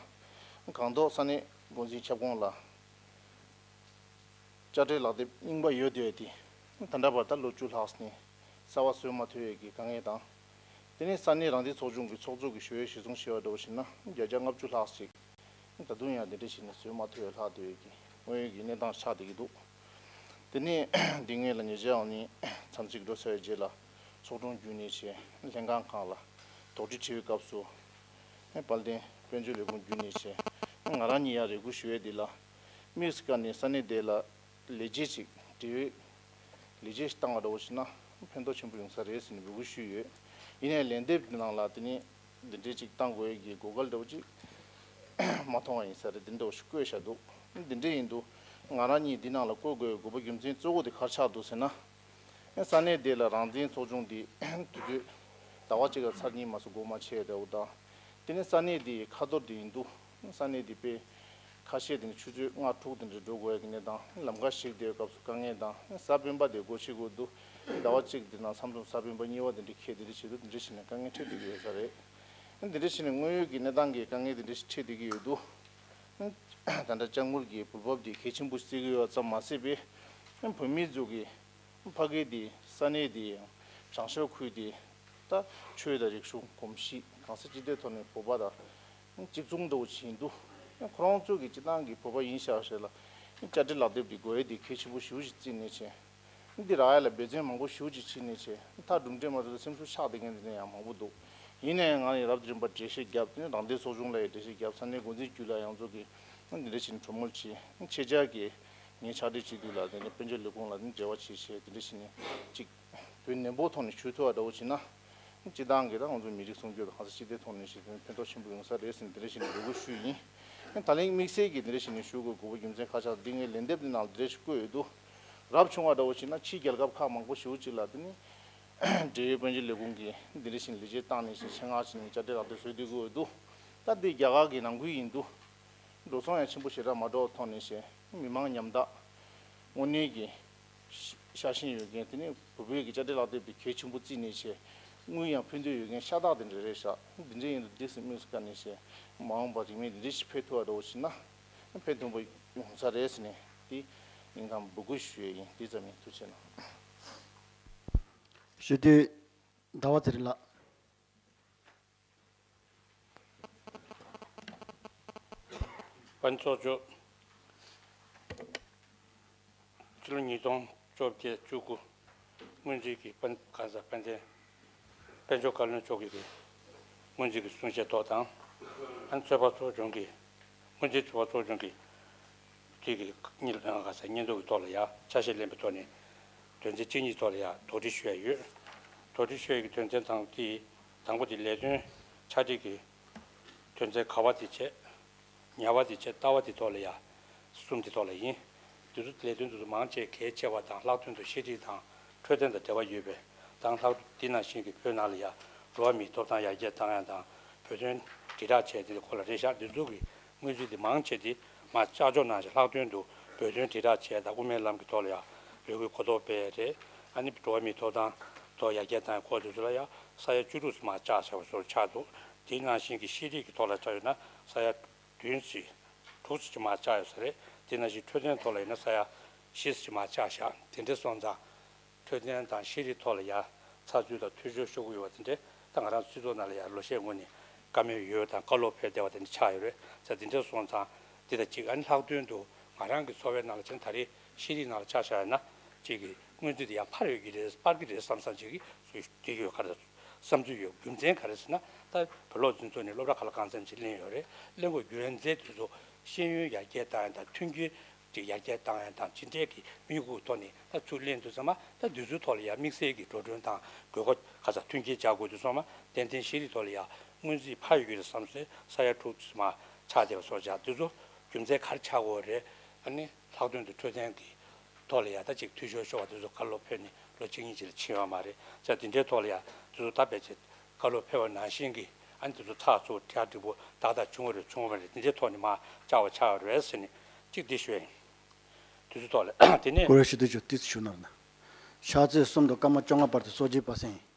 སྒང་ཏོག་ས་གནས་འགོ་འཛིན་ཁྱབ་ཁོངས་ལ་དཔྱ་ཁྲལ་ལག་དེབ་རྙིང་པ་ཡོད་བསྡད་དེ་ད་ལྟ་བར་ད་ལོ་བཅུ་ལྷག་ནས་གསར་པ་བཟོས་མ་ཐུབ་ཡས་ཀྱི་དཀའ་ངལ་དང་། དེ་ནས་ས་གནས་རང་བདེན་ཚོགས་ཆུང་གི་ཚོགས་གཙོ་གི་ཞུ་ཡས་གཞི་བཟུང་བྱས་པ་འདྲ་བོ་ཞིག་ན་བརྒྱ་ཆ་ལྔ་བཅུ་ལྷག་ཞིག་ད་དུང་ཡང་དེ་འདྲ་བྱས་ནས་བཟོས་མ་ཐུབ་པའི་ལྷག་བསྡད་ཡོད་ཀྱི་དངོས་ཡོད་ཀྱི་གནས་སྟངས་ཆགས་བསྡད་ཀྱི་འདུག་དེ་ནས་འདི་སྔོན་ལ་ཉེ་ཆར་འོང་ནས་འཚམས་གཟིགས་འགྲོ་ཚར་བའི་རྗེས་ལ་ཚོགས་དྲུང་བརྒྱུད་ནས་བྱས་ལྷན་ཁང་ཁག་ལ་དོགས་འདྲི་དྲི་བའི་སྐབས་སུ་དཔལ་ལྡན་དཔལ་འབྱོར་ལས་ཁུངས་བརྒྱུད་ནས་བྱས་ང་རང་ཉིད་ཡང་རེ་སྐུལ་ཞུ་ཡས་འདི་ལ་དམིགས་སུ་བཀར་ནས་ས་གནས་དེ་ལ་ལས་བྱེད་ཅིག་འབྲེལ་ཡོད་ལས་བྱེད་ཞིག་བཏང་བ་འདྲ་བོ་ཞིག་ན་ཕན་ཐོགས་ཆེན་པོ་ཡོང་ས་རེད་ཟེར་ནས་འབོད་སྐུལ་ཞུས་ཡོད། ཡིན་ནའི་ལན་འདེབས་འདི་ནང་ལ་དེ་ནི་འདི་འདྲའི་ཅིག་བཏང་དགོས་ཡས་ཀྱི་གོ་སྐབས་འདྲ་བོ་ཅིག་ མ་མཐོང་བ་ཡིན་ས་རེད། འདི་འདྲ་བོ་ཞིག་བཀོད་བཞག་འདུག་འདི་འདྲ་ཡིན་དུས་ང་རང་གཉིས་འདི་ནང་ལ་བཀོད་དགོས་དགོས་པ་རྒྱུ་མཚན་གཙོ་བོ་དེ་ག་རེ་ཆགས་འདུག་ཟེར་ན། ས་གནས་དེ་ལ་རང་བཙན་ཚོགས་ཆུང་འདི་དུས་ཚོད་ཟླ་བ་གཅིག་ལ་ཚར་གཉིས་མ་གཏོགས་འགོར་མ་ཆེ་འདྲ་བོ་དང་། དེ་ནས་ས་གནས་དེའི་ཁ་ཐོར་དེ་ཡིན་དུས་ས་གནས་དེ་དཔེ་ཁ་ཤས་དེ་ནི་ཆུ་ཚོད་ལྔ་དྲུག་དེ་འདྲ་འགྲོ་དགོས་ཡ་གི་གནས་སྟངས། ལམ་ཁ་ཞིག་བསྡད་སྐབས་སུ་དཀའ་ངལ་དང་། གཟའ་སྤེན་པ་དེ་སྒོ་ཕྱེ་དགོས་འདུག་ཟླ་བ་གཅིག་དེ་ནང་མཚམས་མཚམས་གཟའ་སྤེན་པ་གཉིས་པ་དེ་འདྲ་འཁེལ། དེ་འདྲ་བྱེད་དུས་དེ་འདྲ་བྱས་ནས་དཀའ་ངལ་འཕྲད་བསྡད་ཀྱི་ཡོད་ས་རེད། དེ་འདྲ་བྱས་ནས་དངོས་ཡོད་ཀྱི་གནས་སྟངས་ཀྱི་དཀའ་ངལ་དེ་འདྲ་ཞིག་འཕྲད་བསྡད་ཀྱི་ཡོད་འདུག་ད་ལྟ་ལྕགས་དངུལ་གྱི་འབུལ་འབབ་དེ་གལ་ཆེན་པོ་བརྩི་གི་ཡོད་ཙམ་མ་ཟད་པའི་བོད་མི་ཚོ་གི་ཕ་གི་དེ་ས་གནས་དེ་ཡང་བྱང་ཤར་ཁུལ་དེ་ད་ཆོས་དང་རིག་གཞུང་གོམས་གཤིས་གང་ས་ཅི་ལྟའི་ཐོག་ནས་བོད་པ་དང་གཅིག་མཚུངས་འདྲ་བོ་ཅིག་ཡིན་འདུག་ཁོ་རང་ཚོ་གི་སྤྱི་བཏང་གི་བོད་པ་ཡིན་ཤག་ཞེས་ལ་བཅའ་ཁྲིམས་ལག་དེབ་དེ་དགོས་ཡས་དེ་གལ་ཆེན་པོ་ཞེ་པོ་ཅིག་བརྩིས་ནས་བྱས། འདི་རག་ཡ་ལ་འབད་བརྩོན་མང་པོ་ཞེ་པོ་ཅིག་བྱས་ནས་བྱས། མཐའ་གྲུབ་འབྲས་མ་ཐོན་ན་སེམས་ཤུགས་ཆག་བསྡད་མཁན་དེ་འདྲ་ཡང་མང་པོ་འདུག་ཡིན་ནའང་ང་ཡི་རབ་དང་རིམ་པ་འགྲེལ་བཤད་བརྒྱབ། དེ་ནས་རང་བདེན་ཚོགས་ཆུང་ལ་ཡི་འགྲེལ་བཤད་བརྒྱབ། ས་གནས་འགོ་འཛིན་རྒྱུད་ལ་ཡང་ཚོ་གི་འདི་འདྲ་བྱས་ནས་གྲོས་མོལ་བྱས། ཆེད་བཅར་གྱིས་ངའི་ཕྱག་བྲིས་བྱེད་དུས་ལ་དེ་ནས་དཔལ་འབྱོར་ལས་ཁུངས་ལ་ནི་འབྲེལ་བ་བྱས་བྱས། དེ་འདྲ་བྱས་ནས་གཅིག་དོན་ནན་པོ་ཐོག་ནས་ཞུ་ཐུབ་པ་འདྲ་བོ་བྱས་ན། སྤྱི་བཏང་གི་ད་ང་ཚོ་མི་རིགས་སྲུང་སྐྱོབ་དང་གང་ས་ཅི་ལྟའི་ཐོག་ནས་ཞིག་ཕན་ཐོགས་ཆེན་པོ་ཡོང་ས་རེད་ཟེར་ནས་དེ་འདྲ་བྱས་ནས་འབོད་སྐུལ་ཞུས་ཡིན། ད་ལན་དམིགས་བསལ་གྱིས་དེ་འདྲ་བྱས་ནས་ཞུ་དགོས་དགོས་པ་རྒྱུ་མཚན་ཁ་ཆག་འདི་ངའི་ལན་འདེབས་འདི་ནང་ལ་དེ་འདྲ་ཞིག་བཀོད་ཡོད་འདུག་རབ་བྱུང་བ་འདྲ་བོ་བྱས་ན་ཕྱིའི་རྒྱལ་ཁབ་ཁག་མང་པོ་ཞེ་པོ་ཅིག་ལ་དེ་ནི་འབྲེལ་ཡོད་དཔལ་འབྱོར་ལས་ཁུངས་ཀྱིས་འདི་འདྲ་བྱས་ནས་ལས་བྱེད་བཏང་ནས་ཞིག་ཆེད་མངགས་བྱས་ནས་བཅའ་ཁྲིམས་ལག་དེབ་བཟོས་བསྡད་ཀྱི་ཡོད་འདུག་ད་འདི་རྒྱ་གར་གྱི་ནང་ཁུལ་ཡིན་འདུག་འགྲོ་སོང་ཡང་ཆེན་པོ་ཞེ་དྲག་མ་འགྲོ་བ་ཐོག་ནས་བྱས། མི་མང་ཉམ་ཐག་དངོས་གནས་ཀྱི་ཤ་ཤ་ཞེན་ཡོད་མཁན། དེ་ནས་བོད་པའི་གི་བཅའ་ཁྲིམས་ལག་དེབ་དེ་གལ་ཆེན་པོ་བརྩིས་ནས་བྱས། དངུལ་ཡང་ཕན་ཐོགས་ཡོད་མཁན་ཤ་སྟག་དེ་འདྲ་རེད་ཤག་འདི་འདྲ་ཡིན་དུས་འདི་སེམས་དམིགས་སུ་བཀར་ནས་བྱས། མ་འོངས་པར་རིང་མིན་འདི་འདྲ་ཞིག་ཕེབས་ཐུབ་པ་འདྲ་བོ་ཞིག་ན་ཕན་ཐོགས་པོ་ཡོང་ས་རེད་ཟེར་ནས་དེ་སྙིང་ཐག་འབོད་སྐུལ་ཞུ་ཡས་ཡིན། འདི་ཙམ་ཡིན། ཐུགས་རྗེ་གནང་། ཞུ་དུས་ཟླ་བ་ཚེ་རིང་ལགས། དཔལ་ཚོགས་གཙོ། ཕྱི་ལོ་ཉིས་སྟོང་བཅོ་བརྒྱད་བཅུ་དགུ་སྔོན་རྩིས་ཀྱི་དཔལ་ག་ས་དཔལ་ལྡན་དཔལ་འབྱོར་བཀའ་བློན་མཆོག་གིས་སྔོན་རྩིས་ཀྱི་གསུང་བཤད་ཐོག་དང་། ཨ་ནི་ཚོད་དཔག་ཚོགས་ཆུང་གིས་སྔོན་རྩིས་ཚོད་དཔག་ཚོགས་ཆུང་གིས་དེ་གི་གཉིས་ལ་ག་ས་སྙན་ཐོ་གི་ཐོག་ལ་ཡ་ཆ་ཤས་ལེན་པའི་ཐོག་ནས་དོན་ཚན་གཅིག་གཉིས་ཐོག་ལ་ཡ་དོགས་འདྲི་ཞུ་ཡ་ཡོད། དོགས་འདྲི་ཞུ་ཡ་གི་དོན་ཚན་དང་དེ་དང་པོ་དེ་ལས་དོན་ཆ་སྒྲིག་གི་དོན་ཚན་ག་བ་དེ་བྱས། ཉ་བ་དེ་བྱས། ཏ་བ་དེ་ཐོག་ལ་ཡ། གསུམ་དེ་ཐོག་ལ་ཡིན། དེ་ཚོ་ལས་དོན་དེ་ཚོ་མང་ཆེ་གལ་ཆེ་བ་དང་ལྷག་དོན་དུ་ཤེས་རིག་དང་འཕྲོད་བསྟེན་དང་འབྲེལ་བ་ཡོད་པས་དང་ལྷག་དེ་ནང་བཞིན་གྱི་བོད་ནང་ལ་ཡ་འགྲོ་བ་མིའི་ཐོབ་ཐང་ཡར་རྒྱས་བཏང་ཡ་དང་བོད་དོན་དྲིལ་བསྒྲགས་བྱས་དེ་སྐོར་ལ་རེད་ཤག་འདི་ཚོ་གི་དངུལ་རྩིས་དེ་མང་ཆེ་དེ་མ་བཅག་འཇོག་གནང་ཞིང་ལྷག་དོན་དུ་བོད་དོན་དྲིལ་བསྒྲགས་བྱས་དང་དབུ་མའི་ལམ་གྱི་ཐོག་ལ་ཡ་ལས་འགུལ་གོ་རྟོགས་སྤེལ་རེད། ཨ་ནི་འགྲོ་བ་མིའི་ཐོབ་ཐང་ཐོག་ཡར་རྒྱས་བཏང་ཡ་སྐོར་དེ་ཚོ་ལ་ཡ་ས་ཡ་བཅུ་དྲུག་མ་བཅག་བྱས་པ་ཚོར་ཆགས་འདུག་དེ་ནང་བཞིན་གྱི་ཤེས་རིག་གི་ཐོག་ལ་ཆ་ཡོད་ན་ས་ཡ་བདུན་ཙམ་དྲུག་ཙམ་ཅིག་མར་བཅག་ཡོད་ས་རེད། དེ་ནང་བཞིན་འཕྲོད་བསྟེན་ཐོག་ལ་ཡིན་ན་ས་ཡ་བཞི་ཙམ་ཅིག་མར་བཅག་བཞག་དེ་འདྲ་སོང་ཙང་། འཕྲོད་བསྟེན་དང་ཤེས་རིག་ཐོག་ལ་ཡ་ཚགས་ཚུད་དང་འཐུས་ཤོར་ཤོར་གི་ཡོད་པ་དེ་འདྲ་ད་ང་རང་སྤྱི་ཚོགས་ནང་ལ་ཡ་ལོ་ཤས་སྔོན་ནས་བཀའ་མོལ་ཡོད་དང་བཀའ་སློབ་ཕེབས་བསྡད་པ་དེ་འདྲ་ཆགས་ཡོད་རེད། ཙང་དེ་འདྲ་སོང་ཙང་འདི་དང་གཅིག་ཨ་ནི་ལྷག་དོན་དུ་ང་རང་གི་འཚོ་བའི་ནང་ལ་བྱས་ན་ད་རེས་ཤེས་རིག་ནང་ལ་ཆ་བཞག་ཡོད་ན་གཅིག་གི་སྔོན་རྩིས་དེ་ཡང་འཕར་ཡོད་ཀྱི་རེད། སྤར་གྱི་རེད་བསམ་བསམ་ཅིག་གི་སུ་དེ་ཡོད་ག་རེ། བསམ་ཚུལ་ཡོད། རྒྱུ་མཚན་ག་རེ་ཟེར་ན་ད་བོད་སློབ་འཛིན་ཚོགས་ནས་སློབ་གྲྭ་ཁག་ལ་གང་འཚམ་ཅིག་གླེང་ཡོད་རེད། གླེང་དགོས་རྒྱུ་མཚན་དེ་ཚོ་ཤེས་ཡོན་ཡར་རྒྱས་བཏང་ཡ་དང་མཐུན་རྐྱེན་ཅིག་ཡར་རྒྱས་བཏང་ཡ་དང་ཅི་འདྲའི་གི་དམིགས་ཡུལ་ཐོག་ནས་ད་ཚུར་གླེང་དུས་ཙམ་པ་ད་འདི་ཚོའི་ཐོག་ལ་ཡ་དམིགས་བསལ་གྱི་འགྲོ་གྲོན་དང་དགོས་མཁོ་ག་ས་མཐུན་རྐྱེན་སྦྱར་དགོས་དུས་ཙམ་པ་ཏན་ཏན་ཤེས་རིག་ཐོག་ལ་ཡ་སྔོན་རྩིས་འཕར་ཡོད་ཀྱི་རེད་བསམ་སོང་། ས་ཡ་དྲུག་ཙམ་ཆགས་བསྡད་པ་སོགས་ཀྱང་འདི་ཚོ་རྒྱུ་མཚན་ག་རེ་ཆགས་དགོས་རེད། ཨ་ནི་ལྷག་དོན་དུ་འཕྲོད་བསྟེན་གྱི་ཐོག་ལ་ཡ་ད་ཅིག་འཐུས་ཤོར་ཤོར་བ་དེ་ཚོ་བཀའ་སློབ་ཕེབས་ནས་ལོ་གཅིག་གཉིས་ཅིག་ལ་ཕྱིན་ཡོད་མ་རེད། ཙང་དེ་འདྲའི་ཐོག་ལ་ཡ་དེ་ཚོ་ད་ཕལ་ཆེར་བཀའ་སློབ་ཕེབས་པ་ནང་བཞིན་གྱི་ཨ་ནི་དེ་ཚོ་ཚགས་ཚུད་གྲ་སྒྲིག་པོ་ཏག་ཏག་བྱུང་བ་རེད་བྱུང་བ་མ་རེད། དེ་འདྲའི་ཐོག་ནས་མར་བཅར་བ་ཆགས་པ་རེད་ཟེར་ནས་གཅིག་འདི་ཞུ་ཡ་ཡིན། དེ་ཚོའི་ཐོག་ལ་དེ་ནས་གུ་རུ་ཞུ་དུས་ཅུ་ཏི་ཚོ་ཞུ་ནར་ན། ཕྱག་ཚེས་གསུམ་དང་སྐར་མ་བཅོ་ལྔ་བར་དུ་སོ་བརྒྱད་པ་སེང་ཡིན།